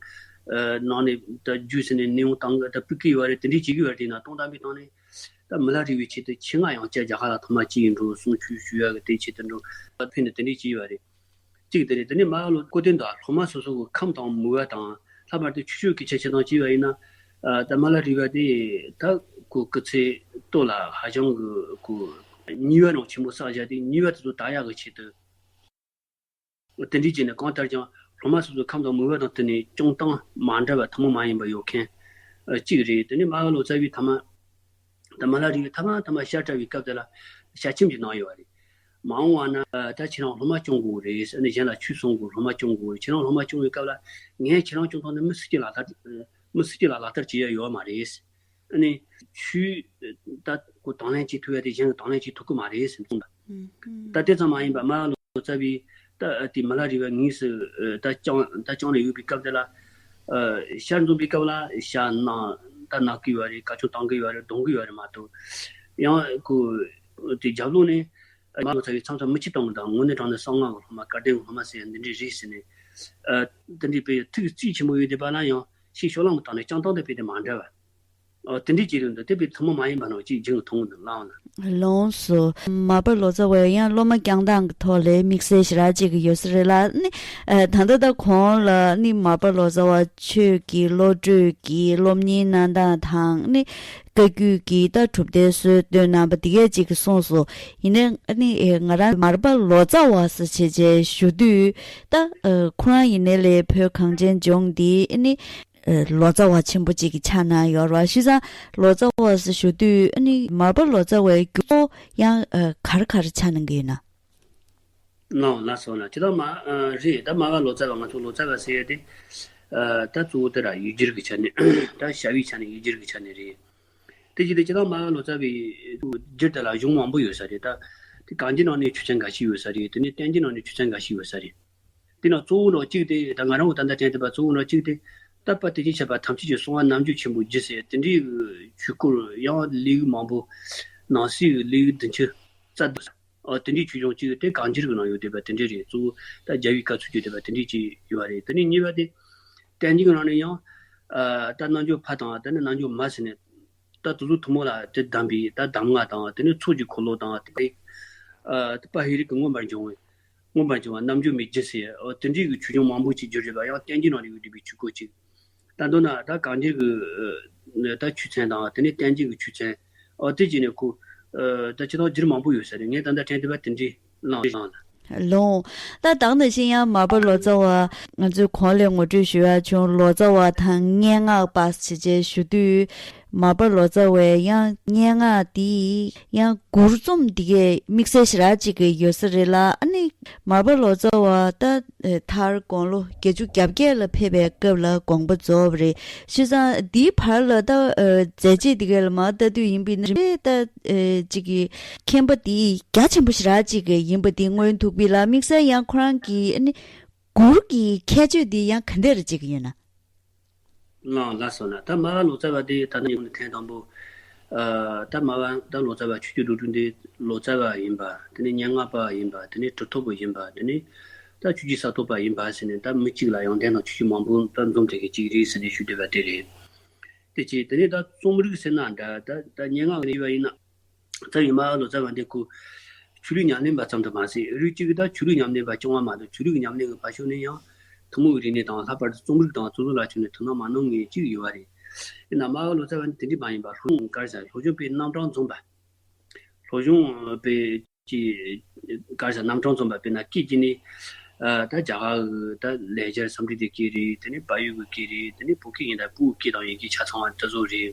ཨ་ནང་ནས་ད་རྒྱུགས་ཟེར་ནས་ནེའུ་བཏང་གི་ད་ཕུད་ཀྱི་ཡོད་པ་རེད། དེ་འདྲའི་བྱེད་ཀྱི་ཡོད་པ་རེད། དེ་ན་སྟོང་དང་པའི་སྟེང་ནས་ད་མི་ལ་རས་པའི་ཆེད་དུ་ཆེད་མངགས་ཡང་བསྐྱར་རྒྱ་གར་ལ་ཐོག་མ་ཅིག་ཡིན་འགྲོ་གསུང་ཆོས་ཞུ་ཡག་གི་དེ་ཆེད་དུ་འགྲོ་ཕེབས་ནས་དེ་འདྲའི་བྱས་ཡོད་པ་རེད། གཅིག་དེ་རེད། དེ་ནས་མ་བ་ལོ་སྐུ་རྟེན་དང་སློབ་མ་སོ་སོ་གི་ཁམས་དང་མོས་པ་དང་། ལྷག་པར་དུ་ཆོས་ཕྱོགས་ཀྱི་ཆ་བྱད་དང་བཅས་པ་ཡིན་ན། ཨ་ད་མ་ལ་རས་པ་དེ་ད་ཁོ་སྐུ་ཚེ་སྟོད་ལ་ཧ་ཅང་གི་ཁོ་ཉེས་པ་ནང་ཆེན་པོ་བསགས་བཞག་དེ་ཉེས་པ་དེ་ཚོ་དག་ཡག་གི་ཆེད་དུ། དེ་འདྲའི་བྱས་ནས་གང་ལྟར་ཀྱང་སློབ་མ་སོ་སོའི་ཁམས་དང་མོས་པ་དང་བསྟུན་ནས་སྐྱོང་སྟངས་མ་འདྲ་བ་ཐུན་མོང་མ་ཡིན་པ་ཡོད་མཁན་ཨ་གཅིག་རེད། དེ་ནས་མ་བ་ལོ་ཙཱ་བའི་ཐ་མ། ད་མ་ལ་རས་པས་ཐ་མ་ཐ་མ་བཤད་གྲྭ་བའི་སྐབས་དེ་ལ་ཞལ་ཆེམས་ཅིག་གནང་ཡོད་པ་རེད། མ་འོངས་པ་ན་ད་ཁྱེད་རང་སློབ་མ་སྐྱོང་དགོས་རེད། ཨ་ནི་གཞན་ལ་ཆོས་གསུང་དགོས། སློབ་མ་སྐྱོང་དགོས་རེད། ཁྱེད་རང་སློབ་མ་སྐྱོང་བའི་སྐབས་ལ་ངས་ཁྱེད་རང་སྐྱོང་སྟངས་ནི་མི་སུ་གཅིག་ལ་ལག་བསྟར་མི་སུ་གཅིག་ལ་ལག་བསྟར་བྱེད་ཡ་ཡོད་མ་རེད། ཨ་ནི་ཆོས་ད་ཁོ་དང་ལེན་བྱེད་ཐུབ་ཡ་དེ་གཞན་གྱིས་དང་ལེན་བྱེད་ཐུབ་ཀྱི་མ་རེད་ཟེར་གསུངས་པ། ད་དེ་ཙམ་མ་ཡིན་པར་མ་བ་ལོ་ཙཱ་བས་ད་དེ་མ་ལ་རས་པ་དངོས་སུ་ད་བསྐྱངས་ད་བསྐྱངས་ནས་ཡོད་པའི་སྐབས་དེ་ལ། ཨ་ཞལ་འཛོམས་པའི་སྐབས་ལ་ཞལ་གནང་ད་གནང་གི་ཡོད་རེད། བཀའ་ཆོས་གཏང་གི་ཡོད་རེད། རྡུང་གི་ཡོད་རེད་མ་གཏོགས། ཡང་ཁོ་དེ་རྒྱབ་ལོགས་ནས་མ་བ་ལོ་ཙཱ་བས་མཚམས་མཚམས་མི་གཅིག་གཏོང་གི་དང་། དངོས་གནས་དྲང་གནས་གསང་སྔགས་ཀྱི་སློབ་མ་སྐལ་ལྡན་གྱི་སློབ་མ་ཟེར་ཡ་འདི་འདྲས་རེད་ཟེར་ནས། ཨ་འདི་འདྲས་དཔེ་ཐུགས་རྩིས་ཆེན་པོ་ཡོད་བསྡད་པ་ལ་ཡང་ཕྱིའི་ཕྱོགས་གླང་གི་སྟེང་ནས་བསྐྱངས་སྟངས་དེ་དཔེ་དེ་མ་འདྲ་བ། ཨོ་དེ་འདྲའི་བྱེད་རིམ་འདི་དེ་དཔེ་ཐུན་མོང་མ་ཡིན་པ་ནང་གཅིག་འབྱུང་ཐུབ་འདུག་ལགས་ན། ལགས་སོ། མར་པ་ལོ་ཙཱ་བས་ཡང་སློབ་མ་བསྐྱངས་སྟངས་ཀྱི་ཐོག་ལ་དམིགས་བསལ་ཞེ་དྲག་ཅིག་ཡོད་ས་རེད་ལ་ནི། ཨ་ད་ལྟ་ད་གོང་ལ་ནི་མར་པ་ལོ་ཙཱ་བ་ཆོས་ཀྱི་བློ་གྲོས་ཀྱི་སློབ་གཉེར་གནང་སྟངས་དང་ནི། བཀའ་བརྒྱུད་ཀྱི་ད་གྲུབ་མཐའི་སྲོལ་གཏོད་གནང་བ་འདི་གས་ཅིག་གསུངས་སོ། ཡིན་ནའི་ཨ་ནི་ཨེ་ང་རང་མར་པ་ལོ་ཙཱ་བ་ཟེར་བྱས་བྱས་ཞུ་དུས་ད་ཨ་ཁོ་རང་ཡིན་ནའི་ལས་བོད་གངས་ཅན་ལྗོངས་འདི་ཨ་ནི་ཨ་ལོ་ཙཱ་བ་ཆེན་པོ་ཅིག་གི་ཆགས་གནང་ཡོད་རེད་བ། བྱས་ཙང་ལོ་ཙཱ་བ་ཟེར་ཞུ་དུས་ཨ་ནི་མར་པ་ལོ་ཙཱ་བའི་རྒྱུ་ཚོགས་ཡང་ཨ་ག་རེ་ག་རེ་ཆགས་གནང་གི་ཡོད་ན། ལགས་ལགས་སོ་ན། ཇི་ལྟར་མ་ཨ་རེད། ད་མར་པ་ལོ་ཙཱ་བ་ང་ཚོ་ལོ་ཙཱ་བ་ཟེར་ཡ་དེ་ཨ་ད་གཙོ་བོ་དེ་ར་ཡིག་སྒྱུར་གྱི་ཆ་ནས་ད་བྱ་བའི་ཆ་ནས་ཡིག་སྒྱུར་གྱི་ཆ་ནས་རེད། དེ་བཞིན་དུ་ཇི་ལྟར་མར་པ་ལོ་ཙཱ་བའི་སྒྱུར་དེ་ལ་གཞུང་མང་པོ་ཡོད་ས་རེད། ད་དེ་གངས་ཅན་ནང་ནས་ཆོས་ཚན་འགའ་ཞིག་ཡོད་ས་རེད། དེ་ནས་བསྟན་འཛིན་ནང་ནས་ཆོས་ཚན་འགའ་ཞིག་ཡོད་ས་རེད། དེ་ནང་གཙོ་བོ་ནང་གཅིག་དེ་ད་ང་རང་གི་ད་ལྟ་དྲན་བསྡད་པ་གཙོ་བོ་ནང་གཅིག་དེ། ད་དཔལ་དེ་བཞིན་གཤེགས་པ་ཐམས་ཅད་ཀྱི་གསང་བ་རྣལ་འབྱོར་ཆེན་པོའི་རྒྱུད་ཟེར་དེ་འདྲའི་ཆོས་སྐོར་ཡང་ལེའུ་མང་པོ། ནང་གསེས་ཀྱི་ལེའུ་བདུན་ཅུ་རྩ་བདུན། ཨ་དེ་འདྲའི་ཆོས་འབྱུང་གཅིག་དེ་གངས་འགྱུར་གྱི་ནང་ཡོད་བསྡད་པ་དེ་འདྲའི་རེད། གཙོ་བོ་ད་རྒྱལ་བའི་བཀའ་ཚུལ་གྱི་བསྡད་པ་དེ་འདྲའི་ཅིག་ཡོད་པ་རེད། དེ་ནས་གཉིས་པ་དེ་བསྟན་འཛིན་གྱི་ནང་ནས་ཡང་ཨ་ད་རྣལ་འབྱོར་ཕ་དང་དེ་ནས་རྣལ་འབྱོར་མ་ཟེར་ནས། ད་དེ་ཚོ་ཐུན་མོང་ལ་དེ་གདམས་པའི་ད་གདམས་ངག་དང་། དེ་ནས་ཚོགས་ཀྱི་འཁོར་ལོ་དང་། དེ་ཨ་དཔལ་ཧེ་རུ་ཀའི་མངོན་པར་འབྱུང་བའི་མངོན་པར་འབྱུང་བ་རྣལ་འབྱོར་མའི་རྒྱུད་ཟེར། ཨོ་དེ་འདྲའི་གི་ཆོས་འབྱུང་མང་པོ་ཅིག་བསྒྱུར་ཡོད་པ་ཡང་བསྟན་འཛིན་ནང་ལ་ཡོད་བསྡད་པའི་ཆོས་སྐོར་ཅིག་ད་མདོར་ན་ད་གངས་འགྱུར་གྱི་ཨ་ད་ཆོས་ཚན་དང་། དེ་ནས་བསྟན་འཛིན་གྱི་ཆོས་ཚན། ཨོ་དེ་བྱས་ནས་ཁོ་ ཨ་ད་ཅི་ཐང་རྒྱུ་མང་པོ་ཡོད་ས་རེད། ངས་ད་ལྟ་དྲན་བསྡད་པ་དེ་འདྲ་ལངས་ལངས་ལ། ལོང་། ད་དེ་ནང་བཞིན་ཡང་མར་པ་ལོ་ཙཱ་བ་ང་ཚོས་གོང་ལ་ངོ་སྤྲོད་ཞུ་ཡ་བྱུང་། ལོ་ཙཱ་བ་དང་སྙན་ངག་པ་ཞེས་བྱས་ཞུ་དུས། མར་པ་ལོ་ཙཱ་བའི་ཡང་སྙན་ངག་འདི་ཡང་མགུར་རྩོམ་འདི་གའི་དམིགས་བསལ་ཞེ་དྲག་ཅིག་ཡོད་ས་རེད་ལ། ཨ་ནི་མར་པ་ལོ་ཙཱ་བ་ད་མཐར་དགུང་ལོ་བརྒྱད་ཅུ་གྱ་བརྒྱད་ལ་ཕེབས་པའི་སྐབས་ལ་དགོངས་པ་རྫོགས་པ་རེད། བྱས་ཙང་འདིའི་བར་ལ་ད་མཛད་རྗེས་འདི་གའི་ལ་མར་ལྟ་དུས་ཡིན་པས་ན་རིམ་པས་ད་ཅིག་གི་མཁྱེན་པ་འདི་རྒྱ་ཆེན་པོ་ཞེ་དྲག་ཅིག་ཡིན་པ་འདི་མངོན་ཐུབ་པས་ལ། དམིགས་བསལ་ཡང་ཁོ་རང་གི་ཨ་ནི་མགུར་གྱི་ཁྱད་ཆོས་འདི་ཡང་ག་འདྲ་ཅིག་ཡོད་ན། ལགས་ལགས་སོ་ན། ད་མར་པ་ལོ་ཙཱ་བ་དེ་ད་ནི་ཐེངས་དང་པོ། ཨ་ད་མར་པ་ད་ལོ་ཙཱ་བ་ཆོས་རྒྱལ་འགྲོ་དྲུག་འདི་ལོ་ཙཱ་བ་ཡིན་པ། དེ་ནས་སྙན་ངག་པ་ཡིན་པ། དེ་ནས་གྲུབ་ཐོབ་པ་ཡིན་པ། དེ་ནས་ད་ཆོས་བརྒྱུད་གསར་གཏོད་པ་ཡིན་པ་ཟེར་ནས། ད་མི་གཅིག་ལ་ཡོན་ཏན་དང་ཆོས་བརྒྱུད་མང་པོ་ད་འཛོམས་བསྡད་མཁན་གཅིག་རེད་ཟེར་ནས་ཞུ་བསྡད་པ་དེ་རེད། དེ་བྱས་དེ་ནས་ད་རྩོམ་རིག་ཟེར་ན་འདྲ། ད་ད་སྙན་ངག་ནས་ཞུས་པ་ཡིན་ན། རྩ་བའི་མར་པ་ལོ་ཙཱ་བ་འདི་ཁོ་ཆོས་ལུགས་ཉམས་ལེན་པ་ཙམ་དུ་མ་ཟད། རིགས་གཅིག་གིས་ད་ཆོས་ལུགས་ཉམས་ལེན་པ་རྐྱང་བ་མ་གཏོགས། ཆོས་ལུགས་ཉམས་ལེན་གྱི་ཕ་ཕྱོགས་ནས་ཡང་ཐུན་མོང་གི་རིག་གནས་དང་། ལྷག་པར་དུ་རྩོམ་རིག་དང་རྩོམ་བཟོ་ལ་ཕྱོགས་ནས་དོ་སྣང་མ་གནང་མཁན་གཅིག་ཡོད་པ་རེད། ཡིན་ན་མར་པ་ལོ་ཙཱ་བ་ནི་དེ་འདྲ་མ་ཡིན་པ། སློབ་སྦྱོང་ག་རེ་ཟེར། སློབ་སྦྱོང་པའི་རྣམ་གྲངས་འཛོམས་པ། སློབ་སྦྱོང་པའི་ཀྱི་ག་རེ་ཟེར། རྣམ་གྲངས་འཛོམས་པ། དཔེར་ན་སྐད་ཀྱི་ནི། ཨ་ད་རྒྱ་གར་གྱི་ད་ལེགས་སྦྱར་སཾ་སྐྲྀ་ཏའི་སྐད་རེད། དེ་ནས་བལ་ཡུལ་གྱི་སྐད་རེད། དེ་ནས་བོད་སྐད་ཡིན་ད་བོད་སྐད་དང་ཡི་གེ་ཆ་ཚང་བ་དེ་ཚོ་རེད།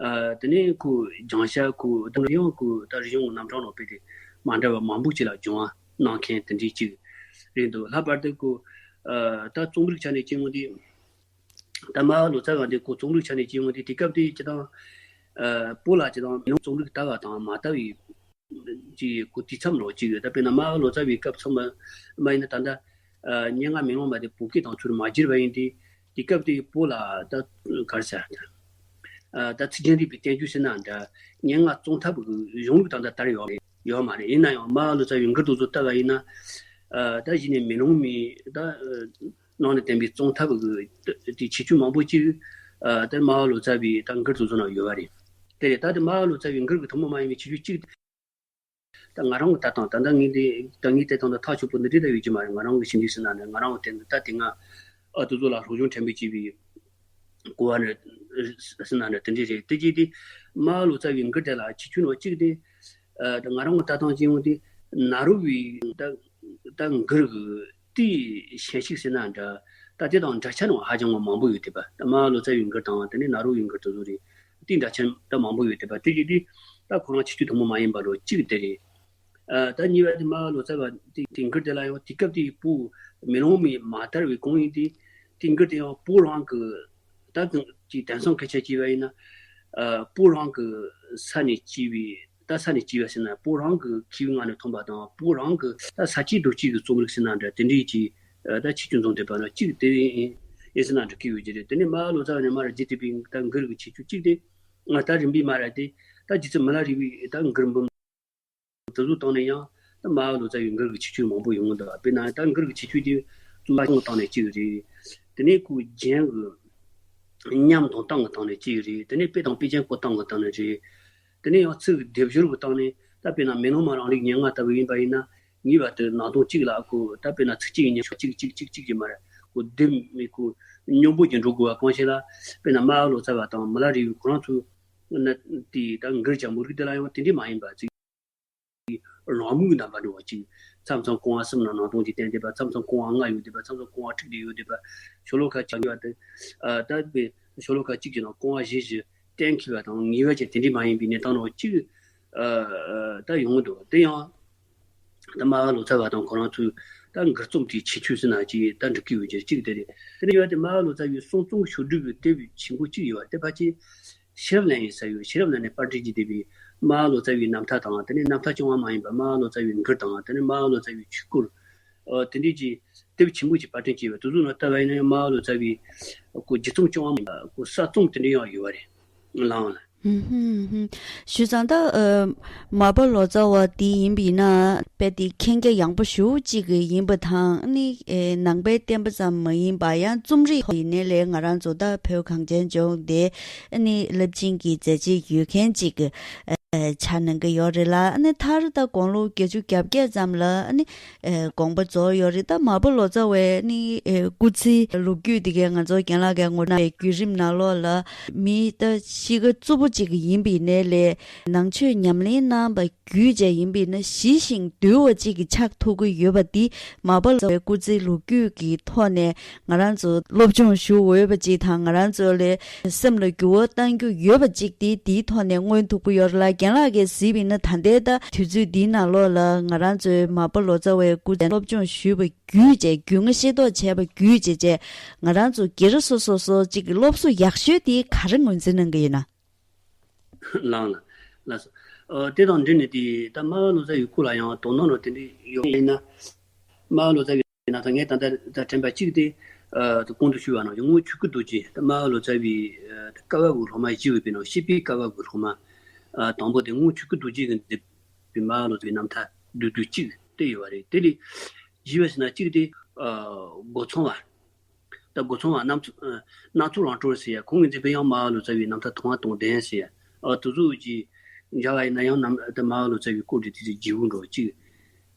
ཨ་དེ་ནས་ཁོ་སྦྱང་བྱ་ཁོ་ད་ཡང་ཁོ་ད་རིག་གཞུང་གི་རྣམ་གྲངས་ནང་དཔེ་དེ་མ་འདྲ་བ་མང་པོ་ཅིག་ལ་སྦྱང་བ་གནང་མཁན་དེ་འདྲའི་ཅིག་རེད་འདུག། ལྷག་པར་དུ་ཁོ་ཨ་ད་རྩོམ་རིག་ཆ་ནས་སྐྱེ་དངོས་དེ། ད་མར་པ་ལོ་ཙཱ་བ་འདི་ཁོ་རྩོམ་རིག་ཆ་ནས་སྐྱེ་དངོས་དེ། དེ་སྐབས་དེ་སྤྱིར་བཏང་ཨ་བོད་ལ་སྤྱིར་བཏང་མེ་ལོང་རྩོམ་རིག་དར་བ་དང་མ་དར་བའི་ཅིག་ཁོ་དུས་མཚམས་རོ་ཅིག་ཡོད། ད་དཔེར་ན་མར་པ་ལོ་ཙཱ་བའི་སྐབས་ཚང་མ་མ་ཡིན་ན་ད་ལྟ་ཨ་སྙན་ངག་མེ་ལོང་མ་དེ་བོད་སྐད་དང་ཚུར་མ་བསྒྱུར་བ་ཡིན་དུས། དེ་སྐབས་དེ་བོད་ལ་ད་ག་རེ་ཟེར། ཨ་ད་ཚིག་རྒྱན་རིག་པའི་བསྟན་བཅོས་ཟེར་ན་འདྲ། སྙན་ངག་རྩོམ་ཐབས་ཀྱི་གཞུང་ལུགས་ད་ལྟ་དར་ཡོད་རེད། ཡོད་མ་རེད། ཡིན་ན་ཡང་མར་པ་ལོ་ཙཱ་བའི་མགུར་དེ་ཚོ་ལྟ་བ་ཡིན་ན། ཨ་ད་གཞི་ནས་མེ་ལོང་མའི་ད་ནང་ནས་བསྟན་པའི་རྩོམ་ཐབས་ཀྱི་དེ་ཁྱད་ཆོས་མང་པོ་ཅིག་ཨ་ད་མར་པ་ལོ་ཙཱ་བའི་ད་མགུར་དེ་ཚོ་ནང་ཡོད་པ་རེད། དེ་རེད། ད་དེ་མར་པ་ལོ་ཙཱ་བའི་མགུར་གྱི་ཐུན་མོང་མ་ཡིན་པའི་ཁྱད་ཆོས་གཅིག། ད་ང་རང་གི་ལྟ་སྟངས། ད་ལྟ་ངས་འདི་ད་ངས་བལྟས་སྟངས་ད་ཐག་ཆོད་པོ་འདི་འདྲ་ད་ཡོད་ཀྱི་མ་རེད། ང་རང་གི་ཞིབ་འཇུག་ཟེར་ན་འདྲ། ང་རང་གི་དེ་ད་དེ་སྔ་ཨ་དེ་ཚོ་ལ་སློབ་སྦྱོང་ཕྲན་བུ་བྱས་པའི་གོ་བ་འདྲ་ཟེར་ན་འདྲ། དེ་འདྲ་རེད། དེ་གཅིག་དེ་མར་པ་ལོ་ཙཱ་བའི་མགུར་དེ་ལ་ཁྱད་ཆོས་ནོ་གཅིག་དེ། ཨ་ད་ང་རང་གི་ལྟ་སྟངས་ཀྱི་ཡོང་དེ་ནཱ་རོ་པའི་ད་ད་མགུར་གྱི་དེའི་ཞན་ཞིག་ཟེར་ན་འདྲ། ད་དེ་དང་འདྲ་ཆ་ནང་ཧ་ཅང་མང་པོ་ཡོད་དེ་པ། ད་མར་པ་ལོ་ཙཱ་བའི་མགུར་དང་དེ་ནས་ནཱ་རོ་པའི་མགུར་དེ་ཚོ་རེད། དེ་འདྲ་ཆ་ད་མང་པོ་ཡོད་དེ་པ། དེ་གཅིག་དེ་ད་ཁོ་རང་ཁྱད་ཆོས་ཐུན་མོང་མ་ཡིན་པ་རོ་གཅིག་དེ་རེད། ཨ་ད་གཉིས་པ་དེ་མར་པ་ལོ་ཙཱ་བ་དེ་དེ་མགུར་དེ་ལ་ཡང་དེ་སྐབས་དེའི་བོད་མེ་ལོང་མའི་མ་དར་བའི་གོང་ཡིན་དུས། དེ་མགུར་དེ་ཡང་བོད་རང་གི་ད་གང་ཅིག་དེང་སང་སྐད་ཆ་བྱས་པ་ཡིན་ན། ཨ་བོད་རང་གི་ས་ནས་སྐྱེས་པའི་ད་ས་ནས་སྐྱེས་པ་ཟེར་ན། བོད་རང་གི་མཁས་པའི་ངག་ནས་ཐོན་པ་དང་། བོད་རང་གི་ད་ས་སྐྱེས་རྡོ་སྐྱེས་ཀྱི་རྩོམ་རིག་ཟེར་ན་འདྲ། དེ་འདྲའི་ཅིག་ཨ་ད་ཁྱད་ཆོས་འཛོམས་བསྡད་པ་ན་གཅིག་དེ་ཡིན་ཟེར་ན་འགྲིག་གི་ཡོད་ཀྱི་རེད། དེ་ནས་མར་པ་ལོ་ཙཱ་བ་ནས་མར་བརྒྱུད་བསྡད་པའི་ད་མགུར་གྱི་ཁྱད་ཆོས་གཅིག་དེ། ང་ད་རིམ་པས་མར་དེ་ད་རྗེ་བཙུན་མི་ལ་རས་པའི་ད་མགུར་འབུམ་དེ་ཚོ་སྟེང་ནས་ཡང་ད་མར་པ་ལོ་ཙཱ་བའི་མགུར་གྱི་ཁྱད་ཆོས་མང་པོ་ཡོང་གི་འདུག། དཔེར་ན་ད་མགུར་གྱི་ཁྱད་ཆོས་དེ་རྩོམ་པ་སྟངས་ཀྱི་སྟེང་ནས་གཅིག་རེད། དེ་ནས་ཁོ་རྒྱན་གྱི་ཉམས་དང་སྟངས་ཀྱི་སྟེང་ནས་གཅིག་རེད། དེ་ནས་དཔེ་དང་དཔེ་ཅན་བཀོལ་སྟངས་ཀྱི་སྟེང་ནས་རེད། དེ་ནས་ཡང་ཚིག་གི་སྡེབ་སྦྱོར་གྱི་སྟེང་ནས། ད་དཔེར་ན་མེ་ལོང་མ་རང་ལུགས་སྙན་ངག་ལྟ་བུ་ཡིན་པ་ཡིན་ན། ངེས་པར་དུ་ནང་དོན་གཅིག་ལ་ཁོ་ད་དཔེར་ན་ཚིག་གཅིག་ཉིད་ཤོག་གཅིག་གཅིག་གཅིག་གཅིག་གི་མར་ཁོ་སྡེབ་མི་ཁོ་སྙོམས་པོ་ཅིག་འགྲོ་དགོས་པ་གང་ཞིག་ལ། དཔེར་ན་མར་པ་ལོ་ཙཱ་བ་དང་མི་ལ་རས་པའི་ཁོ་རང་ཚོ་ན་དེ་ད་མགུར་གྱི་མོ་རིགས་དེ་ལ་ཡང་དེ་འདྲས་མ་ཡིན་པ་ཅིག། རང་མོས་རྣམ་པར་འགྲོ་བ་ཅིག། མཚམས་མཚམས་རྐང་བ་གསུམ་ནང་ནང་དོན་གཅིག་བསྟན་བསྡད་པ། མཚམས་མཚམས་རྐང་བ་ལྔ་ཡོད་བསྡད་པ། མཚམས་མཚམས་རྐང་བ་དྲུག་དེ་ཡོད་བསྡད་པ། ཤོ་ལོ་ཀ་གཅིག་ཡོད་པ་དེ། ཨ་ད་དཔེ་ཤོ་ལོ་ཀ་གཅིག་གི་ནང་རྐང་བ་བཞི་བཞི་གཏན་འཁེལ་བ་དང་ངེས་པ་ཅན་དེ་འདྲས་མ་ཡིན་པའི་གནས་སྟངས་ནང་གཅིག། ཨ་ད་ཡོང་གི་འདུག། དེ་ཡང་ད་མར་པ་ལོ་ཙཱ་བ་དང་ཁོ་རང་ཚོའི་ད་མགུར་རྩོམ་དེའི་ཁྱད་ཆོས་ཟེར་ན་ཅིག་ད་འགྲིག་གི་ཡོད་ཀྱི་གཅིག་དེ་རེད། དེ་ནས་ཡོད་དེ་མར་པ་ལོ་ཙཱ་བའི་གསུང་རྩོམ་ཤོག་སྒྲིག་གི་དེབ་ཆེན་པོ་གཅིག་ཡོད་པ་དེ་ཕལ་ཆེར་ཤེས་རབ་གླིང་ཡིན་ས་ཡོད། ཤེས་རབ་གླིང་ནས་པར་སྐྲུན་བྱས་བསྡད་པའི་མར་པ་ལོ་ཙཱ་བའི་རྣམ་ཐར་དང་། དེ་ནས་རྣམ་ཐར་རྐྱང་བ་མ་ཡིན་པ་མར་པ་ལོ་ཙཱ་བའི་མགུར་དང་། དེ་ནས་མར་པ་ལོ་ཙཱ་བའི་ཆོས་སྐོར། ཨོ་དེ་འདྲས་ཀྱི་དེབ་ཆེན་པོ་ཅིག་པར་སྐྲུན་བྱས་པ་དེ་ཚོ་ནང་ལྟ་བ་ཡིན་ན་ཡང་མར་པ་ལོ་ཙཱ་བའི་ཁོ་རྒྱུད་རྩོམ་རྐྱང་བ་མ་ཡིན་པ་ཁོ་གསར་རྩོམ་དེ་འདྲས་ཡང་ཡོད་པ་རེད། ལའང་ལ། ཧུམ་ཧུམ་ཧུམ། བྱས་ཙང་ད་ཨ་མར་པ་ལོ་ཙཱ་བ་འདི་ཡིན་པ་ཡིན་ན་དཔེ་དེ་མཁྱེན་རྒྱ་ཡངས་པོ་ཞེ་པོ་ཅིག་ཡིན་པ་དང་། ཨ་ནི་ཨེ་ནང་པའི་བསྟན་པ་ཙམ་མ་ཡིན་པ་ཡང་རྩོམ་རིག་ཐོག་ཡིན་ནའི་ལས་ང་རང་ཚོ་ད་བོད་གངས་ཅན་ལྗོངས་འདི་ཨ་ནི་རླབས་ཆེན་གྱི་མཛད་རྗེས་ཡོད་མཁན་ཅིག་ཨ་ ཆ་གནང་གི་ཡོད་རེད་ལ། ཨ་ནི་མཐར་ད་དགུང་ལོ་བརྒྱད་ཅུ་གྱ་བརྒྱད་ཙམ་ལ་ཨ་ནི་དགོངས་པ་རྫོགས་ཡོད་རེད། ད་མ་པ་ལོ་ཙཱ་བའི་ཨ་ནི་སྐུ་ཚེའི་ལོ་རྒྱུས་དེ་གའི་ང་ཚོ་རྒན་ལགས་ཀྱིས་ངོ་ན་བའི་བརྒྱུད་རིམ་ནང་ལོགས་ལ་མི་ད་གཤིས་ཀ་རྩུབ་པོ་ཅིག་ཡིན་པའི་ནས་ལས་ནང་ཆོས་ཉམས་ལེན་གནང་བ་བརྒྱུད་བྱས་ཡིན་པས་ན་ཞི་ཞིང་དུལ་བ་གཅིག་གི་ཆགས་ཐུབ་ཀྱི་ཡོད་པ་འདི་མ་པ་ལོ་ཙཱ་བའི་སྐུ་ཚེའི་ལོ་རྒྱུས་ཀྱི་ཐོག་ནས་ང་རང་ཚོ་སློབ་སྦྱོང་ཞུ་འོས་པ་གཅིག་དང་ང་རང་ཚོ་ལ་སེམས་ལ་འགྱུར་བ་གཏང་རྒྱུ་ཡོད་པ་གཅིག་དེ་དེའི་ཐོག་ནས་མངོན་ཐུབ་ཀྱི་ཡོད་རེད་ལ། རྒན་ལགས་ཀྱིས་གཟིགས་པ་ཡིན་ན་ད་ལྟའི་ད་དུས་ཚོད་འདིའི་ནང་ལོགས་ལ་ང་རང་ཚོའི་མ་པ་ལོ་ཙཱ་བའི་སྐུ་ཚེ་སློབ་སྦྱོང་ཞུས་པ་བརྒྱུད་བྱས་རྒྱུས་མངའ་ཤེས་རྟོགས་བྱས་པ་བརྒྱུད་བྱས་བྱས་ང་རང་ཚོ་སྒེར་སོ་སོ་སོ་གཅིག་གི་སློབ་གསོ་ཡག་ཤོས་དེ་ག་རེ་ངོས་འཛིན་གནང་གི་ཡོད་ན། ལགས་ལགས་ལགས་སོ། ཨ་དེ་དང་འབྲེལ་ནས་དེ་ད་རྨ་བ་ལོ་ཙཱ་བའི་སྐོར་ལ་ཡང་དོ་སྣང་རོ་དེ་འདྲ་ཡོད་ཡིན་ན། རྨ་བ་ལོ་ཙཱ་བའི་རྣམ་ཐར་ངས་ད་ལྟ་ད་དྲན་པ་གཅིག་དེ་ཨ་ད་གོང་དུ་ཞུས་པ་ནང་བཞིན་ངོ་བོ་ཆོས་སྐུ་རྡོ་རྗེ་ད་རྨ་བ་ལོ་ཙཱ་བའི་ཨ་ད་བཀའ་བབས་ཀྱི་སློབ་མ་བཞི་ཡོད་པའི་ནང་བཤད་པའི་བཀའ་བབས་ཀྱི་སློབ་མ་ཨ་དང་པོ་དེ་ངོ་བོ་ཆོས་སྐུ་རྡོ་རྗེ་གིས་མཛད་པའི་རྨ་བ་ལོ་ཙཱ་བའི་རྣམ་ཐར་བསྡུས་བསྡུས་གཅིག་དེ་ཡོད་པ་རེད། དེ་ལས་བཞི་པ་ཟེར་ན་གཅིག་དེ་ཨ་སྒོ་ཚང་བ། ད་སྒོ་ཚང་བ་གནམ་མཚོ་ཨ་གནམ་མཚོ་རང་གྲོལ་ཟེར་ཡ། ཁོང་གིས་མཛད་པའི་ཡང་རྨ་བ་ལོ་ཙཱ་བའི་རྣམ་ཐར་མཐོང་བ་དང་ལྡན་ཟེར་ཡ། ཨ་དེ་ཚོ་གི་སྦྱར་བ་ཡིན་ན་ཡང་ནམ་ད་རྨ་བ་ལོ་ཙཱ་བའི་སྐོར་དེ་དེ་ཚོ་བརྗེ་པོ་འགྲོ་གཅིག་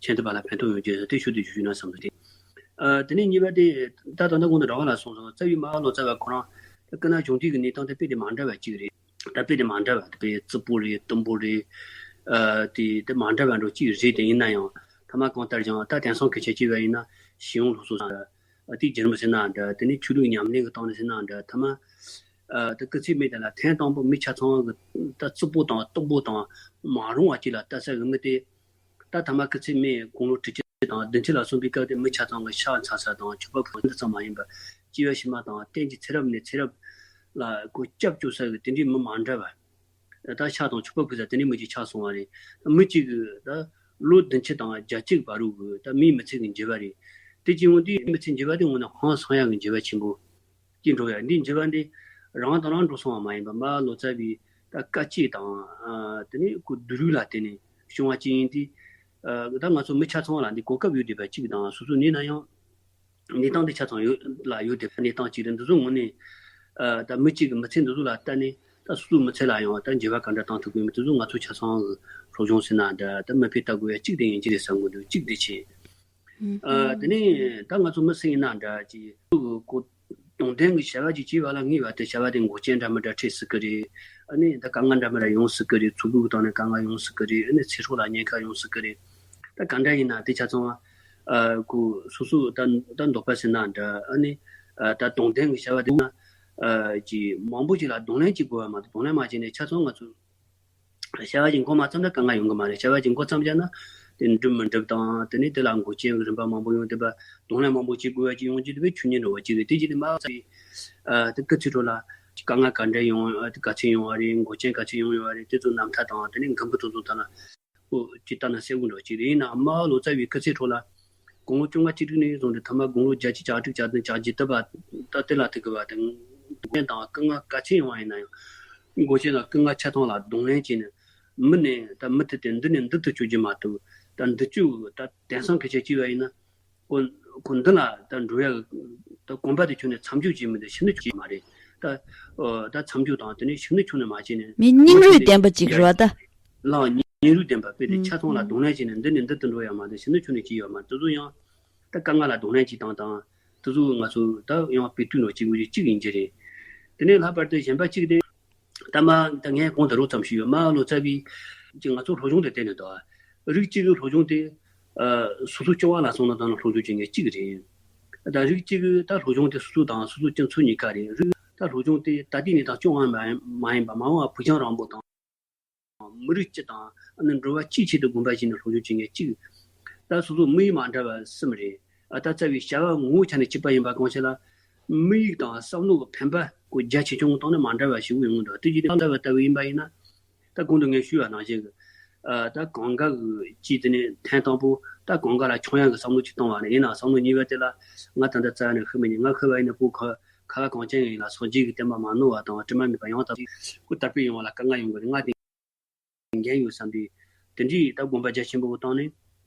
ཁྱད་དུ་འཕགས་ལ་ཕན་ཐོགས་ཡོང་རྒྱུ་དེ་ཤུགས་དེ་ཞུས་ན་བསམ་འདུག་སྟེ། ཨ་དེ་ནས་གཉིས་པ་དེ་ད་ད་ལྟ་གོང་དུ་ར་བ་ལ་གསུངས་སོང་། རྩ་བའི་རྨ་བ་ལོ་ཙཱ་བ་ཁོ་རང་ད་སྐུ་ན་གཞོན་དུས་ཀྱི་གནས་སྟངས་དེ་དཔེ་དེ་མ་འདྲ་བ་གཅིག་རེད། ད་དཔེ་དེ་མ་འདྲ་བ་དཔེ་རྩུབ་པོ་རེད་གཏུམ་པོ་རེད། ཨ་དེ་དེ་མ་འདྲ་བ་འགྲོ་གཅིག་རེད། དེ་ཡིན་ན་ཡང་ཐ་མ་གང་ལྟར་ཀྱང་ད་དེང་སང་སྐད་ཆ་བྱས་པ་ཡིན་ན་ཤེས་ཡོན་སློབ་གསོ་ཟེར། ཨ་དེའི་བརྒྱུད་རིམ་ཟེར་ན་འདྲ། དེ་ནས་ཆོས་ལུགས་ཉམས་ལེན་གྱི་སྟེང་ནས་ཟེར་ན་འདྲ། ཐ་མ་ཨ་ད་སྐུ་ཚེའི་མི་དེ་ལ་ཐེངས་དང་པོ་མི་ཆ་ཚང་གི་ད་རྩུབ་པོ་དང་སྟུག་པོ་དང་མ་རུང་བ་ཅིག་ལ་ལྟ་ས་གི་མི་དེ་ད་ཐ་མ་སྐུ་ཚེའི་མི་དགུང་ལོ་དྲུག་ཅུ་དང་བདུན་ཅུ་ལ་སོན་པའི་སྐབས་དེ་མི་ཆ་ཚང་གི་ཕྱག་འཚལ་ས་དང་མཆོད་པ་ཕུལ་འདི་ཙམ་མ་ཡིན་པར་སྐྱེ་བ་ཕྱི་མ་དང་གཏན་གྱི་ཚེ་རབས་ནས་ཚེ་རབས་ལ་ཁོ་སྐྱབས་བཅོལ་ས་གི་དེ་འདྲའི་མི་མ་འདྲ་བ། ད་ཕྱག་དང་མཆོད་པ་ཕུལ་ས་དེ་ནས་མི་གཅིག་ཆགས་སོང་བ་རེད། མི་གཅིག་གིས་ད་ལོ་བདུན་ཅུ་དང་བརྒྱད་ཅུ་བར་དུ་གི་ད་མིའི་མི་ཚེ་གི་འགྱུར་བ་རེད། དེ་གཅིག་འོང་དུས་མི་ཚེ་འགྱུར་བ་དེ་འོང་ན་ཧང་སང་ཡག་གི་འགྱུར་བ་ཆེན་པོ་ཅིག་འགྲོ་ཡ། འདི་འགྱུར་བ་འདི་རང་དང་རང་འགྲོ་སོང་བ་མ་ཡིན་པ་རྨ་བ་ལོ་ཙཱ་བའི་ད་བཀའ་བཅད་དང་ཨ་དེ་ནས་ཁོ་བསྡུས་ལུགས་ལ་བརྟེན་ནས་བྱུང་བ་ཅིག་ཡིན་དུས། ཨ་ད་ང་ཚོ་མི་ཆ་ཚང་ལ་འདི་གོ་སྐབས་ཡོད་བསྡད་པ་གཅིག་དང་སོ་སོ་ནས་ན་ཡང་། གནས་སྟངས་འདི་ཆ་ཚང་ཡོད་ལ་ཡོད་བསྡད་པ་གནས་སྟངས་གཅིག་རེད། འདི་ཚོ་ངོ་ནས་ཨ་ད་མི་གཅིག་གི་མི་ཚེ་འདི་ཚོ་ལ་ལྟ་ནས་ད་སོ་སོའི་མི་ཚེ་ལ་ཡང་ད་འགྱུར་བ་ག་འདྲ་བཏང་ཐུབ་ཀྱི་མིན་འདི་ཚོ་ང་ཚོ་ཆ་ཚང་གི་སློབ་སྦྱོང་ཟེར་ན་འདྲ། ད་མི་ཕན་ལྟ་དགོས་ཡ་གཅིག་དེ་ཡིན་གཅིག་རེད་བསམ་གི་འདུག་གཅིག་དེ་བྱས། ཨ་དེ་ནས་ད་ང་ཚོ་མི་སུ་ཡིན་ན་འདྲ་གཅིག་སོ་སོ་གི་གོ་དོན་ལྡན་གྱི་བྱ་བ་ཅིག་བྱས་པ་ལ་ངེས་པ་དེ་བྱ་བ་དེ་འགོག་རྐྱེན་འདྲ་མི་འདྲ་འཕྲད་སྲིད་ཀྱི་རེད། ཨ་ནི་ད་དཀའ་ངལ་འདྲ་མི་འདྲ་ཡོང་སྲིད་ཀྱི་རེད། ཚོགས་པའི་སྟེང་ནས་དཀའ་ངལ་ཡོང་སྲིད་ཀྱི་རེད། ཨ་ནི་ཚེ་སྲོག་ལ་ཉེན་ཁ་ཡོང་སྲིད་ཀྱི་རེད། ད་ག་འདྲ་ཡིན་ན་དེ་ཆ་ཚང་ཨ་ཁོ་སོ་སོ་ད་ད་འདོད་པ་ཟེར་ན་འདྲ། ཨ་ནི་ཨ་ད་དོན་ལྡན་གྱི་བྱ་བ་དེ་ན་ཨ་ཅིག་མང་པོ་ཅིག་ལ་གདོང་ལེན་བྱེད་དགོས་པ་མ་གཏོགས་གདོང་ལེན་མ་བྱས་ནས་ཆ་ཚང་ང་ཚོ་བྱ་བ་ཅིག་འགོ་མ་བརྩམས་ན་དཀའ་ངལ་ཡོང་གི་མ་རེད། བྱ་བ་ཅིག་འགོ་བརྩམས་བཞག་ན་དེ་འགྲུབ་མི་འགྲུབ་དང་དེ་ནས་དེ་ལ་འགོག་རྐྱེན་གྱི་རིམ་པ་མང་པོ་ཡོང་། དེ་བ་གདོང་ལེན་མང་པོ་བྱེད་དགོས་པ་ཅིག་ཡོང་རྒྱུ་དེ་བས་ཆོས་ཉིད་འགྲོ་བ་ཅིག་རེད། དེ་ཅིག་དེ་མ་ཚད་ཨ་དེ་སྐུ་ཚེ་ཁྲོད་ལ་དཀའ་ངལ་ག་འདྲ་ཡོང་ཨ་དེ་ག་ཚོད་ཡོང་བ་རེད། འགོག་རྐྱེན་ག་ཚོད་ཡོང་ཡོད་པ་རེད། དེ་ཚོ་རྣམ་ཐར་དང་དེ་ནས་མགོན་པོ་དེ་ཚོ་དང་ལ། ཁོ་ཅིག་ལྟ་ན་གསལ་པོ་འདྲ་ཅིག་རེད། ཡིན་ནའང་རྨ་བ་ལོ་ཙཱ་བའི་སྐུ་ཚེ་ཁྲོད་ལ་དགུང་ལོ་བཅོ་ལྔ་བཅུ་དྲུག་ནས་བཟུང་སྟེ་ཐ་མ་དགུང་ལོ་བརྒྱད་ཅུ་གྱ་དྲུག་གྱ་བདུན་གྱ་བརྒྱད་དུ་བ་ད་དེ་ལ་ཐུག་གི་བ་དང་། འགོག་རྐྱེན་དང་སྐུ་ངལ་ག་ཚད་ཡོང་བ་ཡིན་ན་ཡང་འགོག་རྐྱེན་དང་སྐུ་ངལ་ཆ་ཚང་ལ་གདོང་ལེན་བྱས་ནས་མི་ནས་ད་མུ་མཐུད་དེ་འདི་ནས་འདི་ཏུ་བསྐྱོད་རྒྱུ་མ་གཏོགས། ད་འདི་བསྐྱོད་ད་དེང་སང་སྐད་ཆ་བྱས་པ་ཡིན་ན། ཁོ་ཁོ་འདི་ལ་ད་འགྲོ་ཡ་ད་གོམ་པ་དེ་ཁྱོན་ནས་མཚམས་འཇོག་བྱེད་མི་འདུག་ཤི་ནི་ཁྱོན་མ་རེད། ད་ཨོ་ད་མཚམས་འཇོག་དང་དེ་ནས་ཤི་ནི་ཁྱོན་ནས་མ་བྱས་ནས་མི་སྙིང་རུས་ལྡན་པ་ཅིག་རེད་བ་ད། ལའང་སྙིང་རུས་ལྡན་པ་དཔེ་དེ་ཆ་ཚང་ལ་གདོང་ལེན་བྱས་ནས་འདི་ནས་འདི་ཏུ་འགྲོ་ཡ་མ་རེད། ཤི་ནི་ཁྱོན་ནས་ཅི་ཡོད་མ་རེད། དེ་ཚོ་ཡང་ད་དཀའ་ངལ་ལ་གདོང་ལེན་བྱེད་སྟངས་དང་དེ་ཚོ་ང་ཚོ་ད་ཡང་དཔེ་དུས་ནོར་གཅིག་དགོས་རྒྱུ་གཅིག་ཡིན་གྱི་རེད། དེ་ནས་ལྷག་པར་དུ་གཞན་པ་གཅིག་དེ། ད་མ་ད་ངས་གོང་དུ་རོབ་ཙམ་ཞུས་ཡོད། རྨ་བ་ལོ་ཙཱ་བའི་ཅིག་ང་ཚོ་སློབ་སྦྱོང་དེ་བལྟས་ནས་འདུག་རིགས་གཅིག་གི་སློབ་སྦྱོང་དེ་ཨ་སོ་སོ་སྐྱོ་བ་ལ་སོང་ན་དང་སློབ་སྦྱོང་བྱེད་མཁན་གཅིག་རེད། ད་རིགས་གཅིག་གི་ད་སློབ་སྦྱོང་དེ་སོ་སོ་དང་སོ་སོ་སྤྱི་ཚོགས་གཉིས་ཀ་རེད། རིགས་ད་སློབ་སྦྱོང་དེ་ད་ལྟའི་གནས་སྟངས་སྐྱོ་བ་མ་མ་ཡིན་པ་མ་འོངས་པ་ཕུགས་རྒྱང་རིང་པོ་དང་། མི་རིགས་སྤྱི་དང་ཨ་ནི་འགྲོ་བ་སྤྱིའི་ཆེད་དུ་དགོངས་པ་བཞེས་ནས་སློབ་སྦྱོང་བྱེད་མཁན་གཅིག་ད་སོ་སོ་མི་ཡིས་མ་འདྲ་བ་གསུམ་རེད། ཨ་ད་རྩ་བའི་བྱ་བ་ངོ་བོ་ཆ་ནས་གཅིག་པ་ཡིན་པ་གང་ཞིག་ལ། མི་ཡིག་དང་བསམ་བློ་གི་འཕེན་པ་ཁོ་རྒྱ་ཆེ་ཆུང་གི་སྟེང་ནས་མ་འདྲ་བ་ཞིག་ཡོང་གི་འདུག་དེ་བཞིན་དུ་ལྟ་བ་ལྟ་བུ་ཡིན་པ་ཡིན་ན། ད་གོང་དུ་ངས་ཞུས་པ་ནང་བཞིན་གྱི་ཨ་ད་གང་ག་གི་ཅིག་དེ་ནས་ཐེངས་དང་པོ་ད་གང་ག་ལ་ཆུང་ཡང་གི་བསམ་བློ་ཅིག་བཏང་བ་རེད། ཡིན་ནའང་བསམ་བློ་གཉིས་པ་དེ་ལ་ང་ད་ལྟ་རྩ་ནས་ཤི་མི་ཉན། ང་ཤི་བ་ཡིན་ན་ཁོ་ཁ་ཁ་བ་གངས་ཅན་ཡིན་ལ་སངས་རྒྱས་ཀྱི་བསྟན་པ་མ་ནོར་བ་དང་དྲི་མ་མེད་པ་ཡང་དག་ཅིག་ཁོ་དར་སྤེལ་ཡོང་བ་ལ་དཀའ་ངལ་ཡོང་གི་རེད། ང་དེ་འགན་ཡོད་བསམ་པའི་དེ་འདྲའི་ད་དགོངས་པ་རྒྱ་ཆེན་པོ་བཏང་ནས་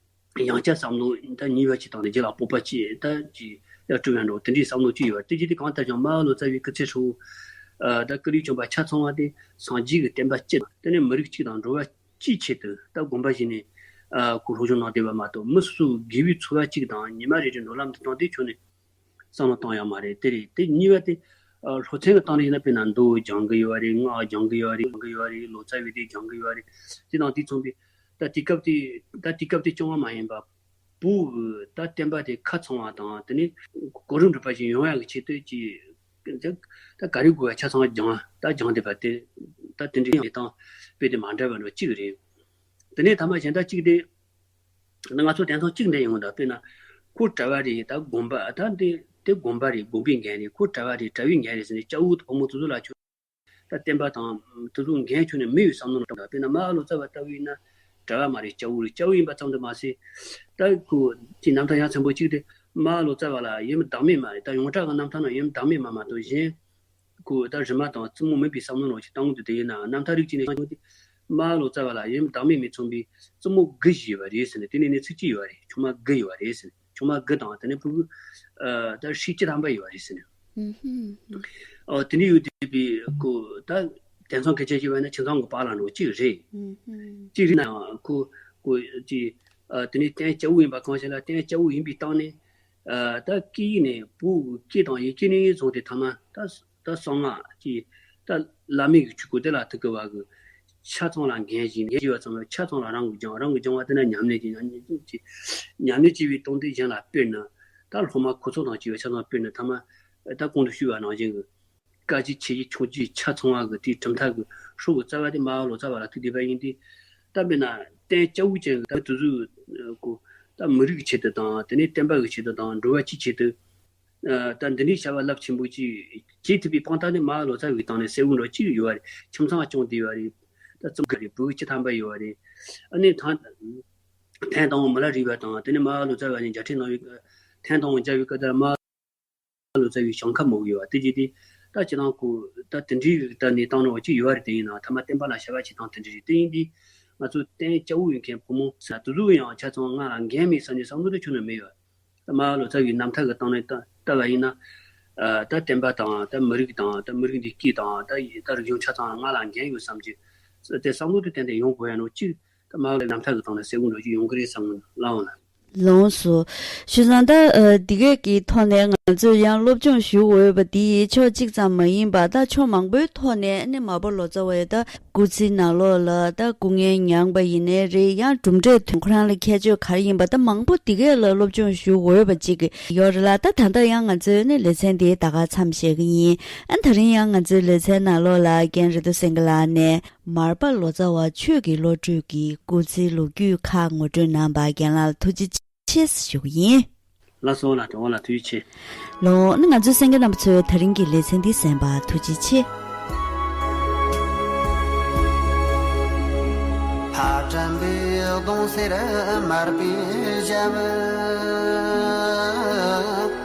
ཡང་བསྐྱར་བསམ་བློ་ད་གཉིས་པ་ཅིག་བཏང་ནས་རྒྱུད་ལ་སྤོབས་པ་ཅིག་ད་ཅིག་ཡར་སྤྲོད་ཡ་འགྲོ་དེ་འདྲའི་བསམ་བློ་ཅིག་ཡོད་པ་དེ་ཅིག་དེ་གང་ལྟར་ཀྱང་རྨ་བ་ལོ་ཙཱ་བའི་སྐུ་ཚེ་ཧྲིལ་བོ་ ཨ་ད་ཀུན་རིག་བཅོམ་པ་ཆ་ཚང་བ་དེ་སངས་རྒྱས་ཀྱི་བསྟན་པ་སྤྱི་དང་དེ་ནས་མི་རིགས་གཅིག་དང་འགྲོ་བ་སྤྱིའི་ཆེད་དུ་ད་དགོངས་པ་བཞེས་ནས་ཨ་ཁོ་སློབ་སྦྱོང་གནང་བསྡད་པ་མ་གཏོགས། མི་སོ་སོ་དགེ་བའི་ཚོར་བ་གཅིག་དང་ཉི་མ་རེ་རེ་འགྲོ་ལམ་དུ་བཏང་དེ་ཁྱོན་ནས་བསམ་བློ་བཏང་ཡག་མ་རེད། དེ་རེད། དེ་གཉིས་པ་དེ་ཨ་སློབ་ཚན་གྱི་སྟེང་ནས་ཡིན་ན་དཔེར་ན་མདོ་སྦྱང་གི་ཡོད་རེད། སྔགས་སྦྱང་གི་ཡོད་རེད། སྦྱང་གི་ཡོད་རེད། ལོ་ཙཱ་བའི་དེ་སྦྱང་གི་ཡོད་རེད། དེ་དང་དེ་མཚུངས་པའི་ད་དེ་སྐབས་དེ་ད་དེ་སྐབས་དེ་སྐྱོ་བ་མ་ཡིན་པ། བོད་ཀྱི་ད་བསྟན་པ་དེ་ཁ་ཚང་བ་དང་དེ་ནས་གོ་རིམ་སྒྲིག་པ་ཞིག་ཡོང་ཡག་གི་ཆེད་དུ་ཀྱི་ད་ག་རེ་དགོས་པ་ཆ་ཚང་སྦྱང་ད་སྦྱང་བསྡད་པ་དེ་ད་དེ་འདྲའི་ལས་སྟངས་དཔེ་དེ་མ་འདྲ་བ་འགྲོ་གཅིག་རེད། དེ་ནས་ཐ་མ་གཞན་དག་གཅིག་དེ་ང་ཚོ་དེང་སང་གཅིག་འདྲ་ཡོང་གི་འདུག་དཔེར་ན་ཁོ་གྲྭ་བ་རེད། ད་དགོན་པ་ད་འདི་དེ་དགོན་པ་རེད། དགོན་པའི་འགན་རེད། ཁོ་གྲྭ་བ་རེད། གྲྭ་བའི་འགན་རེད་ཟེར་ནས་སྐྱ་བོ་དང་བུ་མོ་དེ་ཚོ་ལ་ཁྱོད། ད་བསྟན་པ་དང་དེ་ཚོ་འགན་ཁྱོན་ནས་མི་ཡོད་བསམ་བློ་གཏོང་དང་། དཔེར་ན་མ་ཧཱ་ལོ་ཙཱ་བ་ལྟ་བུ་ཡིན་ན་གྲྭ་བ་མ་རེད། སྐྱ་བོ་རེད། སྐྱ་བོ་ཡིན་པ་ཙམ་དུ་མ་ཟད། ད་ཁོ་ཅིག་རྣམ་ཐར་ཡ་མཚན་པོ་གཅིག་དེ་མ་ཧཱ་ལོ་ཙཱ་བ་ལ་ཡོན་བདག་མེད་མ་རེད། ད་ཡོངས་གྲགས་ཀྱི་རྣམ་ཐར་ནང་ཡོན་བདག་མེད་མ་མ་གཏོགས་གཞན་ཁོ་ད་རི་མ་དང་བཙུན་མོ་མིན་པའི་བསམ་བློ་ནང་ཅིག་བཏང་གི་འདུག་དེ་ཡིན་ན་རྣམ་ཐར་རིགས་གཅིག་ནས་ཀྱང་དེ་མ་ཧཱ་ལོ་ཙཱ་བ་ལ་ཡོན་བདག་མེད་མི་མཚུངས་པའི་བཙུན་མོ་དགུ་ཞིག་ཡོད་པ་རེད་ཟེར་ནས། དེ་ནས་ནི་ཚིག་གཅིག་ཡོད་པ་རེད། ཆུང་མ་དགུ་ཡོད་པ་རེད་ཟེར་ནས། ཆུང་མ་དགུ་དང་དེ་ནས་ཕྲུ་གུ་ཨ་ད་ཧྲིལ་བཅུ་ཐམ་པ་ཡོད་པ་རེད་ཟེར་ནས། ཨོ་དེ་འདྲ་ཡོད་དུས་པའི་ཁོ་ད་དེང་སང་སྐད་ཆ་བཤད་པ་ན་ཁྱིམ་ཚང་གི་པཱ་ལགས་འགྲོ་གཅིག་རེད། གཅིག་རེད་ན་ཁོ་ཁོ་ཅི་ཨ་དེ་ནས་བསྟན་སྐྱ་བོ་ཡིན་པ་གང་ཤེས་ལ། བསྟན་སྐྱ་བོ་ཡིན་པའི་སྟེང་ནས་ཨ་ད་སྐད་ཡིག་ནས་བོད་སྐད་དང་ཡིག་སྐད་ནས་བཟུང་སྟེ་ཐ་མ་ད་ད་གསང་སྔགས་ཀྱི་ད་བླ་མེད་ཀྱི་ཆོས་སྐོར་དེ་ལ་ཐུག་གི་བ་གི་ཆ་ཚང་ལ་འགན་བཞེས་ནས་བྱས་པ་ཙམ་ལ་ཆ་ཚང་ལ་རང་གིས་སྦྱང་། རང་གིས་སྦྱང་བ་དེ་ན་ཉམས་ལེན་གྱི་ཉམས་ལེན་གྱི་ཉམས་ལེན་བྱས་པའི་སྟོང་དེ་གཞན་ལ་སྤེལ་ན། ད་སློབ་མ་ཁོ་ཚོ་དང་བཅས་པ་ཆ་ཚང་སྤེལ་ན་ཐ་མ་ད་གོང་དུ་ཞུས་པ་ནང་བཞིན་གྱི་བཀའ་བརྒྱུད་ཆོས་བརྒྱུད་ཆུང་བརྒྱུད་ཆ་ཚང་བ་གི་དེའི་གྲུབ་མཐའ་གི་སྲོག་གི་རྩ་བ་དེ་མ་ཧཱ་ལོ་ཙཱ་བ་ལ་ཐུག་བསྡད་པ་ཡིན་ཏེ། ད་དཔེར་ན་བསྟན་སྐྱ་བོ་ཅན་གྱི་ད་དུས་ཚོད་ཀོ་ད་མི་རིགས་ཀྱི་ཆེད་དུ་དང་དེ་ནས་བསྟན་པ་གི་ཆེད་དུ་དང་འགྲོ་བ་སྤྱིའི་ཆེད་དུ། ཨ་ད་འདི་འདྲའི་བྱ་བ་རླབས་ཆེན་པོ་ཅིག་བྱེད་ཐུབ་པའི་དཔང་རྟགས་ནི་མ་ཧཱ་ལོ་ཙཱ་བའི་སྟེང་ནས་གསལ་བོ་འདྲ་གཅིག་ཡོད་པ་རེད། ཁྱིམ་ཚང་སྐྱོང་བསྡད་ཡོད་པ་རེད། ད་བཙུན་མོ་རེད། བུ་བཅུ་ཐམ་པ་ཡོད་པ་རེད། ཨ་ནི་ཐང་ཐན་དང་པོ་མི་ལ་རས་པ་དང་དེ་ནས་མ་ཧཱ་ལོ་ཙཱ་བ་ནས་མཇལ་འཕྲད་གནང་བའི་ཐན་དང་པོ་མཇལ་བའི་སྐབས་དེར་མ་ཧཱ་ལོ་ཙཱ་བའི་ཞིང་ཁམས་མོ་ཡོད་པ་དེ་ཅི་སྟེ། ད་ཁྱེད་རང་ཁོ་ད་དེ་འདྲའི་ད་གནས་སྟངས་འདྲ་བ་ཅིག་ཡོད་པ་རེད། དེ་ཡིན་ན་ཐ་མ་བསྟན་པ་ལ་བྱ་བ་བྱེད་སྟངས་དེ་འདྲ་རེད། དེ་ཡིན་དུས་ང་ཚོ་བསྟན་སྐྱ་བོ་ཡིན་མཁན་བུ་མོ་ས་དེ་ཚོ་ཡང་ཆ་ཚང་ང་ལ་འགན་མེད་བསམ་ནས་བསམ་བློ་དེ་ཁྱོན་ནས་མེད་ཡོད། ད་མ་ཧཱ་ལོ་ཙཱ་བའི་རྣམ་ཐར་གྱི་སྟེང་ནས་ལྟ་ལྟ་བ་ཡིན་ན། ཨ་ད་བསྟན་པ་དང་ད་མི་རིགས་དང་ད་མི་རིགས་འདི་སྐད་དང་ད་ཡི་ད་རིག་གཞུང་ཆ་ཚང་ང་ལ་འགན་ཡོད་བསམ་གྱི་དེ་བསམ་བློ་དེ་ཏན་ཏན་ཡོང་དགོས་ཡ་ནོ་གཅིག་ད་མ་ཧཱ་ལོའི་རྣམ་ཐར་གྱི་སྟེང་ནས་གསལ་བོ་འགྲོ་རྒྱུ་ཡོང་གི་རེད་བསམ་གི་ལའང་ན། ལོངས་སུ། ཞུ་ཙང་ད་ཨ་འདི་གས་ཀྱི་ཐོག་ནས་ང་ཚོས་ཡང་སློབ་སྦྱོང་ཞུ་འོས་པ་འདི་ཕྱོགས་གཅིག་ཙམ་མ་ཡིན་པ་ད་ཕྱོགས་མང་པོའི་ཐོག་ནས་ཨ་ནི་མར་པ་ལོ་ཙཱ་བའི་ད་སྐུ་ཚེའི་ནང་ལོགས་ལ་ད་སྐུ་ངལ་མྱངས་པ་ཡིན་ནའི་རེད། ཡང་གྲུབ་འབྲས་ཐོན་ཁོ་རང་ལ་ཁྱད་ཆོས་ག་རེ་ཡིན་པ་ད་མང་པོ་འདི་གས་ལ་སློབ་སྦྱོང་ཞུ་འོས་པ་ཅིག་ཡོད་རེད་ལ། ད་ད་ལྟ་ཡང་ང་ཚོའི་ནི་ལེ་ཚན་འདི་ད་ག་མཚམས་བཞག་གི་ཡིན། ཨ་ད་རིང་ཡང་ང་ཚོའི་ལེ་ཚན་ནང་ལོགས་ལ་རྒན་རེ་རྡོ་སེང་གེ་ལགས་ནས་མར་པ་ལོ་ཙཱ་བ་ཆོས་ཀྱི་བློ་གྲོས་ཀྱི་སྐུ་ཚེའི་ལོ་རྒྱུས་ཁག་ངོ་སྤྲོད་གནང་བར་རྒན་ལགས་ལ་ཐུགས་རྗེ་ཆེ་ཞུ་གི་ཡིན། ལགས་སོ། ལགས་དྲང་བ་ལ་ཐུགས་རྗེ་ཆེ། ལོ། ནི་ང་ཚོའི་གསན་མཁན་རྣམ་པ་ཚོས་ད་རིང་གི་ལེ་ཚན་འདི་གསན་པར་ཐུགས་རྗེ་ཆེ། ཕ་དྲན་པའི་གདུང་སེར་མར་པའི་ཞབས།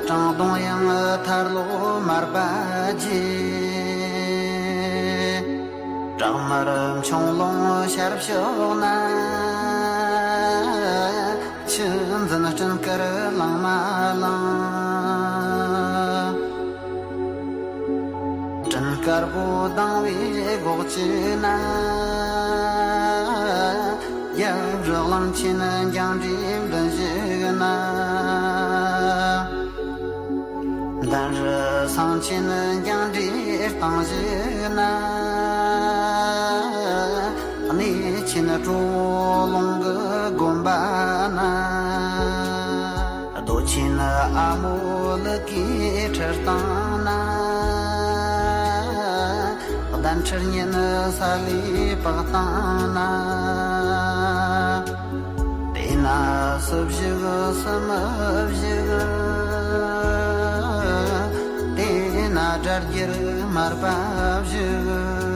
བྲང་གདུང་ཡང་ཐར་ལོ་མར་པ་རྗེ། བྲག་དམར་མཆོང་ལུང་ཤར་ཕྱོགས་ན། ཆུ་འཛིན་སྤྲིན་དཀར་ལང་མ་ལང་། སྤྲིན་དཀར་པོ་ལྡང་བའི་སྒོག་ཅུ་ན། རྒྱབ་རི་གླང་ཆེན་རྒྱང་འདྲིས་མདུན་བཞུགས་ན། མདུན་རི་ཟངས་ཆེན་རྒྱང་འདྲིས་སྟེང་བཞུགས་ན། གནས་ཆེན་གྲོ་ལུང་གི་དགོན་པ་ན། རྡོ་ཆེན་ཨ་མོ་ལུ་གུའི་ཁྲིར་བཏང་ན། གདན་ཁྲིར་ཉན་ས་ལས་བག་བཏང་ན། དེ་ན་སུ་བཞུགས་སུ་མི་བཞུགས། དེ་ན་དགྲ་རྒྱལ་མར་པ་བཞུགས།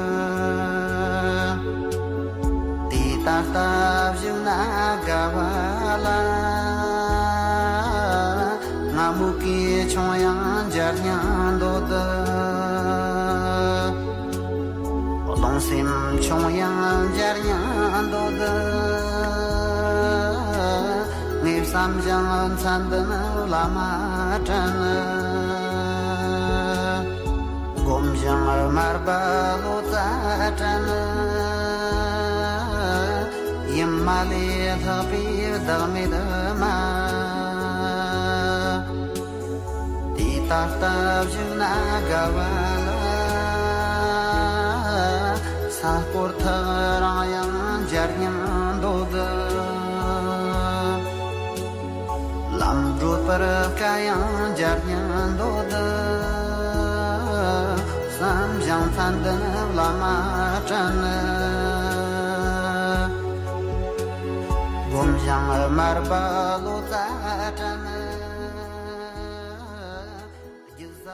དེ་ད་ལྟ་བཞུགས་ན་དགའ་བ་ལ། ང་མུ་གེ་ཆུང་ཡང་མཇལ་སྙིང་འདོད་དོ། གདུང་སེམས་ཆུང་ཡང་མཇལ་སྙིང་འདོད་དོ། ངའི་བསམ་བཞིན་མཚན་ལྡན་བླ་མ་དྲན། སྒོམ་ཞིང་མ་ པ་ལོ་ཙཱ་དྲན། ཡུམ་མ་ལས་ལྷག་པའི་བདག་མེད་མ། དེ་ལྟར་བཞུགས་ན་དགའ་བ་ལ། ས་སྐོར་ཐག་རིང་ཡང་མཇལ་སྙིང་འདོད། ལམ་བགྲོད་པར་དཀའ་ཡང་མཇལ་སྙིང་འདོད། བསམ་ཞིང་མཚན་ལྡན་བླ་མ་དྲན། སྒོམ་ཞིང་མར་པ་ལོ།